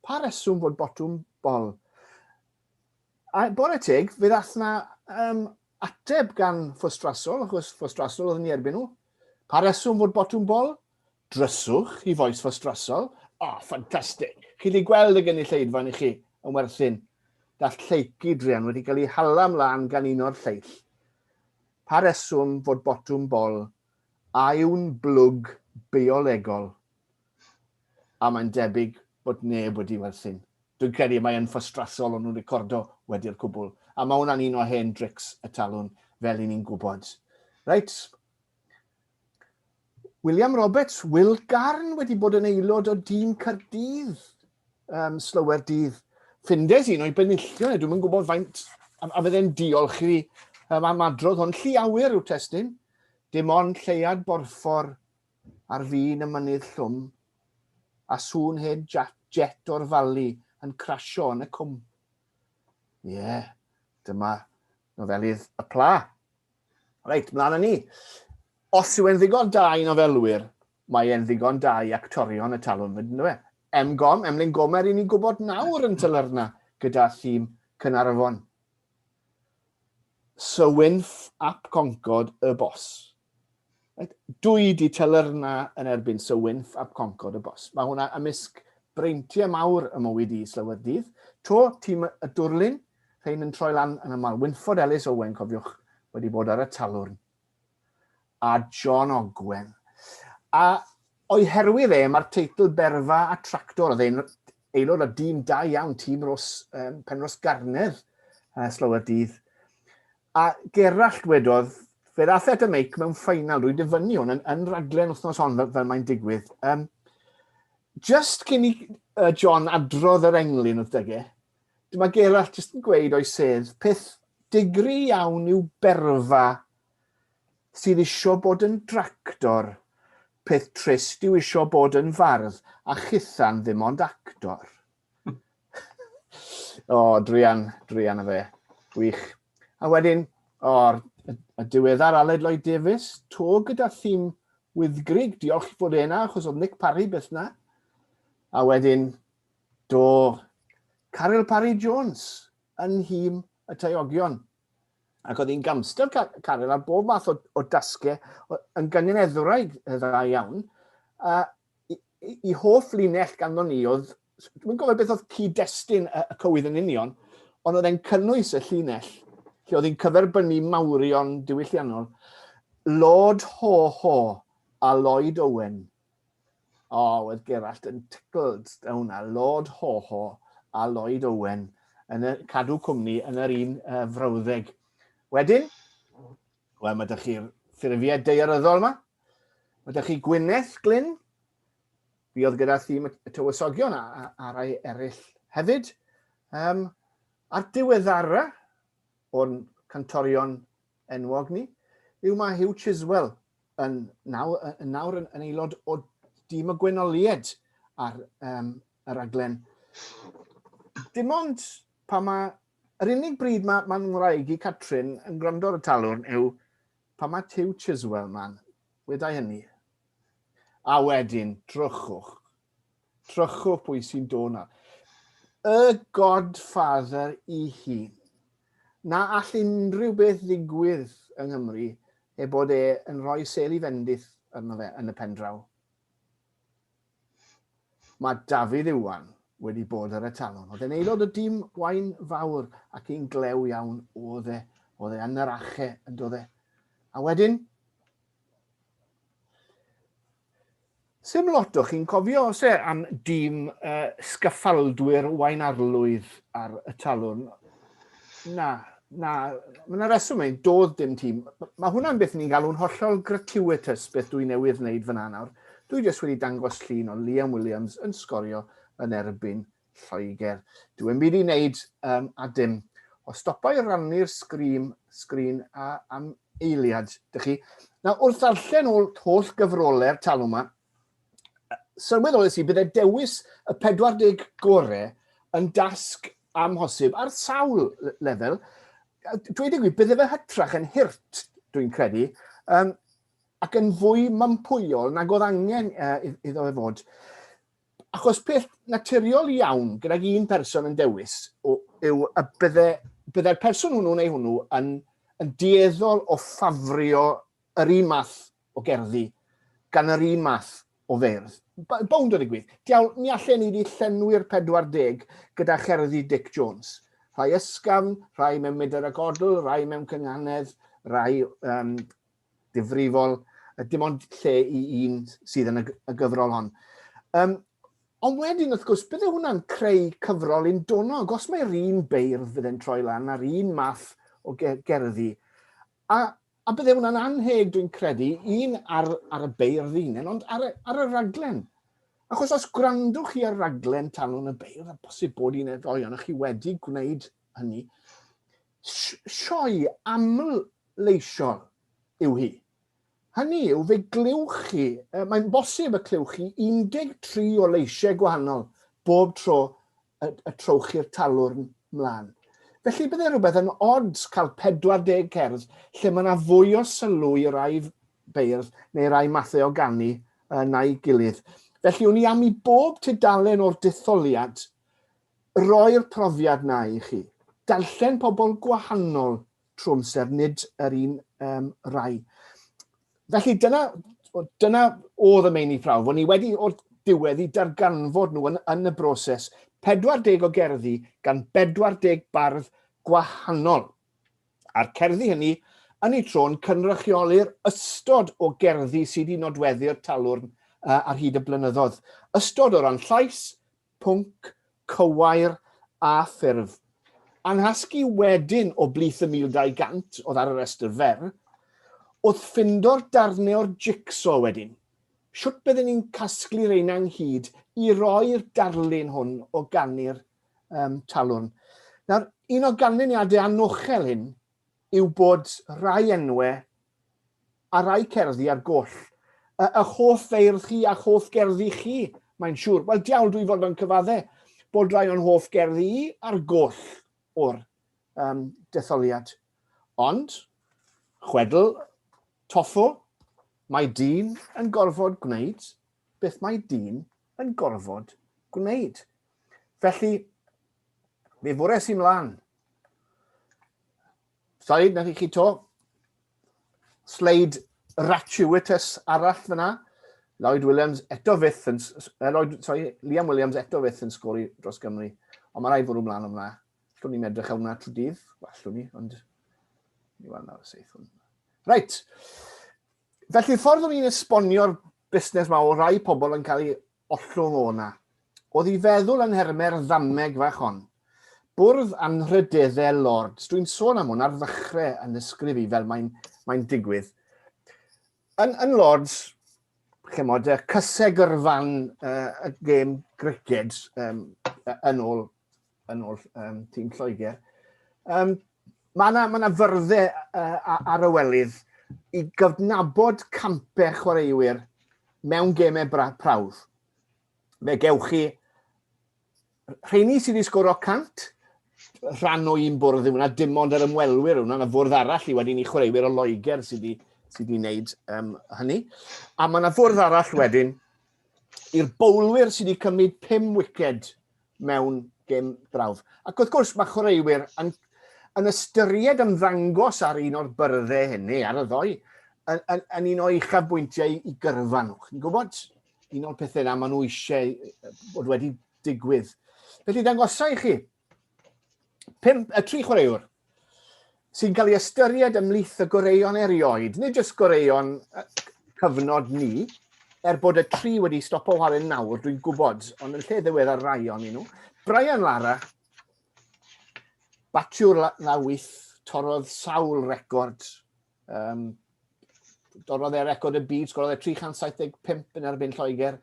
Pa reswm fod botwm bol? A bore teg, fe ddath na um, ateb gan Ffostrasol, achos Ffostrasol oedd yn ei erbyn nhw. Pa reswm fod botwm bol? Dryswch i fois Ffostrasol. O, oh, ffantastig! Chi wedi gweld y gynulleidfa ni chi yn werthin. Dath Lleucu druan wedi cael ei hala mlaen gan un o'r lleill. Pa reswm fod botwm bol a yw'n blwg biolegol? A mae'n debyg bod neb wedi werthin. Dwi'n credu mae yn ffostrasol o'n nhw'n recordo wedi'r cwbl. A mae hwnna'n un o hen drics y talwn, fel i ni'n gwybod. Reit. William Roberts, Will Garn wedi bod yn aelod o dîm Caerdydd um, slywer dydd. Ffindes un o'i benillion, e, dwi'n yn gwybod faint, a, a fydde'n diolch i fi um, am adrodd hwn. Llu awyr yw testun, dim ond lleiad borffor ar fin y mynydd llwm, a sŵn hen jet o'r Fali yn crasio yn y cwm. Ie, yeah, dyma nofelydd y pla. Reit, mlaen â ni. Os yw e'n ddigon da i nofelwyr, mae e'n ddigon da i actorion y talwrn fyd, ynddo fe? M Gom, Emlyn Gomer, i ni'n gwybod nawr yn Talyrna gyda thîm Caernarfon. Sir Wynff ap Concord y bos. Right? Dwi di telyrna yn erbyn Sir Wynff ap Concord y bos. Mae hwnna ymysg breintiau mawr y mywyd i slawer dydd. To, tîm y Dwrlyn, rhain yn troi lan yn aml. Wynford Ellis Owen, cofiwch, wedi bod ar y talwrn. A John Ogwen. A o'i herwydd e, mae'r teitl Berfa a Tractor, oedd e'n aelod o dîm da iawn, tîm Ros, um, Penrhos Garnedd, uh, slawer dydd. A Gerallt wedodd, fe ddath e at y meic mewn ffeinal, rwy'n dyfynnu hwn yn, yn raglen wythnos hon fel, fel mae'n digwydd. Um, just cyn i uh, John adrodd yr englyn wrth dyge, dyma Gerallt just yn gweud o'i sedd, peth digri iawn yw berfa sydd isio bod yn dractor, peth trist yw isio bod yn fardd a chithan ddim ond actor. O, oh, druan, druan y fe. Gwych. A wedyn, o, oh, y diweddar Aled Lloyd Davies, to gyda thîm Wyddgrug, diolch i fod e yna, achos oedd Nick Parry beth na. A wedyn, do, Caryl Parry Jones yn nhîm y Taeogion. Ac oedd hi'n gamster Caryl ar bob math o, o dasgau, yn gyngeneddwraig dda iawn. A i, i hoff linell ganddo ni oedd, dwi'n gofio beth oedd cyd-destun y, y cywydd yn union, ond oedd e'n cynnwys y llinell lle oedd hi'n cyferbynnu mawrion diwylliannol, Lord Ho Ho a Lloyd Owen. O, oh, oedd Gerallt yn tickled da hwnna, Lord Ho Ho a Lloyd Owen yn y, cadw cwmni yn yr un uh, frawddeg. Wedyn, wel, mae ydych chi'r ffurfiau daearyddol yma. Mae ydych chi Gwyneth Glyn, fuodd gyda thîm y Tywysogion a, a, a rai eraill hefyd. Um, a'r diweddara o'n cantorion enwog ni, yw mae Hugh Chiswell yn, naw, yn nawr yn, yn aelod o dîm y Gwenolied ar um, y raglen. Dim ond pa mae... Yr unig bryd mae mae'n ngwraig i Catrin yn gwrando ar y talwrn yw pa mae Hugh Chiswell man. Wedai hynny. A wedyn, drychwch. Drychwch pwy sy'n dod na. Y Godfather i hun. Na all unrhyw beth ddigwydd yng Nghymru heb bod e yn rhoi sêl i fendith arno fe yn y pen draw. Mae Dafydd Iwan wedi bod ar y talon. Oedd e'n aelod o dîm Waun Fawr ac un glew iawn oedd e. Oedd e yn yr ache yn dod e. A wedyn, Sim lot o chi'n cofio os e am dîm uh, sgaffaldwyr Waunarlwydd ar y talwrn. Na, na, mae yna reswm ein, doedd dim tîm. Mae hwnna'n beth ni'n galw'n hollol gratuitous beth dwi newydd wneud fyna nawr. Dwi jyst wedi dangos llun o Liam Williams yn sgorio yn erbyn Lloegr. Dw i'm byd i wneud um, a dim. O stopa i rannu'r sgrin, sgrin a, am eiliad, dych chi. Nawr, wrth ddarllen ôl holl gyfrole'r talwm yma, sylweddolais i bydde dewis y 40 gore yn dasg amhosib ar sawl lefel. Dweud y gwir, bydde fe hytrach yn hurt, dwi'n credu, um, ac yn fwy mympwyol nag oedd angen uh, iddo fe fod. Achos peth naturiol iawn gydag un person yn dewis o, yw y bydde, bydde'r person hwnnw neu hwnnw yn, yn dueddol o ffafrio yr un math o gerddi gan yr un math o feirdd. Bownd o ddigwydd. Diawl, mi allen ni wedi llenwi'r 40 gyda cherddi Dic Jones. Rhai ysgafn, rhai mewn mydr ac odl, rhai mewn cynganedd, rhai um, difrifol, dim ond lle i un sydd yn y, y gyfrol hon. Um, ond wedyn, wrth gwrs, bydde hwnna'n creu cyfrol undonog, os mae'r un beirdd fydde'n troi lan a'r un math o gerddi. A, a bydde hwnna'n anheg, dwi'n credu, un ar, ar y beirdd unen, ond ar y, ar y raglen. Achos os gwrandwch chi ar raglen Talwn y Beirdd, a bosib bod un neu ddoi ohonoch chi wedi gwneud hynny, sioe aml leisiol yw hi. Hynny yw, fe glywch chi, mae'n bosib y clywch chi 13 o leisiau gwahanol bob tro y, y trowch chi'r talwrn mlaen. Felly bydde rhywbeth yn od cael 40 cerdd lle mae yna fwy o sylw i rai beirdd neu rai mathau o ganu uh, na'i gilydd. Felly o'n i am i bob tudalen o'r detholiad roi'r profiad na i chi. Darllen pobl gwahanol trwy amser, nid yr un um, rai. Felly dyna, dyna oedd y meini prawf. O'n i wedi o'r diwedd i darganfod nhw yn, yn y broses. 40 o gerddi gan 40 bardd gwahanol. A'r cerddi hynny yn eu tro'n cynrychioli'r ystod o gerddi sydd wedi nodweddu'r talwrn uh, ar hyd y blynyddoedd. Ystod o ran llais, pwnc, cywair a ffurf. Anghasgu wedyn o blith y 1200 oedd ar y rhestr fer, wrth ffindo'r darnau o'r jigsaw wedyn. Shwt bydden ni'n casglu reina ynghyd i roi'r darlun hwn o ganu'r um, talwrn? Nawr, un o ganlyniadau anochel hyn yw bod rhai enwau a rai cerddi ar goll. Y, y hoff feirdd chi a'ch hoff gerddi chi, mae'n siŵr. Wel, diawl, dwi fodlon cyfadde bod rai o'n hoff gerddi i ar goll o'r um, detholiad. Ond, chwedl Toffo, mae dyn yn gorfod gwneud beth mae dyn yn gorfod gwneud. Felly, mi fwres i mlaen. Sori, na chi to. Sleid gratuitous arall fyna. Lloyd Williams eto fyth yn... Lloyd, sorry, Liam Williams eto fyth yn sgori dros Gymru. Ond mae rhaid fwrw mlaen o'na. Allwn ni'n edrych ar hwnna trwy dydd. Wel, allwn ni, ond... Ni weld nawr y seith hwn. Reit. Felly, ffordd o'n i'n esbonio'r busnes ma o rai pobl yn cael ei ollwng o 'na. Oedd i feddwl yn nhermau'r ddameg fach hon. Bwrdd anrhydeddau Lords. Dwi'n sôn am hwn ar ddechrau yn ysgrif i fel mae'n mae digwydd. Yn, yn Lords, chymod, cysegr fan uh, y gêm griced um, yn ôl, yn ôl um, tîm Lloegr. Um, Mae yna ma fyrddau ar y welydd i gydnabod campau chwaraewyr mewn gemau prawf. Fe gewch chi rheini sydd wedi sgoro 100, rhan o un bwrdd yw hwnna, dim ond yr ymwelwyr yw hwnna, yna fwrdd arall i wedyn i chwaraewyr o Loegr sydd wedi sy wedi wneud hynny. A mae yna fwrdd arall wedyn i'r bowlwyr sydd wedi cymryd 5 wiced mewn gêm brawf. Ac wrth gwrs mae chwaraewyr yn, yn ystyried ymddangos ar un o'r byrddau hynny, ar y ddoi, yn, yn, yn un o uchafbwyntiau i gyrfa nhw. Chi'n gwybod, un o'r pethau yna maen nhw eisiau bod wedi digwydd. Felly dangosa i chi pump, y tri chwaraewr sy'n cael ei ystyried ymhlith y goreuon erioed, nid jyst goreuon cyfnod ni, er bod y tri wedi stopo chwarae nawr, dwi'n gwybod, ond yn lle ddiweddar rai o'n nhw. Brian Lara, batiwr la wyth, torrodd sawl record. Um, dorrodd e record y byd, sgorodd e 375 yn erbyn Lloegr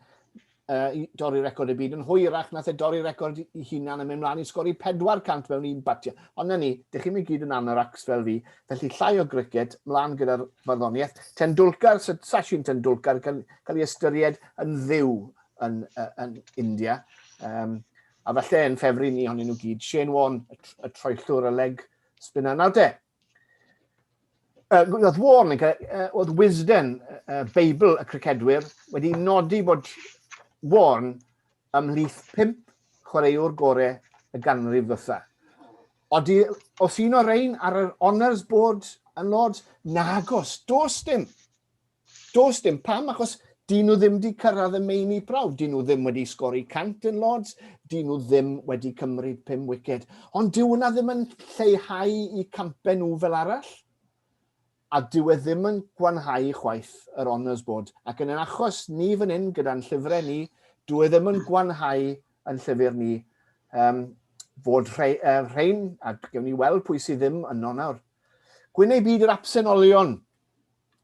i dorri record y byd. Yn hwyrach, nath e dorri record i hunan a mynd mlaen i sgori 400 mewn un batio. Ond na ni, dych chi'n mynd gyd yn anoraks fel fi, felly llai o gricet, mlaen gyda'r farddoniaeth. Tendulkar, Sachin Tendulkar, cael, cael ei ystyried yn ddiw yn, yn India. Um, a falle yn ffefryn ni honyn nhw gyd. Shane Warne, y, y troellwr, y leg spinner. Nawr te, oedd Warne, oedd Wisden, Beibl y cricedwyr, wedi nodi bod Warne ymhlith pump chwaraewr gore y ganrif ddwytha. Odi, os un o'r rhain ar yr honours board yn Lords? Nagos, dos dim. Does dim. Pam? Achos dyn nhw ddim wedi cyrraedd y meini prawf. Dyn nhw ddim wedi sgori 100 yn Lords. Dyn nhw ddim wedi cymryd 5 wiced. Ond dyw hwnna ddim yn lleihau i campau nhw fel arall. A dyw e ddim yn gwanhau chwaith yr honours board. Ac yn ein achos ni fan hyn, gyda'n llyfrau ni, dyw e ddim yn gwanhau yn llyfr ni um, fod rhei, rhain, a gewn ni weld pwy sydd ddim yno nawr. Gwyn ei byd yr absenolion.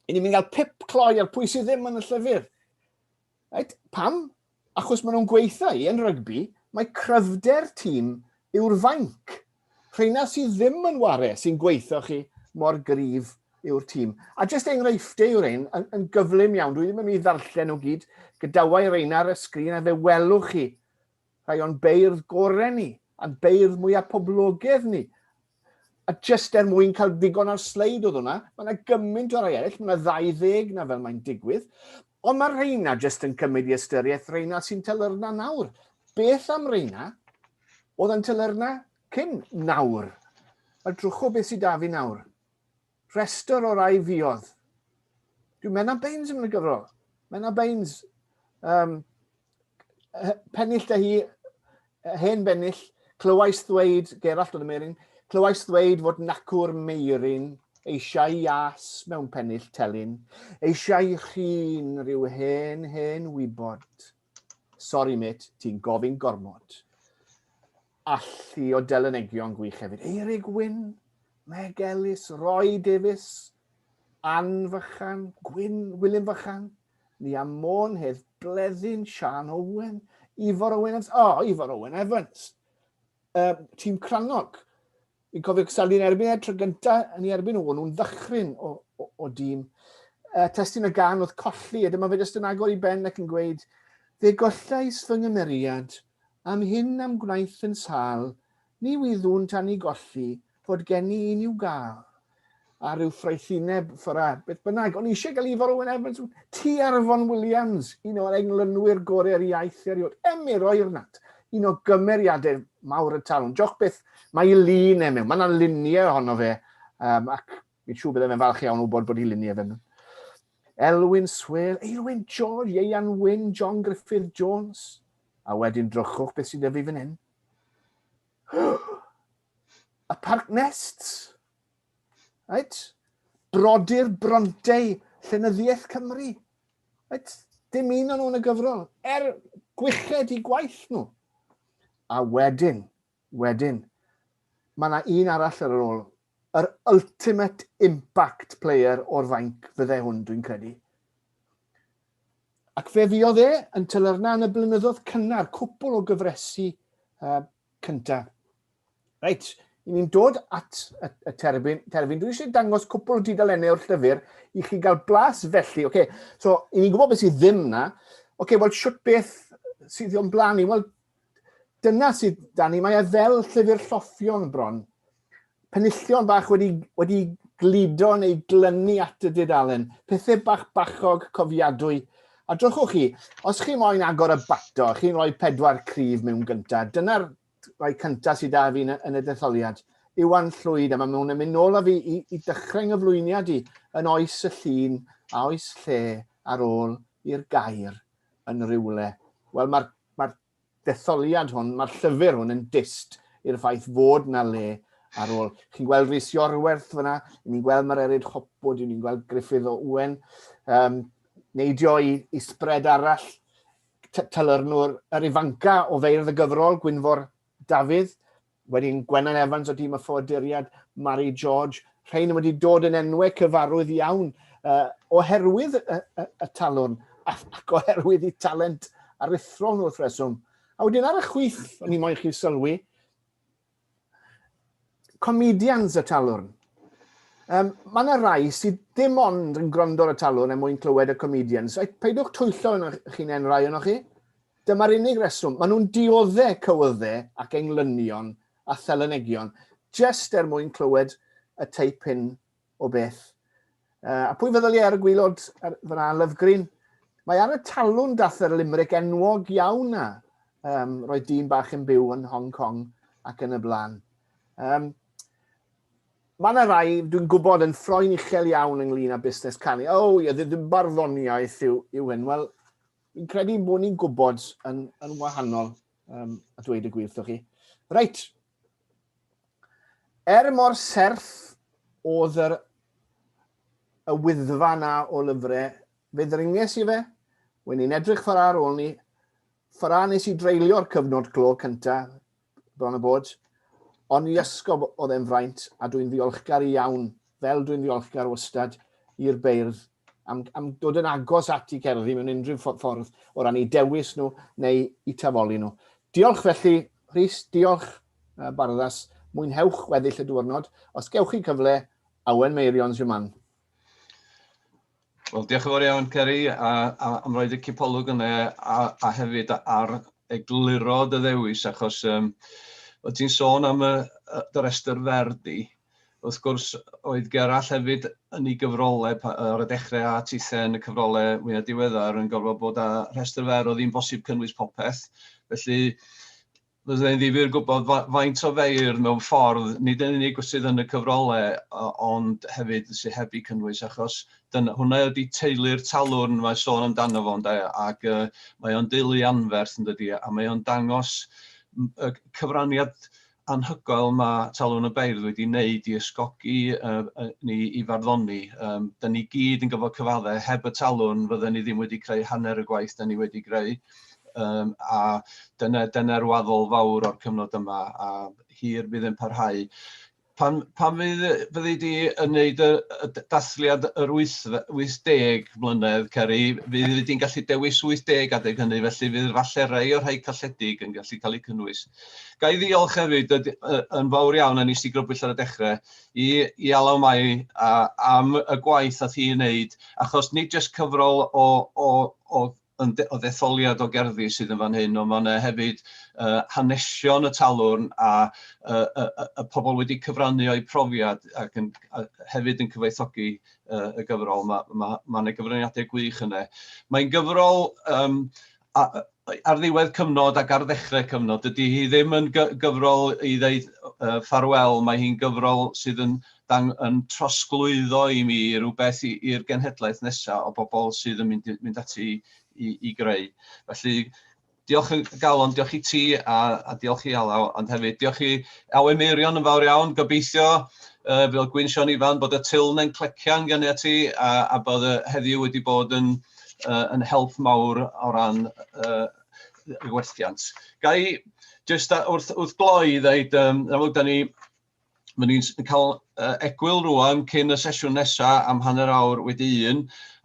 I ni'n mynd i gael pip cloi ar pwy sydd ddim yn y llyfr. Right? Pam? Achos maen nhw'n gweithio i yn rygbi, mae cryfder tîm yw'r fainc. Rheina sydd ddim yn ware sy'n gweithio chi mor gryf yw'r tîm. A jyst enghreifftiau yw'r ein, yn, yn gyflym iawn, dwi ddim yn mynd i ddarllen nhw gyd, gydawai reina ar y sgrin a fe welwch chi rhai o'n beirdd gorau ni, a'n beirdd mwyaf poblogaidd ni. A jyst er mwyn cael digon ar sleid oedd hwnna, mae yna gymaint o rai eraill, mae yna 20 na fel mae'n digwydd. Ond mae reina jyst yn cymryd i ystyriaeth reina sy'n telyrna nawr. Beth am reina oedd yn telyrna cyn nawr? A drwcho beth sydd da fi nawr. Rhestr o rai fuodd. Dwi'n Menna Baines yn y gyfrol. Menna Baines. Um, pennill da hi, hen bennill, clywais ddweud, Gerallt oedd y Meirin, clywais ddweud fod nacw'r Meirin eisiau ias mewn pennill telyn, eisiau rhin rhyw hen, hen wybod. Sorry mate, ti'n gofyn gormod. Allu o delynegion gwych hefyd. Eirig Wyn, Meg Ellis, Roy Davies, Ann Fychan, Gwyn, William Fychan, Nia Môn, Hedd Bleddyn, Sian Owen, Ifor Owen Evans, oh, Ifor Owen Evans, tîm Crannog. Fi'n cofio cystadlu yn erbyn e tro gynta yn ei erbyn o'n nhw'n ddychryn o, o, o dîm. Testun y gan oedd colli, a dyma fe jyst yn agor i ben ac yn gweud, fe gollais fy nghymeriad, am hyn am gwnaeth yn sâl, ni wyddwn tan i golli, fod gen i un i'w gael. A rhyw ffraethineb ffyra, beth bynnag. O'n i eisiau gael Ifor Owen Evans, T. Arfon Williams, un o'r englynwyr gorau'r iaith erioed. Emyr Oernant, un o gymeriadau mawr y talwn. Joch beth, mae ei lun e mewn. Mae yna luniau ohono fe, um, ac fi'n siŵr bydde fe'n falch iawn o wybod bod ei luniau fe mewn. Elwyn Swale, Eilwyn George, Ieuan Wyn, John Griffith Jones. A wedyn drychwch beth sydd 'da fi fan hyn. Y Parc Nests. Right? Brodyr Bronte, Llenyddiaeth Cymru. Right? Dim un o'n nhw'n y gyfrol. Er gwyched i gwaith nhw. A wedyn, wedyn, mae yna un arall ar yr ôl. Yr ultimate impact player o'r fainc fydde hwn, dwi'n credu. Ac fe fuodd e yn Talyrna yn y blynyddoedd cynnar, cwpl o gyfresi cyntaf. Reit, I ni'n dod at y, y terfyn, terfyn, dwi eisiau dangos cwpl o dudalennau o'r llyfr i chi gael blas felly. Okay, so, i ni'n gwybod beth sydd ddim na. Oce, okay, wel, siwt beth sydd o'n blaen ni? Wel, dyna sydd da ni. Mae e fel llyfr lloffion bron. Penillion bach wedi, wedi gludo neu glynu at y dudalen. Pethau bach bachog cofiadwy. A drychwch chi, os chi moyn agor y bato, chi'n rhoi pedwar cryf mewn gyntaf. Dyna'r rhai cyntaf sydd da fi yn, yn y detholiad. Iwan Llwyd, a mae nhw'n mynd nôl â fi i, i dechrau nghyflwyniad i yn oes y llun a oes lle ar ôl i'r gair yn rhywle. Wel, mae'r mae detholiad hwn, mae'r llyfr hwn yn dyst i'r ffaith fod na le ar ôl. Chi'n gweld Rhys Iorwerth fyna, ni'n gweld Mererid Hopwood, ni'n gweld Griffith o Owen, um, neidio i, i spread arall, Talyrnwr yr ifanca o feirdd y gyfrol, Gwynfor Dafydd, wedyn Gwennan Evans o dîm y ffoaduriad, Mari George, rhain wedi dod yn enwau cyfarwydd iawn uh, oherwydd y, y, y talwrn ac oherwydd eu talent aruthrol nhw wrth reswm. A wedyn ar y chwith, o'n i moyn chi sylwi, comedians y talwrn. Um, mae yna rai sydd dim ond yn gwrando ar y talwrn er mwyn clywed y comedians. Peidiwch twyllo yn chi'n en rai o'n chi. Dyma'r unig reswm. Maen nhw'n dioddau cywyddau ac englynion a thelynegion jyst er mwyn clywed y teip hyn o beth. Uh, a pwy feddyliau ar y gwylod ar, fyna, Love Green? Mae ar y talwn dath yr limerick enwog iawn na. Um, roedd dyn bach yn byw yn Hong Kong ac yn y blaen. Um, mae yna rai, dwi'n gwybod, yn ffroen uchel iawn ynglyn â busnes canu. O, oh, ie, ddim barddoniaeth yw, yw hyn. Wel, fi'n credu bod ni'n gwybod yn, yn wahanol, um, a dweud y gwir wrthoch chi. Reit. Er mor serth oedd yr, y wyddfa na o lyfrau, fe ddringes i fe, wen i'n edrych ffordd ar ôl ni, ffordd nes i dreulio'r cyfnod clo cyntaf, bron a bod. Ond i ysgob oedd e'n fraint, a dwi'n ddiolchgar iawn, fel dwi'n ddiolchgar wastad i'r beirdd, am, am dod yn agos at i cerddi mewn unrhyw ffordd o ran eu dewis nhw neu i tafoli nhw. Diolch felly, Rhys, diolch Barddas, mwynhewch weddill y diwrnod. Os gewch chi cyfle, Awen Meirion's your man. Wel, diolch yn fawr iawn, Ceri, a, a, am roed y cipolwg yna a, a hefyd ar egluro dy ddewis, achos um, o ti'n sôn am y, y, dy restr fer di. Wrth gwrs, oedd Gerallt hefyd yn ei gyfrolau ar y dechrau a tithe yn y cyfrolau mwyaf diweddar yn gorfod bod â rhestr fer o ddim bosib cynnwys popeth. Felly, Byddai'n ddifyr gwybod faint o feirdd mewn ffordd, nid yn unig sydd yn y cyfrolau, ond hefyd sydd heb eu cynnwys, achos dyna, hwnna ydy teulu'r talwrn mae sôn amdano fo, ynde, ac uh, mae o'n deulu anferth, yn dydy, a mae o'n dangos y cyfraniad anhygoel mae Talwrn y Beirdd wedi wneud i ysgogi uh, uh, ni i farddoni. Um, da ni gyd yn gyfod cyfadde, heb y Talwrn fydden ni ddim wedi creu hanner y gwaith da ni wedi greu. Um, a dyna, dyna'r waddol fawr o'r cyfnod yma, a hir bydd yn parhau. Pan, pan fydd, fyddi di yn gwneud y, y dathliad yr 80 mlynedd, Ceri, fydd di'n gallu dewis 80 adeg hynny, felly fydd falle rhai o'r rhai colledig yn gallu cael eu cynnwys. Ga i ddiolch hefyd yn fawr iawn, a nes i grybwyll ar y dechrau, i, i Alaw Mai a, am y gwaith a thi wneud, achos nid jyst cyfrol o, o, o yn o ddetholiad o gerddi sydd yn fan hyn, ond mae yna hefyd uh, hanesion y talwrn a uh, y, y, y pobl wedi cyfrannu o'u profiad ac yn, a hefyd yn cyfoethogi uh, y gyfrol. Mae ma, ma yna gyfraniadau gwych yna. Mae'n gyfrol um, a, ar ddiwedd cyfnod ac ar ddechrau cyfnod. Dydy hi ddim yn gyfrol i ddeud uh, ffarwel, mae hi'n gyfrol sydd yn dang, yn trosglwyddo i mi rhywbeth i'r genhedlaeth nesaf o bobl sydd yn mynd, mynd ati i, i greu. Felly, diolch yn galon, diolch i ti a, a diolch i Alaw, ond hefyd diolch i Awen Meirion yn fawr iawn. Gobeithio, uh, fel Gwyn Siôn Ifan, bod y tiln yn clecian gen i ti a, a bod y heddiw wedi bod yn, uh, yn help mawr o ran uh, y gwerthiant. Ga i jyst wrth, wrth gloi ddeud, um, amlwg, da ni Mae ni'n cael uh, egwyl rwan cyn y sesiwn nesaf am hanner awr wedi un,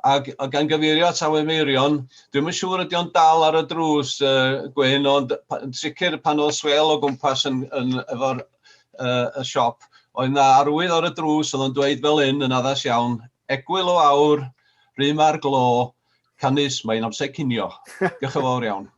ac, a gan gyfeirio at Awen Meirion, dwi'm yn siŵr ydy o'n dal ar y drws, uh, Gwyn, ond yn sicr pan oedd swel o gwmpas yn, yn, efo'r y siop, oedd na arwydd ar y drws oedd yn dweud fel hyn yn addas iawn, egwyl o awr, rhym ar glo, canys mae'n amser cinio. Diolch yn fawr iawn.